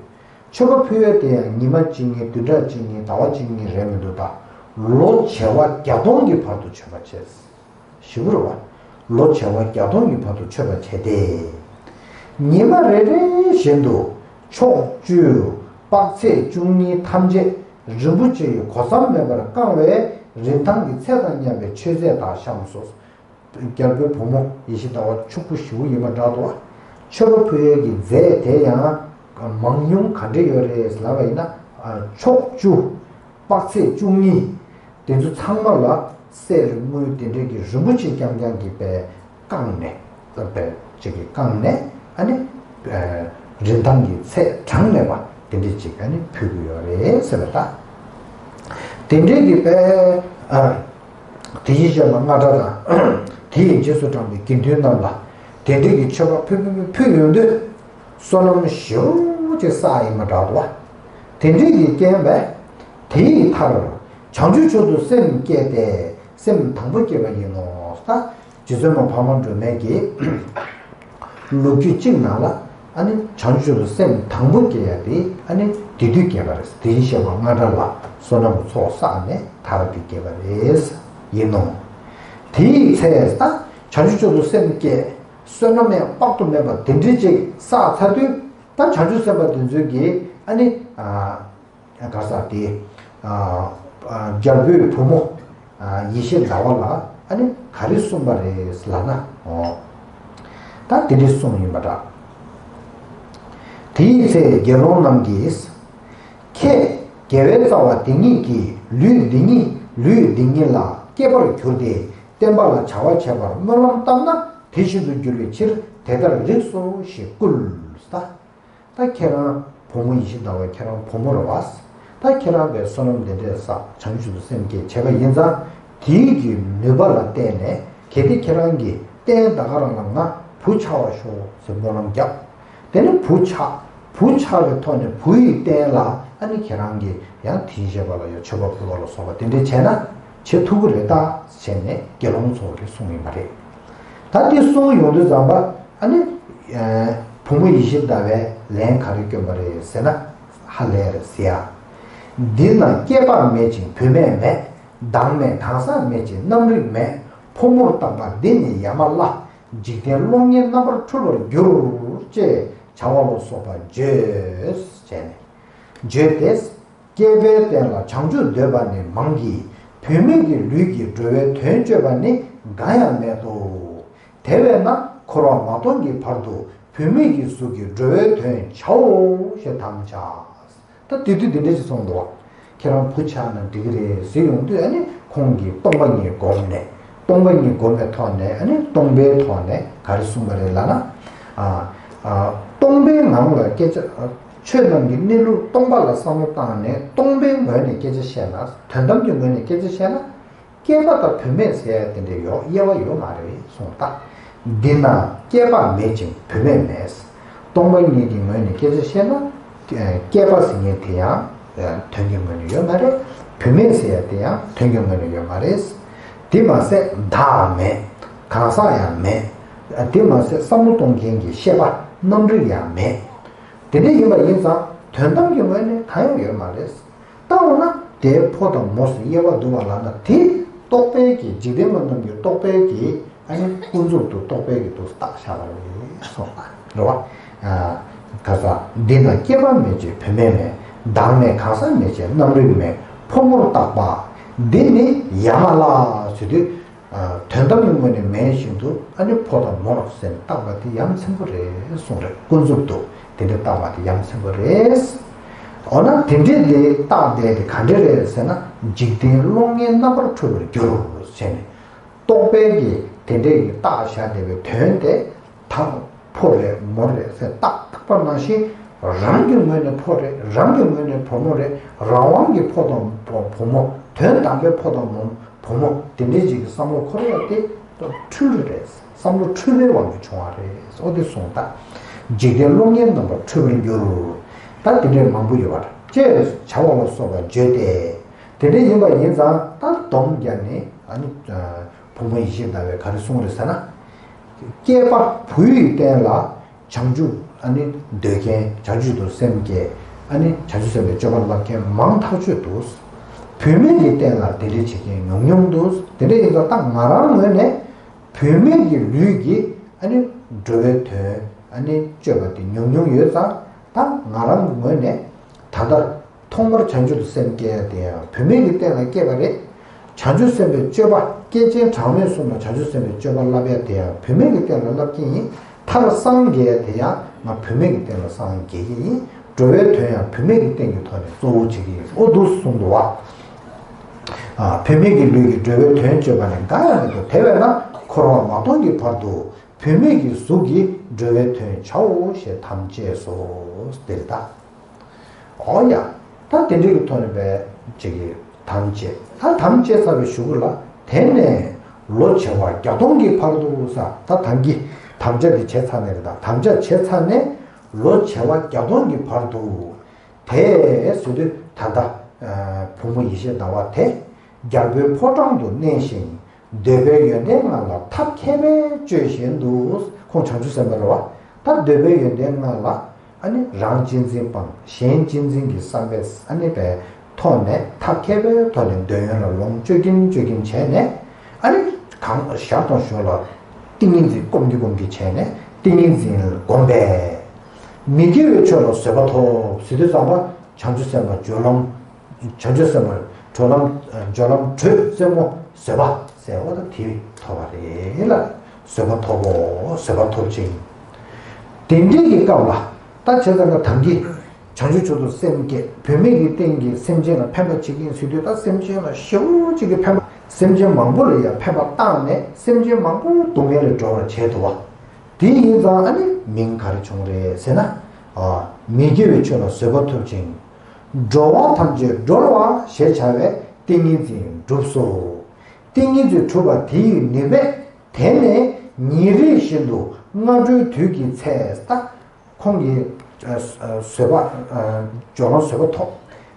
མཆོད་པ་ཕུལ་ཡས་དེ་ཡང་ཉི་མ་གཅིག་གཉིས་བདུན་ཕྲག་གཅིག་གཉིས་ཟླ་བ་གཅིག་གཉིས་རེད་མི་འདུག་ད་ལོ་བྱེ་བ་བརྒྱ་སྟོང་གི་བར་དུ་མཆོད་པ་བྱས། ཞེ་པོ་རེད་བ། ལོ་བྱེ་བ་བརྒྱ་སྟོང་གི་བར་དུ་མཆོད་པ་བྱས་ཏེ། ཉི་མ་རེ་རེ་བཞིན་དུ་ཕྱོགས་བཅུ་དཔག་ཚད་བཅུ་གཉིས་ཐམས་ཅད་རིན་པོ་ཆེ་ཡིས་གོ་མཚམས་མེད་པར་བཀང་བའི་རིན་ཐང་གི་ཚད་དང་མཉམ་པའི་མཆོད་རྫས་དག་བཤམས་སོ། རྒྱལ་པོའི་བུ་མོ་ཡེ་ཤེས་ཟླ་བ་ཕྱུག་པོ་ཞེ་པོ་ཡིན་པ་འདྲ་འདུག་མཆོད་པ་ཕུལ་ཡས་ཀྱི་རྫས་དེ་ཡང་མང་ཉུང་ག་འདྲ་ཡོད་རེད་ལབ་པ་ཡིན་ན། ཕྱོགས་བཅུ་དཔག་ཚད་བཅུ་གཉིས། དེ་ཚོ་ཚང་མ་ལ་གསེར་དངུལ་དེ་འདྲས་ཀྱི་རིན་པོ་ཆེ་རྐྱང་རྐྱང་གིས་པའི་བཀང་ནས། པའི་ཅིག་གིས་བཀང་ནས་ཨ་ནི། རིན་ཐང་གི་ཚད་གྲངས་མེད་པ་དེ་འདྲས་ཅིག་ཨ་ནི་ཕུལ་གྱི་ཡོད་རེད་ཟེར་བ་ད། དེ་འདྲས་ཀྱི་པའི་དེ་བཞིན་གཤེགས་པ་རྔ་སྐྲག་དང་། དེ་ཡི་རྗེས་སུ་འབྲངས་པའི་དགེ་འདུན་རྣམས་ལ་དེ་འདྲས་ཀྱི་མཆོད་པ་ཕུལ་ཕུལ་ཕུལ་ཕུལ་ཡོང་དུས། བསོད་ནམས་ཞེ་པོ་ཅིག་བསགས་ཡིན་པ་འདྲ་འདུག་བ། དེ་འདྲའི་གི་རྐྱེན་པས། དེའི་མཐར། བྱང་ཆུབ་མཆོག་ཏུ་སེམས་བསྐྱེད་དེ་སེམས་དང་པོ་བསྐྱེད་པ་ཡིན་ནོ། ད་རྗེ་བཙུན་མ་འཕགས་མ་སྒྲོལ་མས་ཀྱིས་ལོ་རྒྱུས་གཅིག་ནང་ལ་ཨ་ནི་བྱང་ཆུབ་མཆོག་ཏུ་སེམས་དང་པོ་བསྐྱེད་ཡ་དེ་ཨ་ནི་དེ་དུས་བསྐྱེད་པ་རེད། དེ་བཞིན་གཤེགས་པ་རྔ་སྐྲག་ལ་བསོད་ནམས་ཀྱི་ཚོགས་བསགས་ནས་མཐར་དེ་བསྐྱེད་པ་རེད་ཡིན་ནོ། དེའི་ཚེ་ད་བྱང་ཆུབ་མཆོག་ཏུ་སེམས་བསྐྱེད། བསོད་ནམས་ཡང་དཔག་ཏུ་མེད་པ་དེ་འདྲའི་ཅིག་བསགས་ཚར་དུས། ད་བྱང་ཆུབ་སེམས་དཔའ་དེ་ཚོས་ཀྱིས་ཨ་ནི། ཨ་ག་ས་དེ། ཨ་ཨ་རྒྱལ་པོའི་བུ་མོ། ཨ་ཡེ་ཤེས་ཟླ་བ་ལ་ཨ་ནི་ག་རེ་གསུངས་པ་རེད་ལབ་ན། འོ། ད་དེ་འདྲའི་གསུངས་ཡིན་པ་འདྲ། དེའི་ཚེ་དགེ་སློང་རྣམས་ཀྱིས། ཁྱེད་དགེ་བའི་རྩ་བ་འདི་ཉིད་ཀྱིས་ལུས་འདི་ཉིད་ལུས་འདི་ཉིད་ལ་སྐྱེས་པར་གྱུར་ཏེ་བསྟན་པ་ལ་བྱ་བ་བྱེད་པར་སྨོན་ལམ་བཏབ་ན། དེ་བཞིན་དུ་འགྱུར་བའི་ཕྱིར་དེ་ལྟར་རིགས་སོ་ཞེས་བསྐུལ། ད་ད་ཁྱེད་རང་བུ་མོ་ཡེ་ཤེས་ཟླ་བ་ཁྱེད་རང་བུ་མོ་རེད་བ། ད་ཁྱེད་རང་པའི་བསོད་ནམས་དེ་འདྲས་བསགས་བྱང་ཆུབ་ཏུ་སེམས་བསྐྱེད་བྱས་པ་ཡིན་ཙང་། དེའི་གི་ནུས་པ་ལ་བརྟེན་ནས་གལ་ཏེ་ཁྱེད་རང་གིས་གཏན་ད་ག་རང་ལ་ང་བུ་ཆགས་པར་ཤོག་ཟེར་སྨོན་ལམ་བརྒྱབ། དེ་ནས་བུ་ཆགས། བུ་ཆགས་པའི་ཐོག་ནས་བུ་ཡི་རྟེན་ལ་ཨ་ནི་ཁྱེད་རང་གིས་ཡང་དེ་བཞིན་གཤེགས་པ་ལ་ཡང་མཆོད་པ་ཕུལ་བ་ལ་སོགས་པ་དེ་འདྲས་བྱས་ན་བྱེད་ཐུབ་ཀྱི་རེད་ད་བྱས་ནས་དགེ་སློང་ཚོ་གིས་གསུངས་ཡིན་པ་རེད། ད་འདི་གསུངས་ཡོང་དུས་ཙམ་པ་ཨ་ནི། ཨ་བུ་མོ་ཡེ་ཤེས་ཟླ་བས་ལན་ག་རེ་བསྐྱོན་པ་རེད་ཟེར་ན། ཧ་ལས་རེད་ཟེར་ཡ། འདི་ན་སྐྱེས་པ་མེད་ཅིང་བུད་མེད་མེད། མདངས་མེད་གང་ཟག་མེད་ཅིང་རྣམ་རིག་མེད། ཕོ་མོར་བརྟགས་པ་འདི་ནི་ཡ་མ་བླ། འཇིག་རྟེན་གློག་བརྙན་རྣམ་པར་འཁྲུལ་བར་འགྱུར། ཅེས་བྱ་བ་ལ་སོགས་པ་བརྗོད། བྱས་ནས། བརྗོད་དེ། སྐྱེས་པའི་རྟེན་ལ་བྱང་ཆུབ་འདོད་པ་ནི་མང་གི། བུད་མེད་ཀྱི་ལུས་ཀྱིས་འགྲོ་བའི་དོན་སྤྱོད་པ་ནི་འགའ་ཡང་མེད་དོ། དེ་བས་ན་འཁོར་བ་མ་སྟོངས་ཀྱི་བར་དུ་བུད་མེད་ཀྱི་གཟུགས་ཀྱིས་འགྲོ་བའི་དོན་བྱའོ་ཞེས་དམ་བཅའ། ད་དེ་དུས་དེ་འདྲ་ཞིག་གསུངས་འདུག་ཁྱེད་རང་བུ་ཆགས་ན་འགྲིག་གི་རེད་ཟེར་ཡོང་དུས་ཨ་ནི་ཁོང་གིས་སྟོང་པ་ཉིད་བསྒོམས་ནས། སྟོང་པ་ཉིད་བསྒོམས་པའི་ཐོག་ནས་ཨ་ནི་སྟོང་པའི་ཐོག་ནས་ག་རེ་གསུངས་པ་རེད་ལབ་ན། ཨ་ཨ་སྟོང་པའི་ངང་ལ་སྐད་ཆ། ཆོས་རྣམས་ཀྱི་གནས་ལུགས་སྟོང་པ་ལ་བསམ་བློ་བཏང་ནས་སྟོང་པའི་ངོས་ནས་སྐད་ཆ་བཤད་ན། དོན་དམ་གྱི་ངོས་ནས་སྐད་ཆ་བཤད་ན། སྐྱེས་པ་དང་བུད་མེད་ཟེར་ཡ་དེ་འདྲ་ཡོད་དབྱེ་བ་ཡོད་མ་རེད་གསུངས་ད། འདི་ན་སྐྱེས་པ་མེད་ཅིང་བུད་མེད་མེད། སྟོང་པ་ཉིད་ཀྱི་ངོས་ནས་སྐད་ཆ་བཤད་ན། སྐྱེས་པ་ཟེར་མཁན་དེ་ཡང་དོན་གྱི་ངོས་ནས་ཡོད་མ་རེད། བུད་མེད་ཟེར་ཡ་དེ་ཡང་དོན་གྱི་ངོས་ནས་ཡོད་མ་རེད། དེ་མ་ཟད་བདག་མེད། གང་ཟག་ཡང་མེད། དེ་མ་ཟད་བསམ་བློ་གཏོང་མཁན་གྱི་ཤེས་པ་རྣམ་རིག་ཡང་མེད། དེ་འདྲ་ཡིན་པ་ཡིན་ཙང་དོན་དམ་གྱི་ངོས་ནས་གང་ཡང་ཡོད་མ་རེད། ད་འོ་ན་དེའི་ཕོ་དང་མོ་ཟེར་དབྱེ་བ་འདུག་པ་ལབ་ན་དེ་ རྟོག་པའི་གི་འཇིག་རྟེན་པ་རྣམས་ཀྱི་རྟོག་པའི་གི་ཨ་ནི་ཀུན་རྫོབ་ཏུ་རྟོག་པའི་གི་དུ་རྟགས་བཞག་པ་རེད་གསུངས་པ་རེད་བ། ཨ་ག་ས་འདི་ན་སྐྱེས་པ་མེད་ཅེས་བུད་མེད་མེད། མདང་མེད་གང་ཟག་མེད་ཅེས་རྣམ་རིག་མེད་ཕོ་མོར་བཏགས་པ། འདི་ནི་ཡ་མ་ལ་ཟེར་དུས། དོན་དམ་གྱི་ངོས་ནས་མེད་བཞིན་དུ་ཨ་ནི་ཕོ་དང་མོར་ཟེར་བཏགས་པ་དེ་ཡ་མཚན་པོ་རེད་གསུངས་རེད། ཀུན་རྫོབ་ཏུ་དེ་འདྲ་བཏགས་པ་དེ་ཡ་མཚན་པོ་རེད། འོ་ན་དེ་འདྲའི་ལས་བཏགས་བསྡད་དེ་ག་འདྲ་རེད་ཟེར་ན། འཇིག་རྟེན་གློག་བརྙན་རྣམ་པར་འཕྲུལ་པར་འགྱུར་ཟེར་ནས། རྟོག་པའི་གི་དེ་འདྲའི་གི་བཏགས་བཞག་བསྡད་པའི་དོན་དེ་དག་ཕོ་རེད་མོ་རེད་ཟེར་བཏགས་བཏགས་པ་ནང་བཞིན་རང་གི་ངོས་ནས་ཕོ་རེད། རང་གི་ངོས་ནས་བུ་མོ་རེད། རང་དབང་གི་ཕོ་དང་བུ་མོ། དོན་དམ་པའི་ཕོ་དང་བུ་མོ། བུ་མོ་དེ་འདྲའི་ཅིག་གི་བསམ་བློ་འཁོར་བ་དེ་འཁྲུལ་རེད། བསམ་བློ་འཁྲུལ་པའི་དབང་གིས་བྱུང་བ་རེད། འོ་དེ་གསུངས་ད། འཇིག་རྟེན་གློག་བརྙན་རྣམ་པར་འཕྲུལ་པར་འགྱུར། ད་དེ་འདྲའི་མང་པོ་ཡོད་པར་ཅེས་བྱ་བ་ལ་སོགས་པ་བརྗོད་དེ། དེ་འདྲ་ཡིན་པ་ཡིན་ཙང་ད་སྡོམ་རྒྱག་ནས་ཨ་ནི་བུ་མོ་ཡེ་ཤེས་ཟླ་བས་ག་རེ་གསུངས་རེད་ཟེར་ན། སྐྱེས་པ་བུ་ཡི་རྟེན་ལ། བྱང་ཆུབ་ཨ་ནི་འདོད་མཁན་བྱང་ཆུབ་ཏུ་སེམས་བསྐྱེད། ཨ་ནི་བྱང་ཆུབ་སེམས་དཔའི་སྤྱོད་པ་བསླབ་མཁན་མང་ཐག་ཆོད་འདུག་བུད་མེད་ཀྱི་རྟེན་ལ་དེ་འདྲ་བྱེད་མཁན་ཉུང་ཉུང་འདུག་དེ་འདྲ་ཡིན་ཙང་ད་ང་རང་ངོས་ནས་བུད་མེད་ཀྱི་ལུས་ཀྱི་ཨ་ནི་འགྲོ་བའི་དོན་ཨ་ནི་སྤྱོད་པ་དེ་ཉུང་ཉུང་ཡོད་ཙང་། ད་ང་རང་ངོས་ནས་ད་ལྟ་ཐོག་མར་བྱང་ཆུབ་ཏུ་སེམས་བསྐྱེད་དེ་ཡང་བུད་མེད་ཀྱི་རྟེན་ལ་སྐྱེས་པ་རེད། བྱང་ཆུབ་སེམས་དཔའི་སྤྱོད་པ། སྐྱེས་ཆེན་གྲངས་མེད་གསུམ་ལ་བྱང་ཆུབ་སེམས་དཔའི་སྤྱོད་པ་བསླབ་ཡ་དེ་ཡང་བུད་མེད་ཀྱི་རྟེན་ལ་བསླབ་ཀྱི་ཡིན། མཐར་སངས་རྒྱས་དེ་ཡང་ང་བུད་མེད་ཀྱི་རྟེན་ལ་སངས་རྒྱས་ཀྱི་ཡིན། འགྲོ་བའི་དོན་ཡང་བུད་མེད་ཀྱི་རྟེན་གྱི་ཐོག་ནས་གཙོ་བོ་བྱེད་ཀྱི་ཡིན། འོ་འདུག་གསུངས་འདུག་བ། ཨ། བུད་མེད་ཀྱི་ལུས་ཀྱིས་འགྲོ་བའི་དོན་སྤྱོད་པ་ནི་འགའ་ཡང་མེད་དོ། དེ་བས་ན་འཁོར་བ་མ་སྟོངས་ཀྱི་བར་དུ་བུད་མེད་ཀྱི་གཟུགས་ཀྱིས་འགྲོ་བའི་དོན་བྱའོ་ཞེས་དམ་བཅས་སོ། འདིར་ད། འོ་ཡ། ད་དེ་འདྲའི་གི་ཐོག་ནས་བས་ཅིག་གི་དམ་བཅས། ད་དམ་བཅས་ཚར་བའི་གཞུག་གུ་ལ། དེ་ནས་ལོ་བྱེ་བ་བརྒྱ་སྟོང་གི་བར་དུ་ས། ད་དམ་གྱི་དམ་བཅའ་འདི་བྱས་ཚར་ནས་རེད། ད་དམ་བཅའ་བྱས་ཚར་ནས་ལོ་བྱེ་བ་བརྒྱ་སྟོང་གི་བར་དུ། དེ་ཟེར་དུས་ད་ལྟ་བུ་མོ་ཡེ་ཤེས་ཟླ་བ་དེ་རྒྱལ་པོའི་ཕོ་བྲང་དུ་གནས་ཤིང་། འདོད་པའི་ཡོན་ཏན་ལྔ་ལ་ཐབས་མཁས་པས་སྤྱོད་བཞིན་དུ། ཁོང་བྱང་ཆུབ་སེམས་དཔའ་རེད་བ། ད་འདོད་པའི་ཡོན་ཏན་ལྔ་ལ་ཨ་ནི་རང་གཅེས་འཛིན་སྤངས། གཞན་གཅེས་འཛིན་གྱི་བསམ་པས་ཨ་ནི་པའི་ཐོག་ནས་ཐབས་མཁས་པའི་ཐོག་ནས་འདོད་ཡོན་ལ་ལོངས་སྤྱོད་ཀྱིན་སྤྱོད་ཀྱིན་བྱས་ནས། ཨ་ནི་གང་ཞར་དང་ཞོར་ལ་ཏིང་ངེ་འཛིན་སྒོམ་གྱིན་སྒོམ་གྱིན་བྱས་ནས་ཏིང་ངེ་འཛིན་བསྒོམས་པས། མི་དགེ་བའི་ཆོས་ལ་བཟོད་པ་ཐོབ་ཟེར་དུས་ཙམ་པ་བྱང་ཆུབ་སེམས་དཔའ་སྦྱོར་ལམ། བྱང་ཆུབ་སེམས་དཔའ་སྦྱོར་ལམ། སྦྱོར་ལམ་དྲོད་རྩེ་མོ་བཟོད་པ་ཟེར་བ་དང་དེ་ཐོབ་པ་རེད་ལ། བཟོད་པ་ཐོབ་བོ། བཟོད་པ་ཐོབ་ཅིང་། དེ་འདྲའི་གི་སྐབས་ལ་ད་བྱས་ཙང་ཀ་དམ་གྱི་བྱང་ཆུབ་མཆོག་ཏུ་སེམས་བསྐྱེད། བུད་མེད་ཀྱི་རྟེན་གྱི་སེམས་ཅན་ལ་ཕན་པ་བྱེད་ཀྱི་ཡིན་ཟེར་དུས། ད་སེམས་ཅན་ལ་ཞེ་པོ་ཅིག་གི་ཕན་པ། སེམས་ཅན་མང་པོ་ལ་ཡང་ཕན་པ་བཏང་ནས་སེམས་ཅན་མང་པོ་སྡུག་བསྔལ་ལས་སྒྲོལ་བར་བྱས་འདུག་བ། དེ་ཡིན་ཙང་ཨ་ནི་མིང་ག་རེ་བྱུང་རེད་ཟེར་ན། ཨ། མི་དགེ་བའི་ཆོས་ལ་བཟོད་པ་ཐོབ་ཅིང་། འགྲོ་བ་ཐམས་ཅད་སྒྲོལ་བ་ཞེས་བྱ་བའི་ཏིང་ངེ་འཛིན་གྲུབ་སོ། ཏིང་ངེ་འཛིན་གྲུབ་པ་དེ་ཡི་ནུས་པས་དེ་ནས་ཉིན་རེ་བཞིན་དུ་སྔ་དྲོའི་དུས་ཀྱི་ཚེ་ད། ཁོང་གིས་ཨ་ཨ་བཟོད་པ། ཨ་སྦྱོར་ལམ་བཟོད་པ་ཐོབ།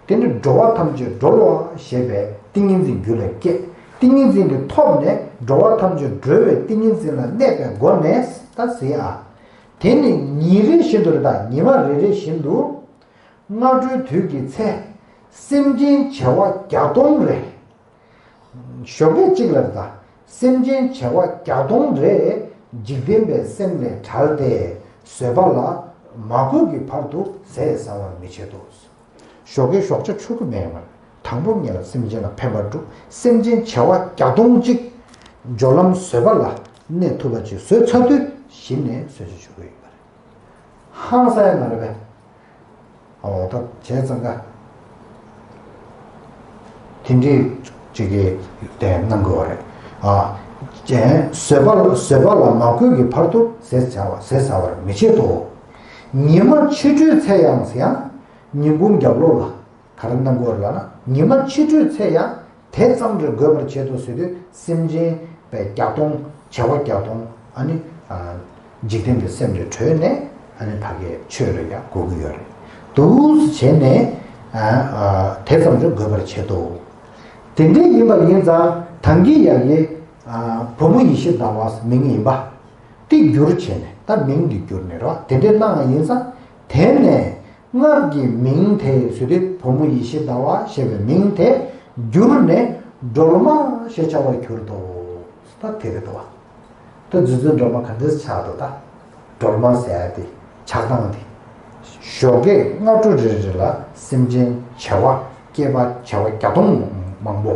དེ་ནི་འགྲོ་བ་ཐམས་ཅད་སྒྲོལ་བ་ཞེས་པའི་ཏིང་ངེ་འཛིན་རྒྱུད་ལ་སྐྱེས། ཏིང་ངེ་འཛིན་དེ་ཐོབ་ནས་འགྲོ་བ་ཐམས་ཅད་སྒྲོལ་བའི་ཏིང་ངེ་འཛིན་ལ་གནས་པའི་སྒོ་ནས་ད་ཟེར་ཨ། དེ་ནི་ཉིན་རེ་བཞིན་དུ་རེད། ད་ཉི་མ་རེ་རེ་བཞིན་དུ་སྔ་དྲོའི་དུས་ཀྱི་ཚེ། སེམས་ཅན་བྱེ་བ་བརྒྱ་སྟོང་རེ། ཞོགས་ཀས་གཅིག་ལ་རེད། ད་སེམས་ཅན་བྱེ་བ་བརྒྱ་སྟོང་རེ་འཇིག་རྟེན་པའི་སེམས་ལས་བྲལ་ཏེ་བཟོད་པ་ལ་མ་གོས་ཀྱི་བར་དུ་ཟས་ཟ་བར་མི་བྱེད་དོ། ཞོགས་ཀས་ཞོགས་ཇ་མཆོད་ཀྱི་མེད་པར་དང་པོ་ཉིད་ལ་སེམས་ཅན་ལ་ཕན་པ་བསྒྲུབ། སེམས་ཅན་བྱེ་བ་བརྒྱ་སྟོང་གཅིག་སྦྱོར་ལམ་བཟོད་པ་ལ་གནས་ཐུབ་པ་ཅིག་བཟོས་ཚར་དུས་གཞི་ནས་གསོལ་ཇ་མཆོད་ཀྱི་ཡོད་པ་རེད། ཧང་སང་ཡ་མ་རེད་པས། ཨོ་ད་བྱས་ཙང་ཀ་དེ་འདྲའི་ཅིག་གི་དེ་གནང་དགོས་པ་རེད། ཨ། ཅན་བཟོད་པ་ལ་བཟོད་པ་ལ་མ་གོས་ཀྱི་བར་དུ་ཟས་བཟའ་བ་ཟས་ཟ་བར་མི་བྱེད་དོ། ཉི་མ་ཕྱི་དྲོའི་ཚེ་ཡང་ཡང་ཉིན་གུང་རྒྱབ་ལོགས་ལ། ག་རེ་གནང་དགོས་རེད་ལབ་ན། ཉི་མ་ཕྱི་དྲོའི་ཚེ་ཡང་དེ་ཙམ་རེ་འགོར་བར་བྱེད་དོ་ཟེར་དུས་སེམས་ཅན་པའི་བརྒྱ་སྟོང་བྱེ་བ་བརྒྱ་སྟོང་ཨ་ནི། ཨ། འཇིག་རྟེན་པའི་སེམས་ལས་གྲོལ་ནས་ཨ་ནི་ཕ་གིའི་ཆོས་ལ་ཡང་གོ་གི་ཡོད་རེད། འདུག་སེ་བྱས་ནས་ཨ་ཨ་དེ་ཙམ་རེ་འགོར་བར་བྱེད་དོ། དེ་འདྲ་ཡིན་པ་ཡིན་ཙང་དམ་གྱི་ཡ་གི་ཨ་བུ་མོ་ཡེ་ཤེས་ཟླ་བ་མིང་ཡིན་པ། དེ་བསྒྱུར་བྱས་ནས་ད་མིང་འདི་བསྒྱུར་ནས་རེད་བ། དེ་འདྲ་གནང་བ་ཡིན་ཙང་དེ་ནས་སྔར་གྱི་མིང་དེ་ཟེར་དུས་བུ་མོ་ཡེ་ཤེས་ཟླ་བ་ཞེས་པའི་མིང་དེ་བསྒྱུར་ནས་ སྒྲོལ་མ་ཞེས་བྱ་བར་གྱུར་ཏོ། ད་དེ་རེད་དོ། ད་རྫུ་འཕྲུལ་སྒྲོལ་མ་ག་འདྲས་ཆགས་འདུག་ད་སྒྲོལ་མ་ཟེར་ཡ་དེ་ཆགས་སྟངས་དེ། ཞོགས་ཀས་སྔ་དྲོ་རེ་རེ་ལ་སེམས་ཅན་བྱེ་བ་སྐྱེས་པ་བྱེ་བ་བརྒྱ་སྟོང་མང་པོ།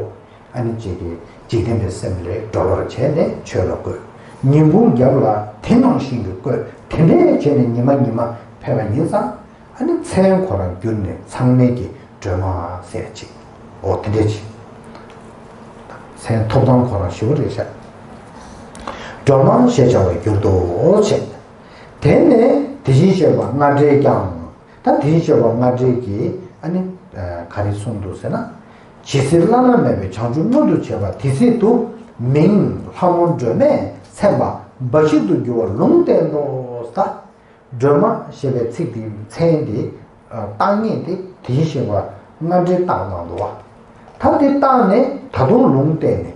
ཨ་ནི་ཅིག་གིས་འཇིག་རྟེན་པའི་སེམས་ལས་སྒྲོལ་བར་བྱས་ནས་ཆོས་ལ་བཀོད། ཉིན་གུང་རྒྱབ་ལ་དེ་ནང་བཞིན་གྱི་བཀོད། དེ་འདྲས་བྱས་ནས་ཉི་མ་ཉི་མ་ཕེབས་པ་ཡིན་ཙང་། ཨ་ནི་མཚན་ཁོ་རང་བསྒྱུར་ནས་ཚང་མས་ཀྱི་སྒྲོལ་མ་ཟེར་ཅིག་འོ་དེ་འདྲས་ཅིག་མཚན་ཐོབ་ཐང་ཁོ་རང་ཞེ་པོ་རེད་ཤག་སྒྲོལ་མ་ཞེས་བྱ་བར་གྱུར་ཏོ་ཞེས། དེ་ནས་དེ་བཞིན་གཤེགས་པ་རྔ་སྒྲས་ཀྱང་། ད་དེ་བཞིན་གཤེགས་པ་རྔ་སྒྲས་ཀྱིས་ཨ་ནི་ག་རེ་གསུངས་འདུག་ཟེར་ན། ཇི་སྲིད་བླ་ན་མེད་པའི་བྱང་ཆུབ་མངོན་དུ་བྱེད་པ་དེ་སྲིད་དུ། མིང་ལྷ་མོ་སྒྲོལ་མས་མཚན་པ་འབའ་ཞིག་ཏུ་འགྱུར་བར་ལུང་བསྟན་ཏོ། ད་སྒྲོལ་མ་ཞེས་པའི་ཚིག་དེ་མཚན་དེ་བཏགས་མཁན་དེ་དེ་བཞིན་གཤེགས་པ་རྔ་སྒྲས་བཏགས་གནང་འདུག་བ། ད་དེ་བཏགས་ནས་ད་དུང་ལུང་བསྟན་ནས།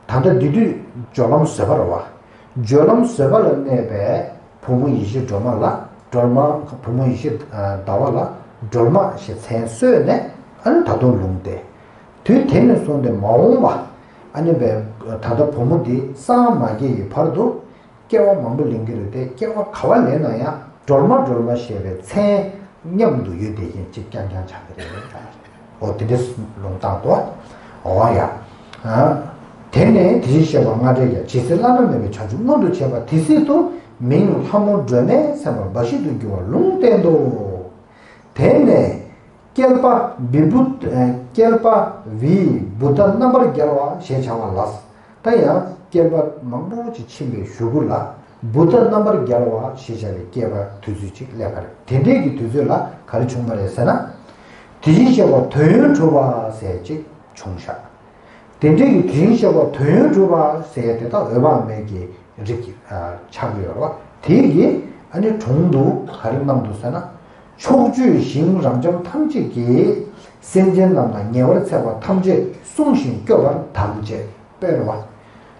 ད་ལྟ་འདི་དུས་སྦྱོར་ལམ་བཟོད་པ་རེད་བ། སྦྱོར་ལམ་བཟོད་པ་ལ་གནས་པའི་བུ་མོ་ཡེ་ཤེས་སྒྲོལ་མ་ལ་སྒྲོལ་མ། བུ་མོ་ཡེ་ཤེས་ཟླ་བ་ལ་སྒྲོལ་མ་ཞེས་མཚན་གསོལ་ནས། ཨ་ནི་ད་དུང་ལུང་བསྟན། དུས་དེ་ནས་བཟུང་སྟེ་མ་འོངས་པ། ཨ་ནི་བའི་ད་ལྟ་བུ་མོ་འདི་སངས་མ་རྒྱས་ཀྱི་བར་དུ། སྐྱེ་བ་མང་པོ་ལེན་གྱི་རེད་དེ། སྐྱེ་བ་ག་བ་ལེན་ན་ཡང་སྒྲོལ་མ་སྒྲོལ་མ་ཞེས་པའི་མཚན་མཉམ་དུ་ཡོད་བསྡད་མཁན་ཅིག་རྐྱང་རྐྱང་ཆགས་ཀྱི་རེད། འོ་དེ་འདྲའི་ལུང་བསྟན་ཏོ། འོ་ཡ། དེ་ནས་དེ་བཞིན་གཤེགས་པ་རྔ་སྒྲས་ཀྱང་། ཇི་སྲིད་བླ་ན་མེད་པའི་བྱང་ཆུབ་མངོན་དུ་བྱེད་པ་དེ་སྲིད་དུ། མིང་ལྷ་མོ་སྒྲོལ་མས་མཚན་པ་འབའ་ཞིག་ཏུ་འགྱུར་བར་ལུང་བསྟན་ཏོ། དེ་ནས་བསྐལ་པ་བི་བུ། བསྐལ་པ་བི་བུ་ཏ་རྣམ་པར་རྒྱལ་བ་ཞེས་བྱ་བ་ལ། ད་ཡང་བསྐལ་པ་མང་པོ་ཅིག་ཕྱིན་པའི་གཞུག་གུ་ལ། བུ་ཏ་རྣམ་པར་རྒྱལ་བ་ཞེས་བྱ་བའི་བསྐལ་པ་དུས་ཚོད་ཅིག་སླེབས་པ་རེད། དེ་འདྲའི་གི་དུས་ཚོད་ལ་ག་རེ་བྱུང་བ་རེད་ཟེར་ན། དེ་བཞིན་གཤེགས་པ་དོན་ཡོད་གྲུབ་པ་ཟེར་ཅིག་བྱུང་ཤག་དེ་འདྲའི་གི་དེ་བཞིན་གཤེགས་པ་དོན་ཡོད་གྲུབ་པ་ཟེར་དེ་དག་འོད་དཔག་མེད་ཀྱི་རིགས་ཀྱི་ཆགས་ཀྱི་ཡོད་རེད་བ། དེ་གི་ཨ་ནི་དྲུང་དུ་ག་རེ་གནང་འདུག་ཟེར་ན། ཕྱོགས་བཅུའི་ཞིང་རབ་འབྱམས་ཐམས་ཅད་ཀྱི། སེམས་ཅན་རྣམས་ལ་ཉེ་བར་འཚེ་བ་ཐམས་ཅད་བསྲུང་ཞིང་སྐྱོབ་པར་དམ་བཅས་པས་རེད་བ།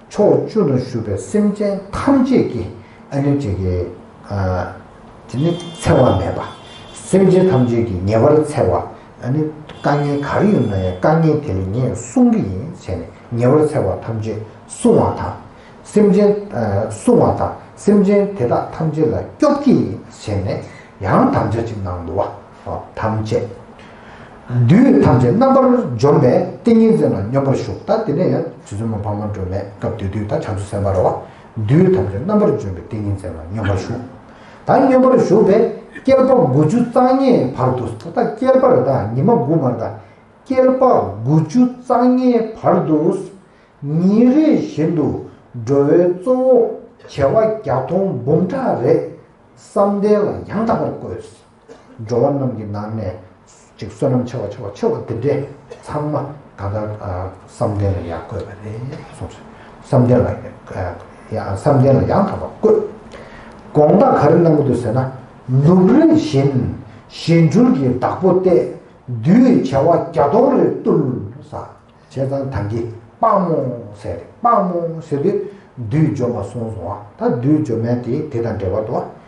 ཕྱོགས་བཅུ་ན་བཞུགས་པའི་སེམས་ཅན་ཐམས་ཅད་ཀྱི་ཨ་ནི་ཅིག་གི་ཨ་དེ་ནི་འཚེ་བ་མེད་པ། སེམས་ཅན་ཐམས་ཅད་ཀྱི་ཉེ་བར་འཚེ་བ། ཨ་ནི་དཀའ་ངལ་ག་རེ་ཡོད་ན་ཡང་དཀའ་ངལ་དེ་ལ་ངས་སྲུང་གི་ཡིན་ཟེར་ནས་ཉེ་བར་འཚེ་བ་ཐམས་ཅད་བསྲུང་བ་དང་། སེམས་ཅན་ཨ་བསྲུང་བ་དང་སེམས་ཅན་དེ་དག་ཐམས་ཅད་ལ་སྐྱོབ་ཀྱི་ཡིན་ཟེར་ནས་ཡང་དམ་བཅའ་ཅིག་གནང་འདུག་བ། ཨ་ཐམས་ཅད། བདུད་ཐམས་ཅད་རྣམ་པར་འཇོམས་པའི་ཏིང་ངེ་འཛིན་ལ་སྙོམས་པར་ཞུགས། ད་དེ་ནས་ཡང་རྗེ་བཙུན་མ་འཕགས་མ་སྒྲོལ་མའི་སྐབས་དེ་དུས་ད་བྱང་ཆུབ་སེམས་དཔའ་རེད་བ། བདུད་ཐམས་ཅད་རྣམ་པར་འཇོམས་པའི་ཏིང་ངེ་འཛིན་ལ་སྙོམས་པར་ཞུགས། ད་སྙོམས་པར་ཞུགས་པས་བསྐལ་པ་དགུ་བཅུ་རྩ་ལྔའི་བར་དུ། ད་བསྐལ་པ་རེད། ད་ཉི་མ་དགུ་མ་རེད། ད་བསྐལ་པ་དགུ་བཅུ་རྩ་ལྔའི་བར་དུ། ཉིན་རེ་བཞིན་དུ་འགྲོ་བའི་གཙོ་བོ་བྱེ་བ་བརྒྱ་སྟོང་འབུམ་ཕྲག་རེ་བསམ་གཏན་ལ་ཡང་དག་པར་བཀོད། འགྲོ་བ་རྣམས་ཀྱི་ནང་ནས་ཅིག་བསོད་ནམས་ཆེ་བ་ཆེ་བ་ཆེ་བ་དེ་འདྲས་ཚང་མ་ད་ལྟ་ཨ་བསམ་གཏན་ལ་ཡང་བཀོད་པ་རེད་གསུངས་སོ། བསམ་གཏན་ལ་ཡང་ཨ་ཡང་བསམ་གཏན་ལ་ཡང་དག་པར་བཀོད། དགོངས་དག་ག་རེ་གནང་གི་འདུག་ཟེར་ན། ནུབ་རེ་བཞིན་བཞིན་སྦྲུལ་གྱི་བདག་པོ་སྟེ། བདུད་བྱེ་བ་བརྒྱ་སྟོང་རེ་བཏུལ་ས། བྱས་ཙང་ད་གིན་དཔའ་མོ་ཟེར་ཏེ། དཔའ་མོ་ཟེར་དུས་བདུད་འཇོམས་པ་གསུངས་སོང་བ། ད་བདུད་འཇོམས་མཁན་དེ་དེ་དང་འབྲེལ་བ་འདུག་བ།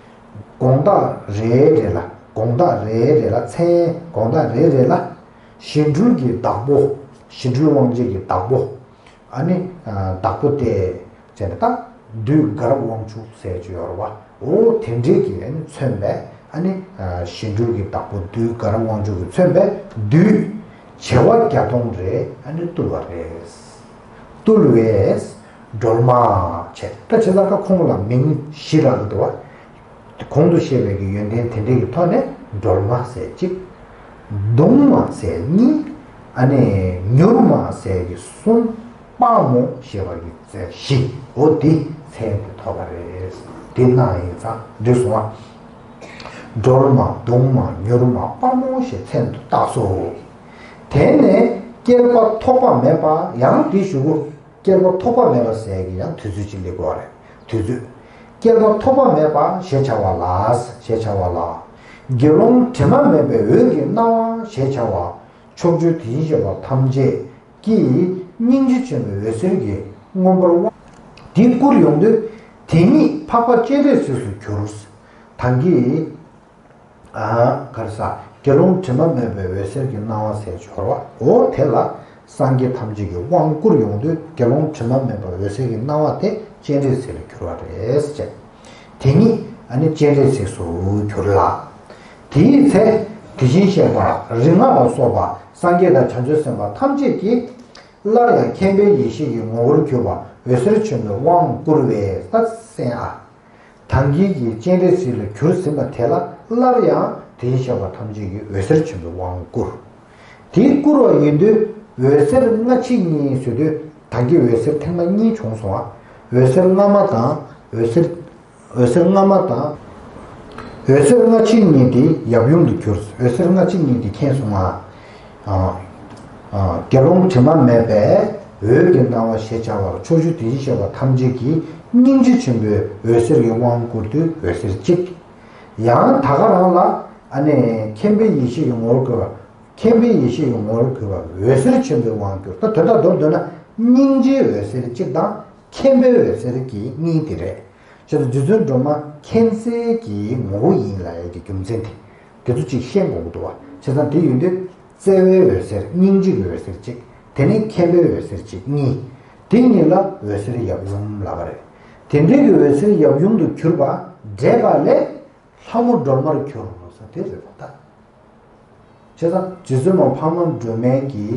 དགོངས་དག་རེ་རེ་ལ། དགོངས་དག་རེ་རེ་ལ་མཚན། དགོངས་དག་རེ་རེ་ལ་བཞིན་སྦྲུལ་གྱི་བདག་པོ། བཞིན་སྦྲུལ་དབང་བྱེད་ཀྱི་བདག་པོ། ཨ་ནི་བདག་པོ་སྟེ། བྱས་ནས་ད་བདུད་དགའ་རབ་དབང་ཕྱུག་ཟེར་གྱི་ཡོད་རེད་བ། འོ་དེ་འདྲས་ཀྱིས་ཨ་ནི་མཚོན་པས། ཨ་ནི་བཞིན་སྦྲུལ་གྱི་བདག་པོ་བདུད་དགའ་རབ་དབང་ཕྱུག་གིས་མཚོན་པས་བདུད་བྱེ་བ་བརྒྱ་སྟོང་རེ་ཨ་ནི་བཏུལ་བ་རེད། བཏུལ་བས་སྒྲོལ་མ་བྱས། ད་བྱས་ཙང་ཀ་ཁོང་ལ་མིང་བཞི་རག་གི་འདུག་བ། གོང་དུ་བཤད་པའི་གི་ཡོན་ཏན་དེ་འདྲས་ཀྱི་ཐོག་ནས་སྒྲོལ་མ་ཟེར་གཅིག། གདུང་མ་ཟེར་གཉིས། ཨ་ནི་མྱུར་མ་ཟེར་གི་གསུམ། དཔའ་མོ་ཞེས་པ་གི་ཟེར་བཞི། འོ་དེ་མཚན་དེ་ཐོབ་པ་རེད། དེ་གནང་ཡིན་ཙང་འགྲིག་སོང་ཨ། སྒྲོལ་མ་གདུང་མ་མྱུར་མ་དཔའ་མོ་ཞེས་མཚན་དུ་བཏགས་སོ། དེ་ནས་བསྐལ་པ་ཐོགས་པ་མེད་པ། ཡང་དེའི་གཞུག་གུ་བསྐལ་པ་ཐོགས་པ་མེད་པ་ཟེར་གྱི་ཡང་དུས་ཚོད་ཅིག་སླེབས་དགོས་པ་རེད། དུས་ཚོད། བསྐལ་པ་ཐོགས་པ་མེད་པ་ཞེས་བྱ་བ་ལ། ཞེས་བྱ་བ་ལ། དགེ་སློང་དྲི་མ་མེད་པའི་འོད་ཀྱི་སྣང་བ་ཞེས་བྱ་བ། ཕྱོགས་བཅུའི་དེ་བཞིན་གཤེགས་པ་ཐམས་ཅད་ཀྱིས་སྙིང་རྗེ་ཆེན་པོའི་འོད་ཟེར་གྱིས་མངོན་པར་དབང་། དེ་བསྐུར་ཡོང་དུས་དེ་ཉིད་འཕགས་པ་སྤྱན་རས་གཟིགས་སུ་གྱུར། ད་གིན། ཨ། ག་རེ་ཟ། དགེ་སློང་དྲི་མ་མེད་པའི་འོད་ཟེར་གྱི་སྣང་བ་ཟེར་སྦྱོར་བ། འོ་དེ་ལ་ སངས་རྒྱས་ཐམས་ཅད་ཀྱིས་དབང་བསྐུར་ཡོང་དུས་དགེ་སློང་དྲི་མ་མེད་པ་འོད་གསལ་གྱི་སྣང་བ་དེ་སྤྱན་རས་གཟིགས་ལ་གྱུར་པ་རེད་ཟེར། དེ་ཉིད་ཨ་ནི་སྤྱན་རས་གཟིགས་སུ་གྱུར་ལ། དེའི་ཚེ་དེ་བཞིན་གཤེགས་པ་རིགས་ལྔ་ལ་སོགས་པ་སངས་རྒྱས་དང་བྱང་ཆུབ་སེམས་དཔའ་ཐམས་ཅད་ཀྱིས་སླར་ཡང་མཁྱེན་པའི་ཡེ་ཤེས་ཀྱི་ངོ་བོར་གྱུར་པ་འོད་ཟེར་ཆེན་པོའི་དབང་བསྐུར་བས་ད་གསན་ཨ། ད་གིན་གྱི་སྤྱན་རས་གཟིགས་ལ་གྱུར་ཟིན་པ་དེ་ལ་སླར་ཡང་དེ་བཞིན་གཤེགས་པ་ཐམས་ཅད་ཀྱིས་འོད་ཟེར་ཆེན་པོའི་དབང་བསྐུར། དེ་བསྐུར་བ་ཡིན་དུས་འོད་ཟེར་སྔ་ཕྱི་གཉིས་ཟེར་དུས་ད་གིན་འོད་ཟེར་ཐེངས་མ་གཉིས་བྱུང་སོང་ང་། འོད་ཟེར་སྔ་མ་དང་འོད་ཟེར་འོད་ཟེར་སྔ་མ་དང་། འོད་ཟེར་སྔ་ཕྱི་གཉིས་དེ་ཡབ་ཡུམ་དུ་གྱུར། འོད་ཟེར་སྔ་ཕྱི་གཉིས་དེ་མཁྱེན་སོང་ང་། ཨ། ཨ། དགེ་སློང་དྲི་མ་མེད་པའི་འོད་ཀྱི་སྣང་བ་ཞེས་བྱ་བར་ཕྱོགས་བཅུའི་དེ་བཞིན་གཤེགས་པ་ཐམས་ཅད་ཀྱི་སྙིང་རྗེ་ཆེན་པོའི་འོད་ཟེར་གྱི་དབང་བསྐུར་དུས་འོད་ཟེར་གཅིག། ཡང་ད་ག་རང་ལ་ཨ་ནི་མཁྱེན་པའི་ཡེ་ཤེས་ཀྱི་ངོ་བོར་གྱུར་པ། མཁྱེན་པའི་ཡེ་ཤེས་ཀྱི་ངོ་བོར་གྱུར་པ་འོད་ཟེར་ཆེན་པོའི་དབང་བསྐུར། ད་དོན་དག་མདོར་བསྡུས་ན་སྙིང་རྗེའི་འོད་ཟེར་གཅིག་དང་། མཁྱེན་པའི་འོད་ཟེར་གྱི་གཉིས་དེ་རེད། བྱས་ཙང་རྗེ་བཙུན་སྒྲོལ་མ་མཁྱེན་བརྩེ་གི་ངོ་བོ་ཡིན་ལབ་ཡ་གི་རྒྱུ་མཚན་དེ། དེ་ཚོ་གཅིག་ཤེས་དགོས་ཀྱི་འདུག་བ། བྱས་ཙང་དེ་ཡིན་དུས་བརྩེ་བའི་འོད་ཟེར་སྙིང་རྗེ་གི་འོད་ཟེར་གཅིག། དེ་ནས་མཁྱེན་པའི་འོད་ཟེར་གཅིག་གཉིས། དེ་གཉིས་ལ་འོད་ཟེར་ཡབ་ཡུམ་ལབ་པ་རེད། དེ་འདྲའི་གི་འོད་ཟེར་ཡབ་ཡུམ་དུ་གྱུར་པ་འདྲེས་པ་ལས། ལྷ་མོ་སྒྲོལ་མར་གྱུར་ཟེར་དེ་རེད་པ་ད། བྱས་ཙང་རྗེ་བཙུན་མ་འཕགས་མ་སྒྲོལ་མའི་གི་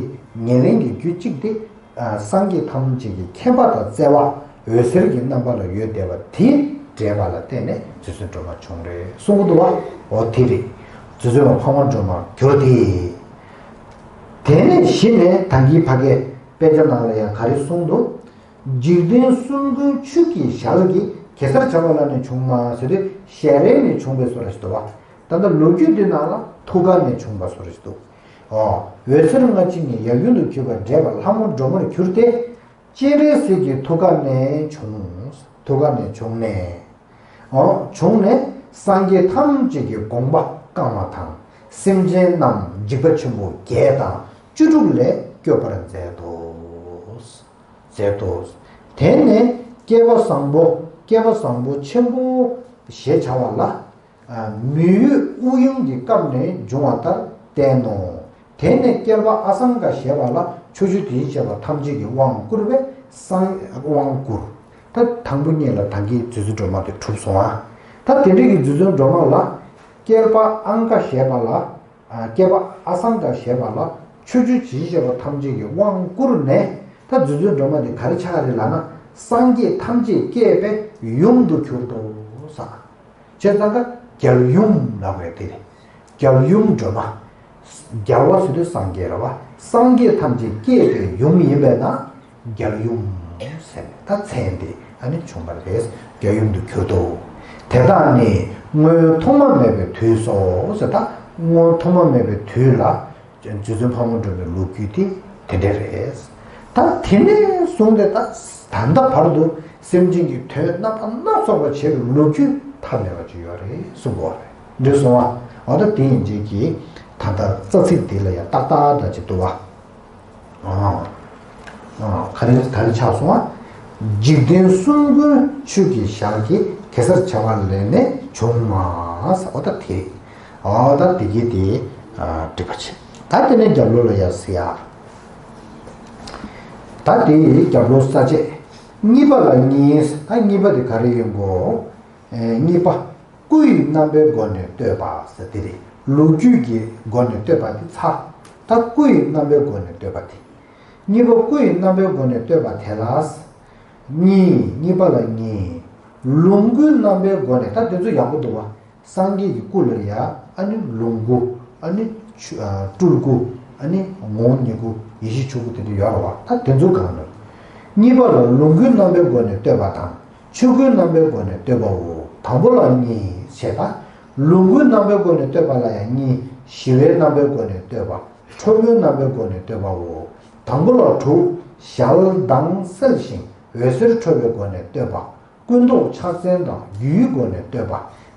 ཉེར་ལེན་གྱི་རྒྱུ་གཅིག་དེ། ཨ། སངས་རྒྱས་ཐམས་ཅད་ཀྱི་མཁྱེན་པ་དང་བརྩེ་བ་འོད་ཟེར་གྱི་རྣམ་པ་ལ་ཡོད་བསྡད་པ་དེ་འདྲེས་པ་ལ་བརྟེན་ནས་རྗེ་བཙུན་སྒྲོལ་མ་བྱུང་རེད་གསུང་གི་འདུག་བ། འོ་དེ་རེད། རྗེ་བཙུན་མ་འཕགས་མ་སྒྲོལ་མར་གྱུར་ཏེ། དེ་ནས་གཞི་ནས་ད་གིན་ཕ་གིའི་དཔེ་ཆ་ནང་ལ་ཡང་ག་རེ་གསུངས་འདུག། འཇིག་རྟེན་གསུམ་མགོན་ཆུ་སྐྱེས་ཞལ་གྱི། གེ་སར་བྱ་བ་ལ་ནི་བྱུང་མ་ཟེར་དུས་ཞལ་རས་ནས་བྱུང་བའི་བཟོ་འདྲ་ཞིག་འདུག་བ། ད་ལྟ་ལོ་རྒྱུས་འདི་ནང་ལ་ཐུགས་ཀ་ནས་བྱུང་བ་བཟོ་འདྲ་ཞིག་འདུག། ཨོ། འོད་ཟེར་སྔ་ཕྱི་གཉིས་ཡབ་ཡུམ་དུ་གྱུར་པ་འདྲེས་པ་ལྷ་མོ་སྒྲོལ་མར་གྱུར་ཏེ། སྤྱན་རས་གཟིགས་ཀྱི་ཐུགས་ཀ་ནས་བྱུང་། ཐུགས་ཀ་ནས་བྱུང་ནས། ཨོ། བྱུང་ནས་སངས་རྒྱས་ཐམས་ཅད་ཀྱི་དགོངས་པ་བསྐང་བ་དང་། སེམས་ཅན་རྣམས་འཇིགས་པ་ཆེན་པོ་བརྒྱད་དང་བཅུ་དྲུག་ལས་སྐྱོབ་པར་མཛད་དོ། མཛད་དོ། དེ་ནས་བསྐལ་པ་བཟང་པོ། བསྐལ་པ་བཟང་པོ་ཆེན་པོ་ཞེས་བྱ་བ་ལ། ཨ། མི་ཡུལ་དབུགས་དབྱུང་གི་སྐབས་ནས་འབྱུང་བ་ལྟར་བསྟན་ནོ། དེ་ནས་བསྐལ་པ་ཨ་སང་ཀ་ཞེས་པ་ལ་ཕྱོགས་བཅུའི་དེ་བཞིན་གཤེགས་པ་ཐམས་ཅད་ཀྱིས་དབང་བསྐུར་བས་སངས། དབང་བསྐུར། ད་དང་པོ་གཉིས་ལ་ད་གིན་རྗེ་བཙུན་སྒྲོལ་མ་དེ་གྲུབ་སོང་ཨ། ད་དེ་འདྲ་གི་རྗེ་བཙུན་སྒྲོལ་མ་ལ་བསྐལ་པ་ཨང་ཀ་ཞེས་པ་ལ། ཨ། བསྐལ་པ་ཨ་སང་ཀ་ཞེས་པ་ལ་ཕྱོགས་བཅུའི་དེ་བཞིན་གཤེགས་པ་ཐམས་ཅད་ཀྱིས་དབང་བསྐུར་ནས། ད་རྗེ་བཙུན་སྒྲོལ་མ་དེ་ག་རེ་ཆགས་རེད་ལབ་ན། སངས་རྒྱས་ཐམས་ཅད་བསྐྱེད་པའི་ཡུམ་དུ་གྱུར་ཏོ་ཟེར། བྱས་ཙང་ཀ་རྒྱལ་ཡུམ་ལབ་རེད་དེ་རེད། རྒྱལ་ཡུམ་སྒྲོལ་མ། རྒྱལ་བ་ཟེར་དུས་སངས་རྒྱས་རེད་བ། སངས་རྒྱས་ཐམས་ཅད་བསྐྱེད་པའི་ཡུམ་ཡིན་པས་ན། རྒྱལ་ཡུམ་ཟེར་ནས་ད་མཚན་དེ་ཨ་ནི་བྱུང་བ་རེད། རྒྱལ་ཡུམ་དུ་གྱུར་ཏོ། དེ་དག་ནི་སྔོན་ཐོག་མ་མེད་པའི་དུས་སོ་ཟེར། ད་སྔོན་ཐོག་མ་མེད་པའི་དུས་ལ། རྗེ་བཙུན་འཕགས་མ་སྒྲོལ་མའི་ལོ་རྒྱུས་དེ་དེ་འདྲ་རེད། ད་དེ་ནས་བཟུང་སྟེ་ད་ད་ལྟ་བར་དུ་སེམས་ཅན་གྱི་དོན་སྣ་ཚོགས་སྣ་ཚོགས་པ་བྱས་པའི་ལོ་རྒྱུས་མཐའ་མེད་པ་ཅིག་ཡོད་རེད་གསུངས་པ་རེད། འགྲིག་སོང་བ། འོ་ད་དེ་ཡིན་རྗེས་ཀྱི་ད་ལྟ་རྩ་ཚིག་འདི་ལ་ཡང་ཏག་ཏག་འདྲ་ཅིག་འདུག་བ། ཨ། ཨ། ག་རེ་ག་རེ་ཆགས་སོང་བ། འཇིག་རྟེན་གསུམ་མགོན་ཆུ་སྐྱེས་ཞལ་གྱི། གེ་སར་བྱ་བ་ལས་ནི་བྱུང་མ་ཟེར། འོ་ད་དེ། ཨོ་ད་དེ་གི་དེ། ཨ། འགྲིག་པ་བྱེད། ད་དེ་ནས་རྒྱབ་ལོགས་ལ་ཡར་ཟེར་ཡ། ད་དེ་རྒྱབ་ལོགས་ས་བཅད། གཉིས་པ་ལ་གཉིས། ད་གཉིས་པ་དེ་ག་རེ་ཡིན་གོ། ཨེ། གཉིས་པ། སྐུ་ཡི་རྣམ་པའི་སྒོ་ནས་བསྟོད་པ་ཟེར་དེ་རེད། ལོ་རྒྱུས་ཀྱི་སྒོ་ནས་བསྟོད་པ་དེ་ཚར། ད་སྐུ་ཡི་རྣམ་པའི་སྒོ་ནས་བསྟོད་པ་དེ། གཉིས་པ། སྐུ་ཡི་རྣམ་པའི་སྒོ་ནས་བསྟོད་པ་དེ་ལ། གཉིས། གཉིས་པ་ལ་གཉིས། ལོངས་སྐུའི་རྣམ་པའི་སྒོ་ནས། ད་དེ་ཚོ་ཡག་པོ་འདུག་བ། སངས་རྒྱས་ཀྱི་སྐུ་ལ་ཡ། ཨ་ནི་ལོངས་སྐུ། ཨ་ནི་ཆོས། ཨ། སྤྲུལ་སྐུ། ཨ་ནི་ངོ་བོ་ཉིད་སྐུ། ཡེ་ཤེས་ཆོས་སྐུ་དེ་འདྲ་ཡོད་རེད་བ། ད་དེ་ཚོ་གང་ནས། གཉིས་པ་ལ་ལོངས་སྐུའི་རྣམ་པའི་སྒོ་ནས་བསྟོད་པ་དང་། ཆོས་སྐུའི་རྣམ་པའི་སྒོ་ནས་བསྟོད་པའོ། དང་པོ་ལ་གཉིས་བྱས་ད། ལོངས་སྐུའི་རྣམ་པའི་སྒོ་ནས་བསྟོད་པ་ལ་ཡང་གཉིས། ཞི་བའི་རྣམ་པའི་སྒོ་ནས་བསྟོད་པ། ཁྲོ་བོའི་རྣམ་པའི་སྒོ་ནས་བསྟོད་པའོ། དང་པོ་ལ་དྲུག། ཞལ་མདངས་གསལ་ཞིང་འོད་ཟེར་འཕྲོ་བའི་སྒོ་ནས་བསྟོད་པ། སྐུ་མདོག་ཕྱག་མཚན་དང་རྒྱུའི་སྒོ་ནས་བསྟོད་པ།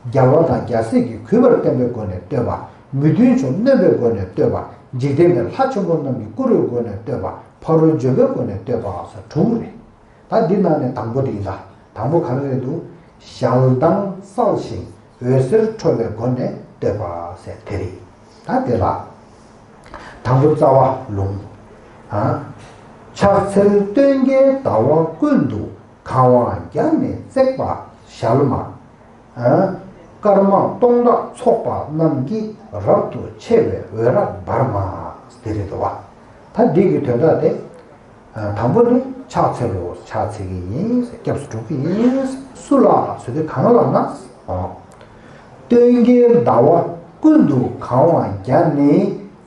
རྒྱལ་བ་དང་རྒྱལ་སྲིད་ཀྱི་གུས་པར་བསྟན་པའི་སྒོ་ནས་བསྟོད་པ། མི་མཐུན་ཕྱོགས་གནོན་པའི་སྒོ་ནས་བསྟོད་པ། འཇིག་རྟེན་པའི་ལྷ་ཆེན་པོ་རྣམས་ཀྱིས་བཀུར་བའི་སྒོ་ནས་བསྟོད་པ། ཕ་རོལ་འབྱོན་པའི་སྒོ་ནས་བསྟོད་པ་སོགས་དྲུག་རེད། ད་འདི་ནང་ནས་དང་པོ་དེ་ཡིན་ད། དང་པོ་ག་རེ་རེད་འདུག། ཞལ་མདངས་གསལ་ཞིང་འོད་ཟེར་འཕྲོ་བའི་སྒོ་ནས་བསྟོད་པ་ཟེར་དེ་རེད། ད་དེ་ལ། དང་པོ་རྩ་བ་ལོངས། ཕྱག་འཚལ་སྟོན་ཀའི་ཟླ་བ་ཀུན་ཏུ་གང་བ་བརྒྱ་ནི་བརྩེགས་པ་ཞལ་མ། ཀརྨ་སྟོང་ཕྲག་ཚོགས་པ་རྣམས་ཀྱིས་རབ་ཏུ་ཕྱེ་བའི་འོད་རབ་འབར་མ། དེ་རེད་དོ། ད་འདི་གི་དོན་དག་དེ། དང་པོ་ནི་ཕྱག་འཚལ་ལོ། ཕྱག་འཚལ་གྱི་ཡིན། སྐྱབས་སུ་འགྲོ་གི་ཡིན། སུ་ལ་ཟེར་དུས་གང་ལ་ན། སྟོན་ཀའི་ཟླ་བ་ཀུན་ཏུ་གང་བ་བརྒྱ་ནི་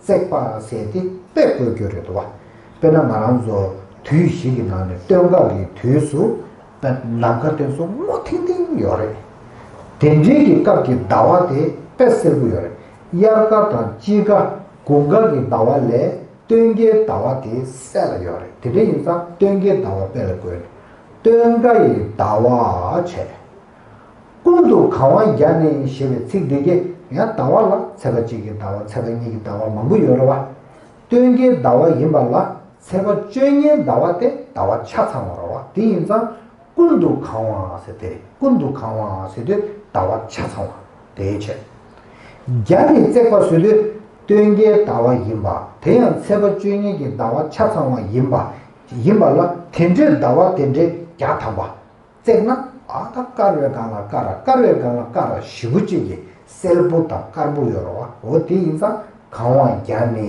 བརྩེགས་པ་ཟེར་ཏེ་དཔེ་བཀོད་རྒྱུ་རེད་དོ། དཔེར་ན་ང་རང་ཚོ་དུས་བཞི་གི་ནང་ནས་སྟོན་ཁ་གི་དུས་སུ་ནམ་མཁའ་དེ་ཚོ་སྔོ་ཐིང་ཐིང་ཡོད་རེད། དེ་འདྲའི་གི་སྐབས་ཀྱི་ཟླ་བ་དེ་དཔེ་གསལ་པོ་ཡོད་རེད། དབྱར་ཁ་དང་དཔྱིད་ཁ་དགུན་ཁ་གི་ཟླ་བ་ལས་སྟོན་ཀའི་ཟླ་བ་དེ་གསལ་ལ་ཡོད་རེད། དེ་འདྲ་ཡིན་ཙང་སྟོན་ཀའི་ཟླ་བ་དཔེ་ལ་བཀོད་ནས་སྟོན་ཁ་ཡི་ཟླ་བ་བྱས། ཀུན་ཏུ་གང་བ་བརྒྱ་ནི་ཞེས་པའི་ཚིག་འདི་གས་ཡང་ཟླ་བ་ལ་ཚེས་པ་གཅིག་གི་ཟླ་བ་ཚེས་པ་གཉིས་ཀྱི་ཟླ་བ་མང་པོ་ཡོད་རེད་བ། སྟོན་ཀའི་ཟླ་བ་ཡིན་པ་ལ་ཚེས་པ་བཅོ་ལྔའི་ཟླ་བ་དེ་ཟླ་བ་ཆ་ཚང་བ་རེད་བ། དེ་ཡིན་ཙང་ཀུན་ཏུ་གང་བ་ཟེར་དེ་རེད། ཀུན་ཏུ་གང་བ་ཟེར་དུས་ཟླ་བ་ཆ་ཚང་བ་དེའི་ཕྱིར། བརྒྱ་ནི་བརྩེགས་པ་ཟེར་དུས་སྟོན་ཀའི་ཟླ་བ་ཡིན་པ། དེ་ཡང་ཚེས་པ་བཅོ་ལྔའི་གི་ཟླ་བ་ཆ་ཚང་བ་ཡིན་པ། ཡིན་པ་ལ་དེ་འདྲའི་ཟླ་བ་དེ་འདྲའི་བརྒྱ་ཐམ་པ་བརྩེགས་ན། ཨ་ད་དཀར་བའི་སྒང་ལ་དཀར་ར་དཀར་བའི་སྒང་ལ་དཀར་ར་ཞེ་པོ་ཅིག་གི་གསལ་པོ་དང་དཀར་པོ་ཡོད་རེད་བ། འོ་དེ་ཡིན་ཙང་གང་བ་བརྒྱ་ནི་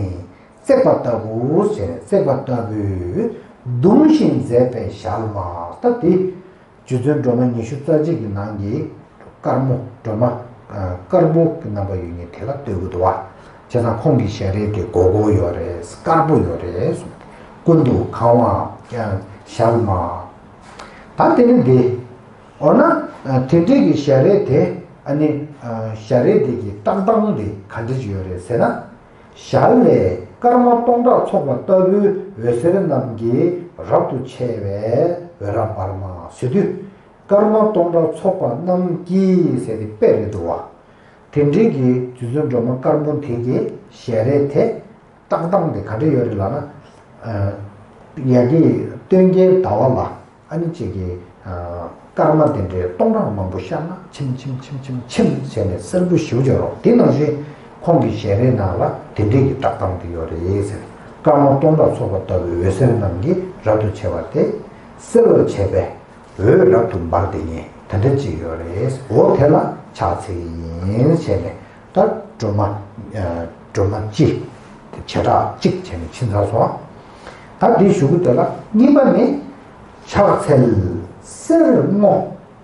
བརྩེགས་པ་ལྟ་བུ་ཟེར་ནས་བརྩེགས་པ་ལྟ་བུའི་གདུང་ཞིང་མཛེས་པའི་ཞལ་མ། ད་དེ་རྗེ་བཙུན་སྒྲོལ་མ་ཉི་ཤུ་རྩ་གཅིག་གི་ནང་གི་དཀར་མོ་སྒྲོལ་མ། དཀར་པོ་གི་རྣམ་པ་ཡོད་མཁན་དེ་ལ་ལྟོས་ཀྱི་འདུག་བ། བྱས་ཙང་ཁོང་གི་ཞལ་རས་དེ་སྒོར་སྒོར་ཡོད་རེད། དཀར་པོ་ཡོད་རེད་གསུངས། ཀུན་ཏུ་གང་བ་ཞལ་མ། ད་དེ་ནི་འདི། འོ་ན་དེ་འདྲའི་གི་ཞལ་རས་དེ་ཨ་ནི་ཞལ་རས་དེ་གི་བཏགས་སྟངས་དེ་ག་འདྲ་ཅིག་ཡོད་རེད་ཟེར་ན། ཞལ་ལས་ཀརྨ་སྟོང་ཕྲག་ཚོགས་པ་ལྟ་བུའི་འོད་ཟེར་རྣམས་ཀྱིས་རབ་ཏུ་ཕྱེ་བའི་འོད་རབ་འབར་མ་ཟེར་དུས། ཀརྨ་སྟོང་ཕྲག་ཚོགས་པ་རྣམས་ཀྱིས་ཟེར་ཏེ་དཔེ་རེད་འདུག་བ། དེ་འདྲའི་གི་རྗེ་བཙུན་སྒྲོལ་མ་དཀར་མོ་དེ་གི་ཞལ་རས་དེ་བཏགས་སྟངས་དེ་ག་འདྲ་ཡོད་རེད་ལབ་ན། ཡ་གི་སྟོན་ཀའི་ཟླ་བ་ལ་ཨ་ནི་ཅིག་གི་སྐར་མ་དེ་འདྲའི་སྟོང་ཕྲག་མང་པོ་ཤར་ན་ཆིམ་ཆིམ་ཆིམ་ཆིམ་ཆིམ་བྱས་ནས་གསལ་པོ་ཞེ་པོ་ཅིག་རོ། དེ་ནང་བཞིན་ཁོང་གི་ཞལ་རས་ནང་ལ་དེ་འདྲའི་གི་བཏགས་སྟངས་དེ་ཡོད་རེད་ཟེར། ཀརྨ་སྟོང་ཕྲག་ཚོགས་པ་ལྟ་བུའི་འོད་ཟེར་རྣམས་ཀྱིས་རབ་ཏུ་ཕྱེ་བ་དེ་གསལ་བར་བྱེད་པའི་འོད་རབ་ཏུ་འབར་ཏེ་ཉེ་དེ་འདྲ་ཅིག་ཡོད་རེད། འོ་དེ་ལ་ཕྱག་འཚལ་གྱི་ཡིན་བྱས་ནས་ད་སྒྲོལ་མ། སྒྲོལ་མ་གཅིག་དེ་བྱེ་བྲག་གཅིག་བྱས་ནས་ཕྱིན་ཚར་སོང་། ད་འདི་གཞུག་གུ་དེ་ལ་གཉིས་པ་ནི། ཕྱག་འཚལ་གསེར་སྔོ་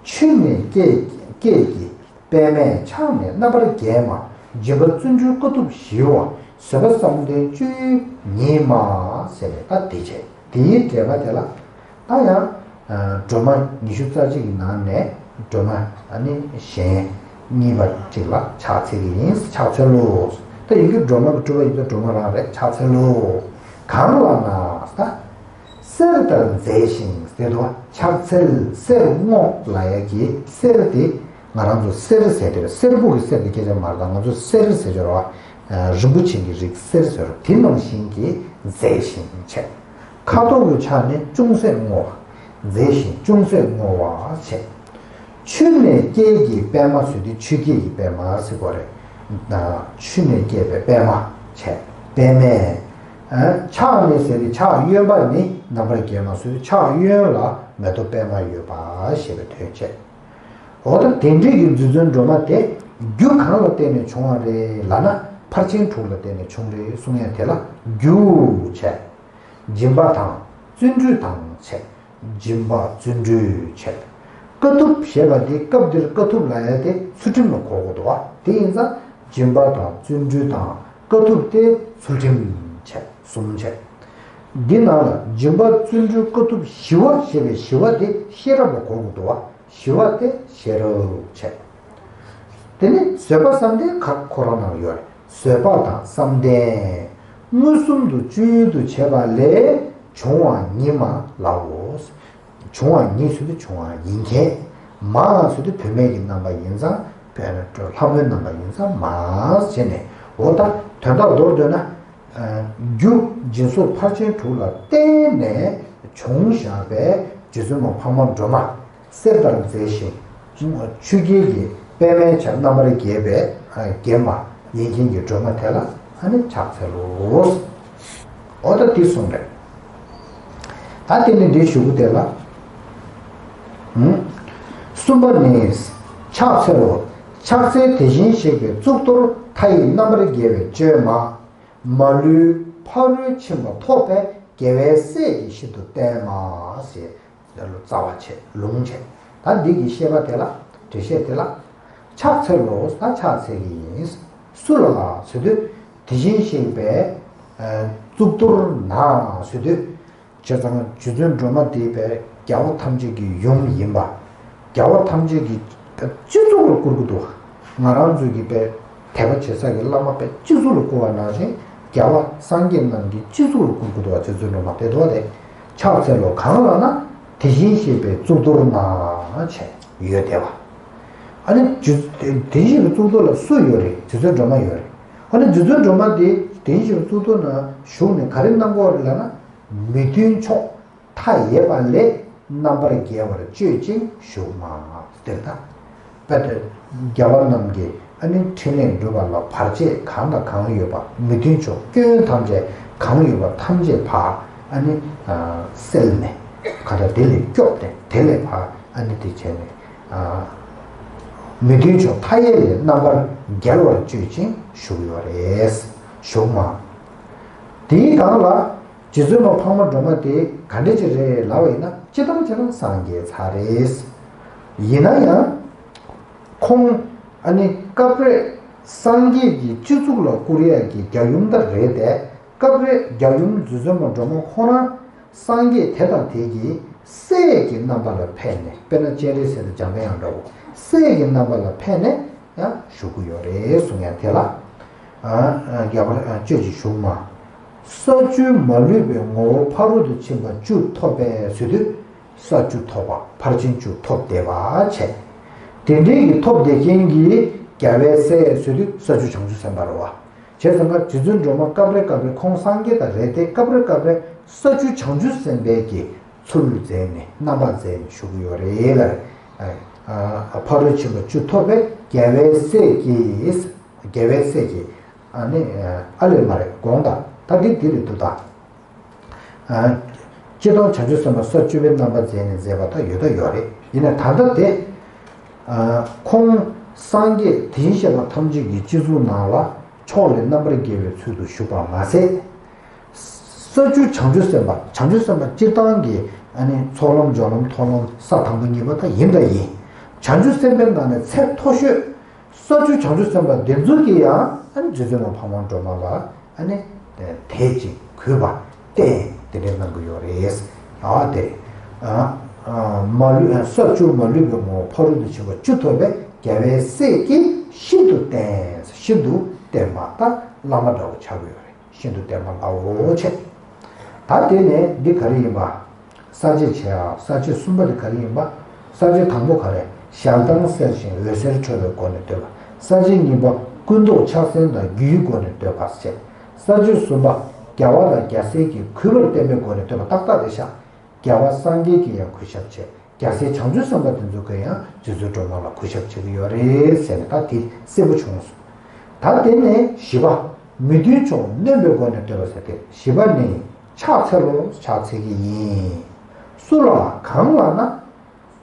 ཆུ་ནས་སྐྱེས་སྐྱེས་ཀྱི་པདྨས་ཕྱག་ནས་རྣམ་པར་རྒྱལ་མ། སྦྱིན་པ་བརྩོན་འགྲུས་དཀའ་ཐུབ་ཞི་བ། བཟོད་པ་བསམ་གཏན་བཅུད་ཉིད་མ། ཟེར་ནས་ད་འདི་བྱས། དེའི་འགྲེལ་པ་དེ་ལ་ད་ཡང་སྒྲོལ་མ་ཉི་ཤུ་རྩ་གཅིག་གི་ནང་ནས་སྒྲོལ་མ་ཨ་ནི་གཞན་གཉིས་པ་གཅིག་ལ་ཕྱག་འཚལ་གྱི་ཡིན། ཕྱག་འཚལ་ལོ། ད་ཡིན་གྱི་སྒྲོལ་མ་གི་སྤྲུལ་པ་ཡིན་ཙང་སྒྲོལ་མ་རང་རེད། ཕྱག་འཚལ་ལོ། གང་ལ་ན་ད། གསེར་ལྟར་མཛེས་ཤིང་ཟེར་དུས་ཕྱག་འཚལ་གསེར་སྔོ་ལབ་ཡ་གི་གསེར་དེ་ང་རང་ཚོ་གསེར་ཟེར་དེ་རེད། སེར་པོ་གི་གསེར་དེ་སྐད་ཆ་མ་རེད། ད་ང་ཚོ་གསེར་ཟེར་གྱི་རེད་བ། རིན་པོ་ཆེ་གི་རིགས་གསེར་ཟེར་རོ། དེ་ནང་བཞིན་གྱི་མཛེས་ཤིང་བྱས། ཁ་དོག་གི་ཆ་ནས་ཅུང་ཟད་སྔོ་བ། མཛེས་ཤིང་ཅུང་ཟད་སྔོ་བ་བྱས། ཆུ་ནས་སྐྱེས་ཀྱི་པདྨ་ཟེར་དུས་ཆུ་སྐྱེས་ཀྱི་པདྨ་ཟེར་དགོས་རེད། ཆུ་ནས་སྐྱེས་པའི་པདྨ་བྱས། པདྨས། ཕྱག་ནས་ཟེར་ཏེ་ཕྱག་གཡོན་པ་ནི་རྣམ་པར་རྒྱལ་མ་ཟེར་ཏེ་ཕྱག་གཡོན་ལ་མེ་ཏོག་པདྨ་ཡོད་པ་ཞེས་པའི་དོན་བྱས། འོ་ད་དེ་འདྲའི་གི་རྗེ་བཙུན་སྒྲོལ་མ་དེ་རྒྱུ་གང་ལ་བརྟེན་ནས་བྱུང་བ་རེད་ལབ་ན་ཕར་ཕྱིན་དྲུག་ལ་བརྟེན་ནས་བྱུང་རེད་གསུང་ཡ་དེ་ལ་རྒྱུ་བྱས། སྦྱིན་པ་དང་བརྩོན་འགྲུས་དང་བྱས། སྦྱིན་པ་བརྩོན་འགྲུས་བྱས། དཀའ་ཐུབ་ཞེས་པ་དེ་སྐབས་འདིར་དཀའ་ཐུབ་ལབ་ཡ་དེ་ཚུལ་ཁྲིམས་ལ་གོ་དགོས་འདུག་བ། དེ་ཡིན་ཙང་སྦྱིན་པ་དང་བརྩོན་འགྲུས་དང་དཀའ་ཐུབ་དེ་ཚུལ་ཁྲིམས་བྱས། གསུམ་བྱས། འདི་ནང་ལ་སྦྱིན་པ་བརྩོན་འགྲུས་དཀའ་ཐུབ་ཞི་བ་ཞེས་པའི་ཞི་བ་དེ་ཤེས་རབ་ལ་གོ་དགོས་འདུག་བ། ཞི་བ་དེ་ཤེས་རབ་བྱས། དེ་ནི་བཟོད་པ་བསམ་གཏན་ཁ་ཁོ་རང་ནང་ཡོད་རེད། བཟོད་པ་དང་བསམ་གཏན། མངོན་སུམ་དུ་སྤྱོད་ཡུལ་དུ་བྱེད་པ་ལས་བྱུང་བ་ཉིད་མ་ལའོ། བྱུང་བ་ཉིད་ཟེར་དུས་བྱུང་བ་ཡིན་མཁན། མ་ཟེར་དུས་བུད་མེད་ཀྱི་རྣམ་པ་ཡིན་ཙང་བོད་ལྷ་མོའི་རྣམ་པ་ཡིན་ཙང་མ་ཟེར་ནས། འོ་ད་དོན་དག་མདོར་བསྡུས་ན། རྒྱུ་སྦྱིན་སོགས་ཕར་ཕྱིན་དྲུག་ལ་བརྟེན་ནས་བྱུང་བཞག་པའི་རྗེ་བཙུན་མ་འཕགས་མ་སྒྲོལ་མ། གསེར་ལྟར་མཛེས་ཤིང་། ཆུ་སྐྱེས་ཀྱི་པདྨའི་ཆར་རྣམ་པར་རྒྱས་པའི་རྒྱན་མ་ཡིན་མཁན་གྱི་སྒྲོལ་མ་དེ་ལ་ཨ་ནི་ཕྱག་འཚལ་ལོ། འོ་ད་འདི་གསུངས་རེད། ད་དེ་ནི་འདི་ཞུ་གི་དེ་ལ། ཨུམ། གསུམ་པ་ནི། ཕྱག་འཚལ་ལོ། ཕྱག་འཚལ་དེ་བཞིན་གཤེགས་པའི་གཙུག་ཏོར་མཐའ་ཡས་རྣམ་པར་རྒྱལ་བའི་བཅོས་མ། མ་ལུས་ཕ་རོལ་ཕྱིན་པ་ཐོབ་པའི་རྒྱལ་བའི་སྲས་ཀྱིས་ཤིན་ཏུ་བསྟན་མ་ཞེས་རྩ་བ་བྱས་ལུང་བྱས། ད་འདི་གི་བཤད་པ་དེ་ལ་འགྲེལ་བཤད་དེ་ལ། ཕྱག་འཚལ་ལོ། ད་ཕྱག་འཚལ་གྱི་ཡིན། སུ་ལ་ཟེར་དུས། དེ་བཞིན་གཤེགས་པའི་གཙུག་ཏོར་ན་ཟེར་དུས། བྱས་ཙང་རྗེ་བཙུན་སྒྲོལ་མ་དེ་པའི་རྒྱལ་བ་ཐམས་ཅད་ཀྱི་ཡུམ་ཡིན་པ། རྒྱལ་བ་ཐམས་ཅད་ཀྱི་སྤྱི་གཙུག་ལ་བཀུར་གྱི་འདུག་ང་རང་ཚོའི་གི་པའི་དད་པ་བྱེད་ས་གི་བླ་མ་པའི་སྤྱི་གཙུག་ལ་བཀུར་བ་ནང་བཞིན། རྒྱལ་བ་སངས་རྒྱས་རྣམས་ཀྱི་སྤྱི་གཙུག་ལ་བཀུར་གྱི་འདུག་རྗེ་བཙུན་སྒྲོལ་མ་དེ་འདུག་སྟེ། ཕྱག་འཚལ་ལོ། གང་ལ་ན་དེ་བཞིན་གཤེགས་པའི་གཙུག་ཏོར་ན་བྱས་ཡོད་དེ་བ། ཨ་ནི་རྗེ་དེ་བཞིན་གཤེགས་པའི་གཙུག་ཏོར་ལ་སུ་ཡོད་རེད། རྗེ་བཙུན་སྒྲོལ་མ་ཡོད་རེད། ཨ་ནི་རྗེ་བཙུན་སྒྲོལ་མ་དེ་དེ་བཞིན་གཤེགས་པའི་གཙུག་ཏོར་ན་བཞུགས་ནས་ག་རེ་གནང་གི་ཡོད་རེད་ལབ་ན། མི་མཐུན་ཕྱོགས་མཐའ་ཡས་པ་ལས་རྣམ་པར་རྒྱལ་བར་སྤྱོད་ཅིང་བཞུགས་མ། དེར་ད། དཔེ་དེ། རྒྱལ་བ་རྣམས་ཀྱི་ཨ་ནི་ཕྲིན་ལས་སྒྲུབ་པ་ལ་བར་ཆད་གང་དང་གང་ཡོད་པ། མི་མཐུན་ཕྱོགས་སྐྱོན་ཐམས་ཅད་གང་ཡོད་པ་ཐམས་ཅད་ཕར་ཨ་ནི་སེལ་ནས། ག་ད་དེ་ལས་སྐྱོབ་སྟེ་དེ་ལས་ཕར་ཨ་ནི་དེ་བྱས་ནས། མི་མཐུན་ཕྱོགས་མཐའ་ཡས་ལས་རྣམ་པར་རྒྱལ་བར་སྤྱོད་ཅིང་བཞུགས་ཡོད་རེད། བཞུགས་མ། དེའི་སྒང་ལ། རྗེ་བཙུན་མ་འཕགས་མ་སྒྲོལ་མ་དེ་ག་འདྲ་ཅིག་རེད་ལབ་པ་ཡིན་ན། སྤྱིར་བཏང་སྤྱིར་བཏང་སངས་རྒྱས་ཚར་རེད། ཡིན་ན་ཡང་། ཁོང་ཨ་ནི་སྐབས་རེ་སངས་རྒྱས་ཀྱི་སྤྱི་གཙུག་ལ་བཀུར་ཡག་གི་རྒྱལ་ཡུམ་ད་རེད་དེ། སྐབས་རེ་རྒྱལ་ཡུམ་རྗེ་བཙུན་མ་སྒྲོལ་མ་ཁོ་རང་སངས་རྒྱས་དེ་དང་དེ་གི་སྲས་ཀྱི་རྣམ་པ་ལ་ཕེབས་ནས། དཔེར་ན་སྤྱན་རས་གཟིགས་དང་འཇམ་དཔལ་དབྱངས་འདྲ་བོ། སྲས་ཀྱི་རྣམ་པ་ལ་ཕེབས་ནས་ཡང་བཞུགས་ཀྱི་ཡོད་རེད་གསུང་ཡག་དེ་ལ། ཨ། རྒྱལ་བར་སྤྱོད་ཅིང་བཞུགས་མ། ས་བཅུ་མ་ལུས་པའི་ངོ་བོ་ཕ་རོལ་ཏུ་ཕྱིན་པ་བཅུ་ཐོབ་པས་ཟེར་དུས། ས་བཅུ་ཐོབ་པ། ཕར་ཕྱིན་བཅུ་ཐོབ་བསྡད་པ་བྱས། དེ་འདྲའི་གི་ཐོབ་བསྡད་མཁན་གྱི་རྒྱལ་བའི་སྲས་ཟེར་དུས་ས་བཅུ་བྱང་ཆུབ་སེམས་དཔའ་རེད་བ། བྱས་ཙང་ཀ་རྗེ་བཙུན་སྒྲོལ་མ་སྐབས་རེ་སྐབས་རེ་ཁོང་སངས་རྒྱས་དང་རེད་དེ། སྐབས་རེ་སྐབས་རེ་ས་བཅུ་བྱང་ཆུབ་སེམས་དཔའི་གི་ཚུལ་མཛད་ནས་རྣམ་པ་མཛད་ནས་བཞུགས་ཀྱི་ཡོད་རེད་ལ། ཨ། ཕ་རོལ་ཕྱིན་པ་བཅུ་ཐོབ་པའི་རྒྱལ་བའི་སྲས་ཀྱིས། རྒྱལ་བའི་སྲས་ཀྱིས། ཨ་ནི། ཨ་ལས་མ་རེད། དགོངས་དག་ད་འདི་འདི་རེད་འདུག་ད། ཨ། སྤྱིར་བཏང་བྱང་ཆུབ་སེམས་དཔའ་ས་བཅུ་པའི་རྣམ་པ་མཛད་ནས་མཛད་པ་ད་ཡོད་ད་ཡོད་རེད། ཡིན་ན་ད་ལྟ་དེ། ཨ། ཁོང་སངས་རྒྱས་དེ་བཞིན་གཤེགས་པ་ཐམས་ཅད་ཀྱི་སྤྱི་གཙུག་ནང་ལ་ཕྱོགས་ལས་རྣམ་པར་རྒྱལ་བའི་ཚུལ་དུ་བཞུགས་པ་མ་ཟད། ས་བཅུ་བྱང་ཆུབ་སེམས་དཔའ། བྱང་ཆུབ་སེམས་དཔའ་སྤྱིར་བཏང་གི་ཨ་ནི་ཚོགས་ལམ་སྦྱོར་ལམ་མཐོང་ལམ་ས་དང་པོ་གཉིས་པ་ད་ཡིན་ད་ཡིན། བྱང་ཆུབ་སེམས་དཔའི་ནང་ནས་ཚད་མཐོ་ཤོས། ས་བཅུ་བྱང་ཆུབ་སེམས་དཔའ་འདི་ཚོ་གིས་ཡང་ཨ་ནི་རྗེ་བཙུན་མ་འཕགས་མ་སྒྲོལ་མ་ལ་ཨ་ནི་དད་ཅིང་གུས་པ་བསྟེན་དེ་འདྲའི་གནང་གི་ཡོད་རེད། ཨ་དེ། ཨ། ཨ། མ་ལུས། ཨ། ས་བཅུ་མ་ལུས་པའི་ངོ་བོ་ཕ་རོལ་ཏུ་ཕྱིན་པ་བཅུ་ཐོབ་པའི་རྒྱལ་བའི་སྲས་ཀྱིས་ཤིན་ཏུ་བསྟན། ཤིན་ཏུ་བསྟན་པ་ད་བླ་མ་འདྲ་བོ་ཆགས་ཀྱི་ཡོད་རེད། ཤིན་ཏུ་བསྟན་པ་ལའོ་བྱས། ད་དེ་ནས་འདི་ག་རེ་ཡིན་པ། ས་བཅད་བྱས་ཨ། ས་བཅད་གསུམ་པ་དེ་ག་རེ་ཡིན་པ། ས་བཅད་དང་པོ་ག་རེ། ཞལ་གདངས་གསལ་ཞིང་འོད་ཟེར་འཕྲོ་བའི་སྒོ་ནས་བསྟོད་པ། ས་བཅད་གཉིས་པ་ཀུན་རྟོག་ཕྱག་མཚན་དང་རྒྱུའི་སྒོ་ནས་བསྟོད་པ་བྱས། ས་བཅད་གསུམ་པ་རྒྱལ་བ་དང་རྒྱལ་སྲས་ཀྱིས་གུས་པར་བསྟེན་པའི་སྒོ་ནས་བསྟོད་པ་ཏག་ཏག་རེད་ཤག་རྒྱལ་བ་སངས་རྒྱས་ཀྱིས་ཡང་གུས་ཞབས་བྱས། རྒྱལ་སྲས་བྱང་ཆུབ་སེམས་དཔའ་དེ་ཚོ་གིས་ཡང་རྗེ་བཙུན་སྒྲོལ་མ་ལ་གུས་ཞབས་བྱེད་ཀྱི་ཡོད་རེད་ཟེར་ནས་ད་དེ་གསལ་པོ་བྱུང་སོང་། ད་དེ་ནས་བཞི་པ། མི་མཐུན་ཕྱོགས་གནོན་པའི་སྒོ་ནས་བསྟོད་པ་ཟེར་ཏེ། བཞི་པ་ནི་ཕྱག་འཚལ་ལོ། ཕྱག་འཚལ་གྱི་ཡིན། སུ་ལ་གང་ལ་ན།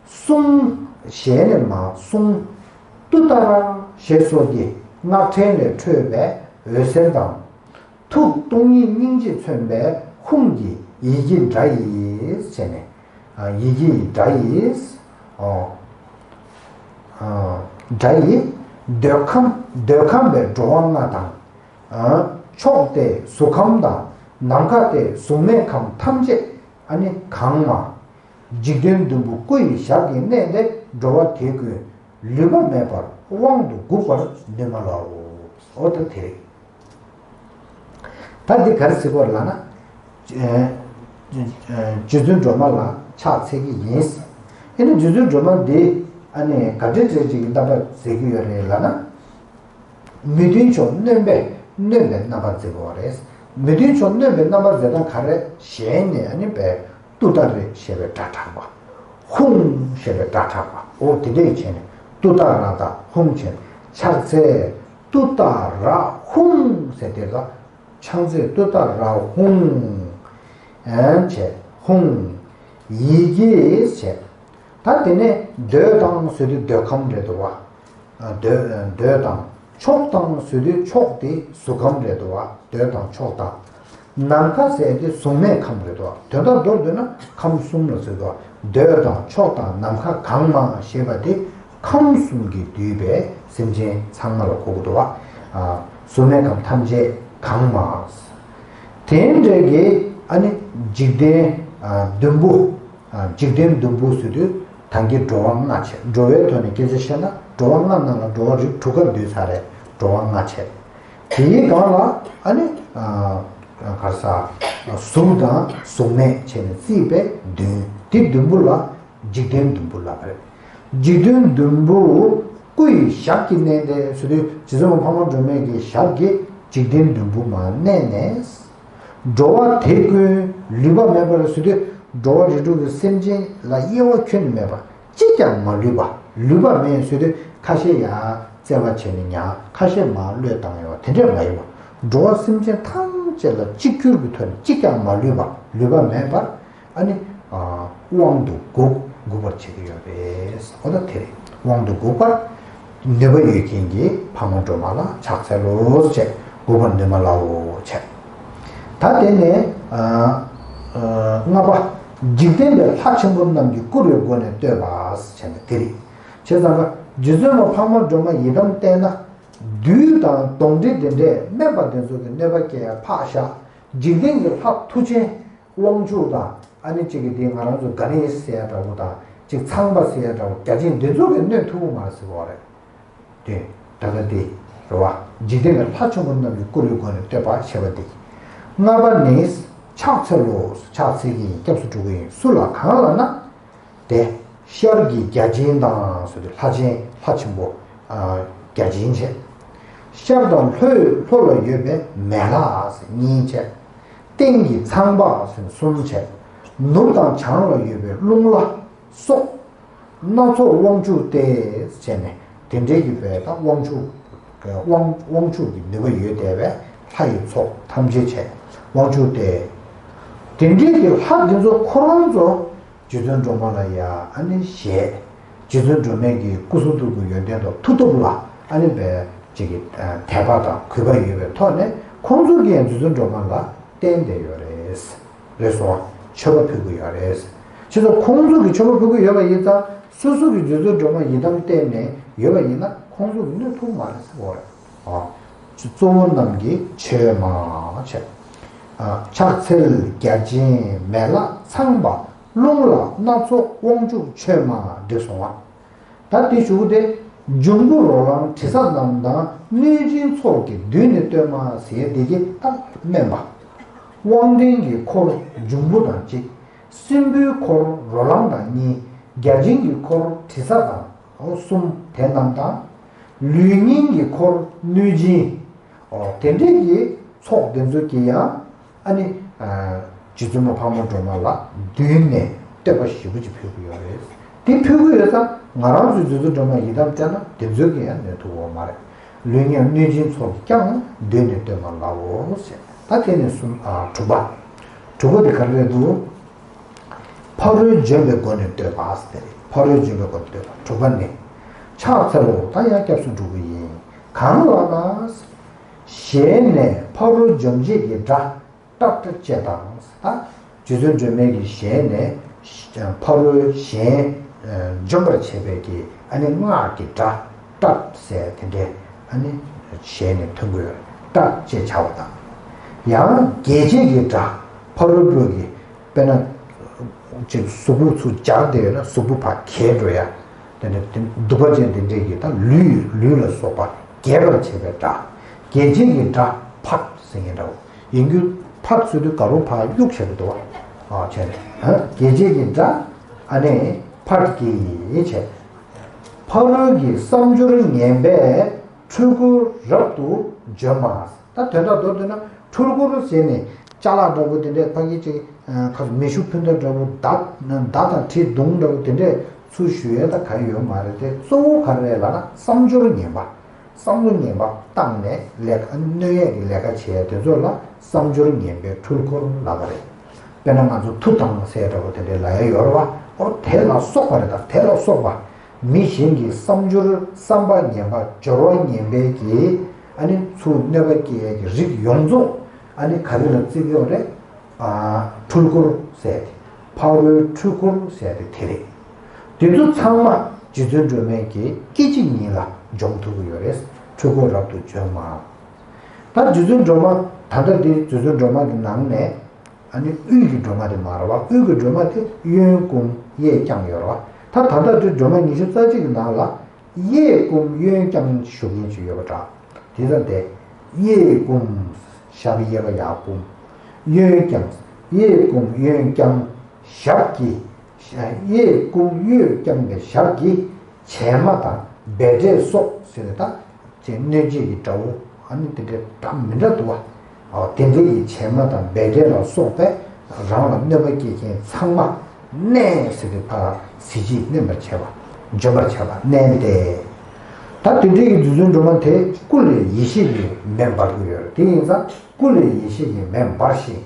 གསུང་ཞལ་ནས་མ་གསུང་། ཏུཏྟཱ་ར་ཞེས་སོགས་ཀྱི་སྔགས་ཕྲེང་ལས་འཕྲོས་པའི་འོད་ཟེར་དང་། ཐུགས་སྟོང་ཉིད་སྙིང་རྗེས་མཚོན་པའི་ཧཱུྃ་གི་ཡི་གེ་སྒྲ་ཡིས་བྱས་ནས། ཨ། ཡི་གེ་ཡི་སྒྲ་ཡིས། ཨོ། ཨ། སྒྲ་ཡིས། འདོད་ཁམས་འདོད་ཁམས་པའི་འགྲོ་བ་ལྔ་དང་། ཨ། ཕྱོགས་ཏེ་གཟུགས་ཁམས་དང་། ནམ་མཁའ་སྟེ་གཟུགས་མེད་ཁམས་ཐམས་ཅད་ཨ་ནི་གང་མ། འཇིག་རྟེན་བདུན་པོ་སྐུ་ཡི་ཞབས་ཀྱིས་མནན་ཏེ་འགྲོ་བ་དེ་ཀུན་ལུས་པ་མེད་པར་དབང་དུ་འགུགས་པར་ནུས་མ་ལའོ། འོ་ད་དེ་རེད། ད་འདི་ག་རེ་ཟེར་དགོས་རེད་ལབ་ན། ཨེ། ཨེ། རྗེ་བཙུན་སྒྲོལ་མ་ལ་ཕྱག་འཚལ་གྱི་ཡིན། ཨེ་ནི་རྗེ་བཙུན་སྒྲོལ་མ་འདི་ཨ་ནི་ག་འདྲའི་འདྲ་ཅིག་གི་རྣམ་པ་མཛད་ཀྱི་ཡོད་རེད་ལབ་ན། མི་མཐུན་ཕྱོགས་གནོན་པའི་གནོན་པའི་རྣམ་པ་མཛད་དགོས་པ་རེད། མི་མཐུན་ཕྱོགས་གནོན་པའི་རྣམ་པ་མཛད་སྟངས་ག་རེ། ཞལ་ནས་ཨ་ནི་པའི་ཏུཏྟཱ་རེ་ཞེས་པའི་སྒྲ་གྲགས་པ། ཧཱུྃ་ཞེས་པའི་སྒྲ་གྲགས་པ། འོ་དེ་འདྲ་ཡི་བྱས་ནས་ཏུཏྟཱ་ར་དང་ཧཱུྃ་བྱས་ནས་ཕྱག་འཚལ་ཏུཏྟཱ་ར་ཧཱུྃ་ཟེར་དེ་ལ། ཕྱག་འཚལ་ཏུཏྟཱ་ར་ཧཱུྃ། ཨེ་བྱས་ཧཱུྃ། ཡི་གེ་བྱས། ད་དེ་ནས་འདོད་དང་ཟེར་དུས་འདོད་ཁམས་རེད་འདུག་བ། འདོད་འདོད་དང་ཕྱོགས་དང་ཟེར་དུས་ཕྱོགས་དེ་གཟུགས་ཁམས་རེད་འདུག་བ། འདོད་དང་ཕྱོགས་དང་། ནམ་མཁའ་ཟེར་དེ་གཟུགས་མེད་ཁམས་རེད་འདུག་བ། དོན་དག་མདོར་བསྡུས་ན་ཁམས་གསུམ་ལ་ཟེར་འདུག་བ། འདོད་དང་ཕྱོགས་དང་ནམ་མཁའ་གང་མང་ཞེས་པ་དེ་ཁམས་གསུམ་གྱིས་བསྡུས་པའི་སེམས་ཅན་ཚང་མ་ལ་གོ་གི་འདུག་བ། གཟུགས་མེད་ཁམས་ཐམས་ཅད་གང་མང་། དེ་འདྲའི་གི་ཨ་ནི་འཇིག་རྟེན་བདུན་པོ། འཇིག་རྟེན་བདུན་པོ་ཟེར་དུས་ད་གིན་འགྲོ་བ་ལྔ་བྱས། འགྲོ་བའི་ཐོག་ནས་སྐད་ཆ་བཤད་ན་འགྲོ་བ་ལྔ་ནང་ལ་འགྲོ་བ་རིགས་དྲུག་ཀ་འདུས་ཚར་རེད། འགྲོ་བ་ལྔ་བྱས། དེའི་སྒང་ལ་ཨ་ནི་ག་རེ་ཟ། གཟུགས་དང་གཟུགས་མེད་བྱས་ནས་བརྩིས་པའི་བདུན། དེ་བདུན་པོ་ལ་འཇིག་རྟེན་བདུན་པོ་ལབ་པ་རེད། འཇིག་རྟེན་བདུན་པོ་སྐུ་ཡི་ཞབས་ཀྱིས་མནན་ཏེ་ཟེར་དུས་རྗེ་བཙུན་མ་འཕགས་མ་སྒྲོལ་མའི་གི་ཞབས་ཀྱིས་འཇིག་རྟེན་བདུན་པོ་མར་མནན་ནས། འགྲོ་བ་དེ་ཀུན་ལུས་པ་མེད་པར་ཟེར་དུས་འགྲོ་བ་རིགས་དྲུག་གི་སེམས་ཅན་ལ་དབྱེ་བ་ཁྱོན་ནས་མེད་པ། གཅིག་ཀྱང་མ་ལུས་པ། ལུས་པ་མེད་ཟེར་དུས་ཁ་ཤས་ཡར་བརྩེ་བ་བྱས་ནས་མྱངས། ཁ་ཤས་མར་བློས་བཏང་ཡོད་པ་དེ་འདྲས་མ་ཡིན་པ། འགྲོ་བ་སེམས་ཅན་ཐམས་ཅད་ལ་གཅིག་གྱུར་གྱི་ཐོག་ནས་གཅིག་ཀྱང་མ་ལུས་པ། ལུས་པ་མེད་པར་ཨ་ནི་དབང་དུ་འགུག་འགུག་པར་བྱེད་ཀྱི་ཡོད་པས། འོ་ད་དེ་རེད། དབང་དུ་འགུག་པར་ནུས་པ་ཡོད་མཁན་གྱི་འཕགས་མ་སྒྲོལ་མ་ལ་ཕྱག་འཚལ་ལོ་ཞེས་འགུག་པར་ནུས་མ་ལའོ་བྱས། ད་དེ་ནས་ལྔ་པ། འཇིག་རྟེན་པའི་ལྷ་ཆེན་པོ་རྣམས་ཀྱིས་བཀུར་བའི་སྒོ་ནས་བསྟོད་པ་ཞེས་པ་དེ་རེད། བྱས་ཙང་ཀ་རྗེ་བཙུན་མ་འཕགས་མ་སྒྲོལ་མ་ཡི་དམ་བསྟེན་ན། བདུད་དང་གདོན་འདྲེ་དེ་འདྲས་སྨད་པ་དེ་ཚོ་གི་གནོད་པ་སྐྱེལ་ཡ་ཕག་ཤ། འཇིག་རྟེན་གྱི་ལྷ་མཐུ་ཆེན། དབང་ཕྱུག་དང་ཨ་ནི་གཅིག་གི་དེ་ང་རང་ཚོ་ག་ནི་ཟེར་ཡ་འདྲ་བོ་དང་གཅིག་ཚངས་པ་ཟེར་ཡ་འདྲ་བོ་བརྒྱ་བྱིན་འདི་ཚོ་གི་གནོད་ཐུབ་ཀྱི་མ་རེད་ཟེར་བ་རེད། དེ་ད་ལྟ་དེ་རེད་བ། འཇིག་རྟེན་གྱི་ལྷ་ཆེན་པོ་རྣམས་ཀྱིས་བཀུར་བའི་སྒོ་ནས་བསྟོད་པ་ཞེས་པ་དེ། ལྔ་པ་ནི། ཕྱག་འཚལ་ལོ། ཕྱག་འཚལ་གྱི་ཡིན། སྐྱབས་སུ་འགྲོ་གི་ཡིན། སུ་ལ་གང་ལ་ན། དེ། ཤར་གྱི་བརྒྱ་བྱིན་དང་ཟེར་དུས་ལྷ་ཆེན་ལྷ་ཆེན་པོ། བརྒྱ་བྱིན་བྱས། ཤར་དང་ལྷོའི་ལྷོ་ལ་ཡོད་པའི་མེ་ལྷ་ཟེར་གཉིས་བྱས། སྟེང་གི་ཚངས་པ་ཟེར་གསུམ་བྱས། ནུབ་དང་བྱང་ལ་ཡོད་པའི་རླུང་ལྷ་སོགས། སྣ་ཚོགས་དབང་ཕྱུག་སྟེ་བྱས་ནས་དེ་འདྲའི་གི་བའི་ད་དབང་ཕྱུག་དབང་དབང་ཕྱུག་གི་ནུས་པ་ཡོད་བསྡད་པའི་ལྷ་ཡི་ཚོགས་ཐམས་ཅད་བྱས། དབང་ཕྱུག་སྟེ། དེ་འདྲའི་གི་ལྷ་འདི་ཚོ་ཁོ་རང་ཚོ་རྗེ་བཙུན་སྒྲོལ་མ་ལ་ཡ་ཨ་ནི་ཞེས། རྗེ་བཙུན་སྒྲོལ་མའི་གི་སྐུ་གསུང་ཐུགས་ཀྱི་ཡོན་ཏན་དང་མཐུ་སྟོབས་ལ་ཨ་ནི་བའི་ཅིག་གི་དད་པ་དང་གུས་པ་ཡོད་པའི་ཐོག་ནས་ཁོང་ཚོ་གིས་ཡང་རྗེ་བཙུན་སྒྲོལ་མ་ལ་བསྟེན་བསྡད་ཡོད་རེད། རེད་སོང་། མཆོད་པ་ཕུལ་གྱི་ཡོད་རེད། བྱས་ཙང་ཁོང་ཚོ་གིས་མཆོད་པ་ཕུལ་གྱི་ཡོད་པ་ཡིན་ཙང་སོ་སོ་གིས་རྗེ་བཙུན་སྒྲོལ་མ་ཡི་དམ་བསྟེན་ནས་ཡོད་པ་ཡིན་ན་ཁོང་ཚོ་གིས་གནོད་ཐུབ་མ་རེད་ཟེར་བ་རེད། ཨ། གཙོ་བོ་རྣམས་ཀྱིས་མཆོད་མ་བྱས། ཨ། ཕྱག་འཚལ་བརྒྱ་བྱིན་མེ་ལྷ་ཚངས་པ་རླུང་ལྷ་སྣ་ཚོགས་དབང་ཕྱུག་མཆོད་མ་འགྲིག་སོང་བ། ད་དེ་ཞུ་གི་དེ། འབྱུང་པོ་རོ་ལངས་དྲི་ཟ་རྣམས་དང་གནོད་སྦྱིན་ཚོགས་ཀྱིས་མདུན་ནས་བསྟོད་མ་ཟེར་དེ་གི་ད་སྨན་པ། དབང་ལྡན་གྱི་འཁོར་འབྱུང་པོ་དང་གཅིག་སྲིན་པོའི་འཁོར་རོ་ལངས་དང་གཉིས། བརྒྱ་བྱིན་གྱི་འཁོར་དྲི་ཟ་དང་གསུམ་དེ་རྣམས་དང་། ལུས་ངན་གྱི་འཁོར་གནོད་སྦྱིན། ཨོ་དེ་འདྲའི་གི་ཚོགས་དེ་ཚོ་གི་ཡང་། ཨ་ནི། རྗེ་བཙུན་མ་འཕགས་མ་སྒྲོལ་མ་ལ་མདུན་ནས་བསྟོད་པ་ཞེ་པོ་ཅིག་ཕུལ་གྱི་ཡོད་རེད། དེ་ཕུལ་གྱི་ཡོད་ཙང་ང་རང་ཚོའི་རྗེ་བཙུན་སྒྲོལ་མ་ཡི་དམ་བསྟེན་ན་དེ་ཚོ་གིས་ཡང་གནོད་ཐུབ་ཀྱི་ཡོད་མ་རེད། ལུས་ངན་གནོད་སྦྱིན་ཚོགས་ཀྱིས་ཀྱང་མདུན་ནས་བསྟོད་པ་ལའོ་ཞེས། ད་དེ་ནས་གསུམ་ཨ་དྲུག་པ། དྲུག་པ་དེ་ག་རེ་རེད་འདུག་ཕ་རོལ་འཇོམས་པའི་སྒོ་ནས་བསྟོད་པ་ཟེར་ཏེ་རེད། ཕ་རོལ་འཇོམས་པའི་སྒོ་ནས་བསྟོད་པ་དྲུག་པ་ནི། ཕྱག་འཚལ་ལོ། ད་ཡང་སྐྱབས་སུ་འགྲོ་གི་ཡིན། གང་ལ་ན། ཞལ་ནས་ཕ་རོལ་འཇོམས་བྱེད་ཀྱི་སྒྲ། ཏྲཊ་ཅེས་དང་། ད་རྗེ་བཙུན་སྒྲོལ་མའི་གི་ཞལ་ནས་ཕ་རོལ་གཞན་འཇོམས་པར་བྱེད་པའི་གི་ཨ་ནི་སྔགས་ཀྱི་སྒྲ་ཏྲཊ་ཟེར་དེ་འདྲའི་ཨ་ནི་ཞལ་ནས་ཐོན་གྱི་ཡོད། ཏྲཊ་ཅེས་བྱ་བ་དང་། ཡང་རྒྱས་བྱེད་ཀྱི་སྒྲ་ཕ་རོལ་པོ་གི་དཔེར་ན་ཅིག་གཟུགས་པོ་ཚུར་སྦྱར་བསྡད་ཡོད་ན་གཟུགས་པོ་ཕར་གས་འགྲོ་ཡ། དེ་འདྲ་དེ་གདུག་པ་ཅན་དེ་འདྲས་ཀྱིས་ད་ལུས་ལུས་ལ་སོགས་པ་རྒྱས་པར་བྱེད་པའི་སྒྲ། རྒྱས་བྱེད་ཀྱི་སྒྲ་ཕཊ་ཟེར་མཁན་འདྲ་བོ། ཡིན་རྒྱུ་ཕཊ་ཟེར་དུས་དགའ་རོགས་ཕར་གཡུག་བྱེད་ཀྱི་འདུག་བ། ཨ་བྱས་ནས་ཨ་རྒྱས་བྱེད་ཀྱི་སྒྲ་ཨ་ནི་ཕཊ་ཀྱིས་བྱས། ཕ་རོལ་གྱི་བསམ་སྦྱོར་ངན་པས་འཁྲུལ་འཁོར་རབ་ཏུ་འཇོམས་མ། ད་དོན་དག་མདོར་བསྡུས་ན་འཁྲུལ་འཁོར་ཟེར་ནས་ཅ་ལག་འདྲ་བོ་དེ་འདྲས་ཕ་གི་ཅིག་ཁ་མེ་ཤུགས་འཕུར་མདའ་འདྲ་བོ་མདའ་མདའ་དང་གྲི་མདུང་འདྲ་བོ་དེ་འདྲས་ཚུར་གཞུ་ཡས་ད་ག་ཡོད་མ་རེད་དེ། གཙོ་བོ་ག་རེ་རེད་ལབ་ན་བསམ་སྦྱོར་ངན་པ། བསམ་བློ་ངན་པ་བཏང་ནས་ལས་ཀ་གནོད་ཡས་ཀྱི་ལས་ཀ་བྱེད་ཡས་དེ་ཚོ་ལ་བསམ་སྦྱོར་ངན་པའི་འཁྲུལ་འཁོར་ལབ་པ་རེད། དཔེར་ན་ང་ཚོ་མཐུ་དང་ཟེར་འདྲ་བོ་དེ་འདྲའི་ལབ་ཡ་ཡོད་རེད་བ། ཨོ་དེ་ལ་སོགས་པ་རེད། ད་དེ་ལ་སོགས་པ་མི་གཞན་གྱི་བསམ་སྦྱོར་བསམ་པ་ངན་པ་སྦྱོར་བ་ངན་པའི་གི་ཨ་ནི་ཚུར་གནོད་པ་སྐྱེལ་ཡ་གི་རིགས་ཡོངས་རྫོགས་ཨ་ནི་ག་རེ་ལ་བརྩི་གི་ཡོད་རེད། ཨ་འཁྲུལ་འཁོར་ཟེར་ཏེ། ཕ་རོལ་འཁྲུལ་འཁོར་ཟེར་ཏེ་དེ་རེད། དེ་ཚོ་ཚང་མ་རྗེ་བཙུན་སྒྲོལ་མའི་གི་སྐད་ཅིག་ཉིད་ལ་འཇོམས་ཐུབ་ཀྱི་ཡོད་རེད། འཁྲུལ་འཁོར་རབ་ཏུ་འཇོམས་མ། ད་རྗེ་བཙུན་སྒྲོལ་མ་ད་ལྟ་འདི་རྗེ་བཙུན་སྒྲོལ་མ་གི་ནང་ནས་ཨ་ནི་དབུས་ཀྱི་སྒྲོལ་མ་དེ་མ་རེད་བ། དབུས་ཀྱི་སྒྲོལ་མ་དེ་གཡོན་བསྐུམ་གཡས་བརྐྱང་ཡོད་རེད་བ། ད་ད་ལྟ་འདི་སྒྲོལ་མ་ཉི་ཤུ་རྩ་གཅིག་གི་ནང་ལ་གཡས་བསྐུམ་གཡོན་བརྐྱང་བཞུགས་མཁན་ཅིག་ཡོད་པ་འདྲ། དེ་ལྟར་ཏེ། གཡས་བསྐུམ། ཞབས་གཡས་པ་ཡར་བསྐུམ། གཡོན་བརྐྱང་། གཡས་བསྐུམ་གཡོན་བརྐྱང་། ཞབས་ཀྱི། གཡས་བསྐུམ་གཡོན་བརྐྱང་བའི་ཞབས་ཀྱིས་བྱད་མ་དང་བཻ་ཌཱི་སོགས་ཟེར་ཏེ་ད་ཅེས་གནོད་བྱེད་ཀྱི་དགྲ་བོ་ཨ་ནི་དེ་འདྲའི་འདྲ་མི་འདྲ་འདུག་བ། ཨོ་དེ་འདྲའི་གི་བྱད་མ་དང་བཻ་ཌཱི་ལ་སོགས་པས་རང་ལ་གནོད་པ་སྐྱེལ་མཁན་ཚང་མ་མནན་ཟེར་ཏེ་ཕར་གཟི་བརྗིད་མནན་པར་བྱས་པ། འཇོམས་པར་བྱས་པ་མནན་ཏེ། ད་དེ་འདྲའི་གི་རྗེ་བཙུན་སྒྲོལ་མ་དེ་སྐུ་ལས་ཡེ་ཤེས་ཀྱི་མེ་འབར་གྱི་ཡོད་རེད། དེ་ཡིན་ཙང་སྐུ་ལས་ཡེ་ཤེས་ཀྱི་མེ་འབར་ཞིང་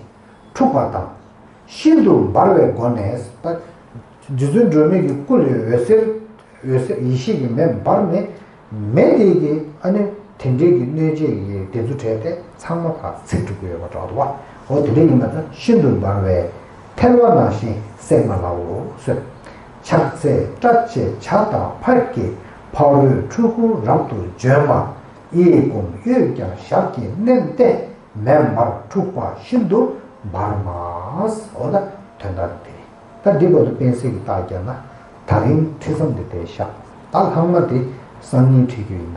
འཁྲུགས་པ་དང་། ཤིན་ཏུ་འབར་བའི་སྒོ་ནས། ད་རྗེ་བཙུན་སྒྲོལ་མའི་གི་སྐུ་ལས་འོད་ཟེར། འོད་ཟེར་ཡེ་ཤེས་ཀྱི་མེ་འབར་ནས། མེ་དེ་གིས་ཨ་ནི་དེ་འདྲའི་གི་གནོད་བྱེད་ཀྱི་དེ་ཚོ་བྲལ་ཏེ་ཚང་མ་ཕར་ཚིག་འགྲོ་གི་ཡོད་པ་འདྲ་འདུག་བ། འོ་དེ་འདྲ་ཡིན་པ་ཙང་ཤིན་ཏུ་འབར་བའི་ཐལ་བ་ནང་བཞིན་བསྲེགས་མ་ལའོ་གསོལ། ཕྱག་འཚལ་སྐྲ་བཅད་བྱ་དང་ཕག་གི། ཕ་རོལ་འཁྲུལ་འཁོར་རབ་ཏུ་འཇོམས་མ། གཡས་བསྐུམ་གཡོན་བརྐྱང་ཞབས་ཀྱིས་མནན་ཏེ། མེ་འབར་འཁྲུགས་པ་ཤིན་ཏུ་འབར་མ། འོ་ད་དོན་དག་འདི་རེད། ད་འདི་བར་དུ་དཔེ་གསལ་གྱི་རྟགས་བརྒྱབ་ན། ད་རིང་ཁྲིད་མཚམས་འདི་དེར་བཞག་ད་ལྷག་མ་དེ་སང་ཉིན་ཁྲིད་རྒྱུ་ཡིན།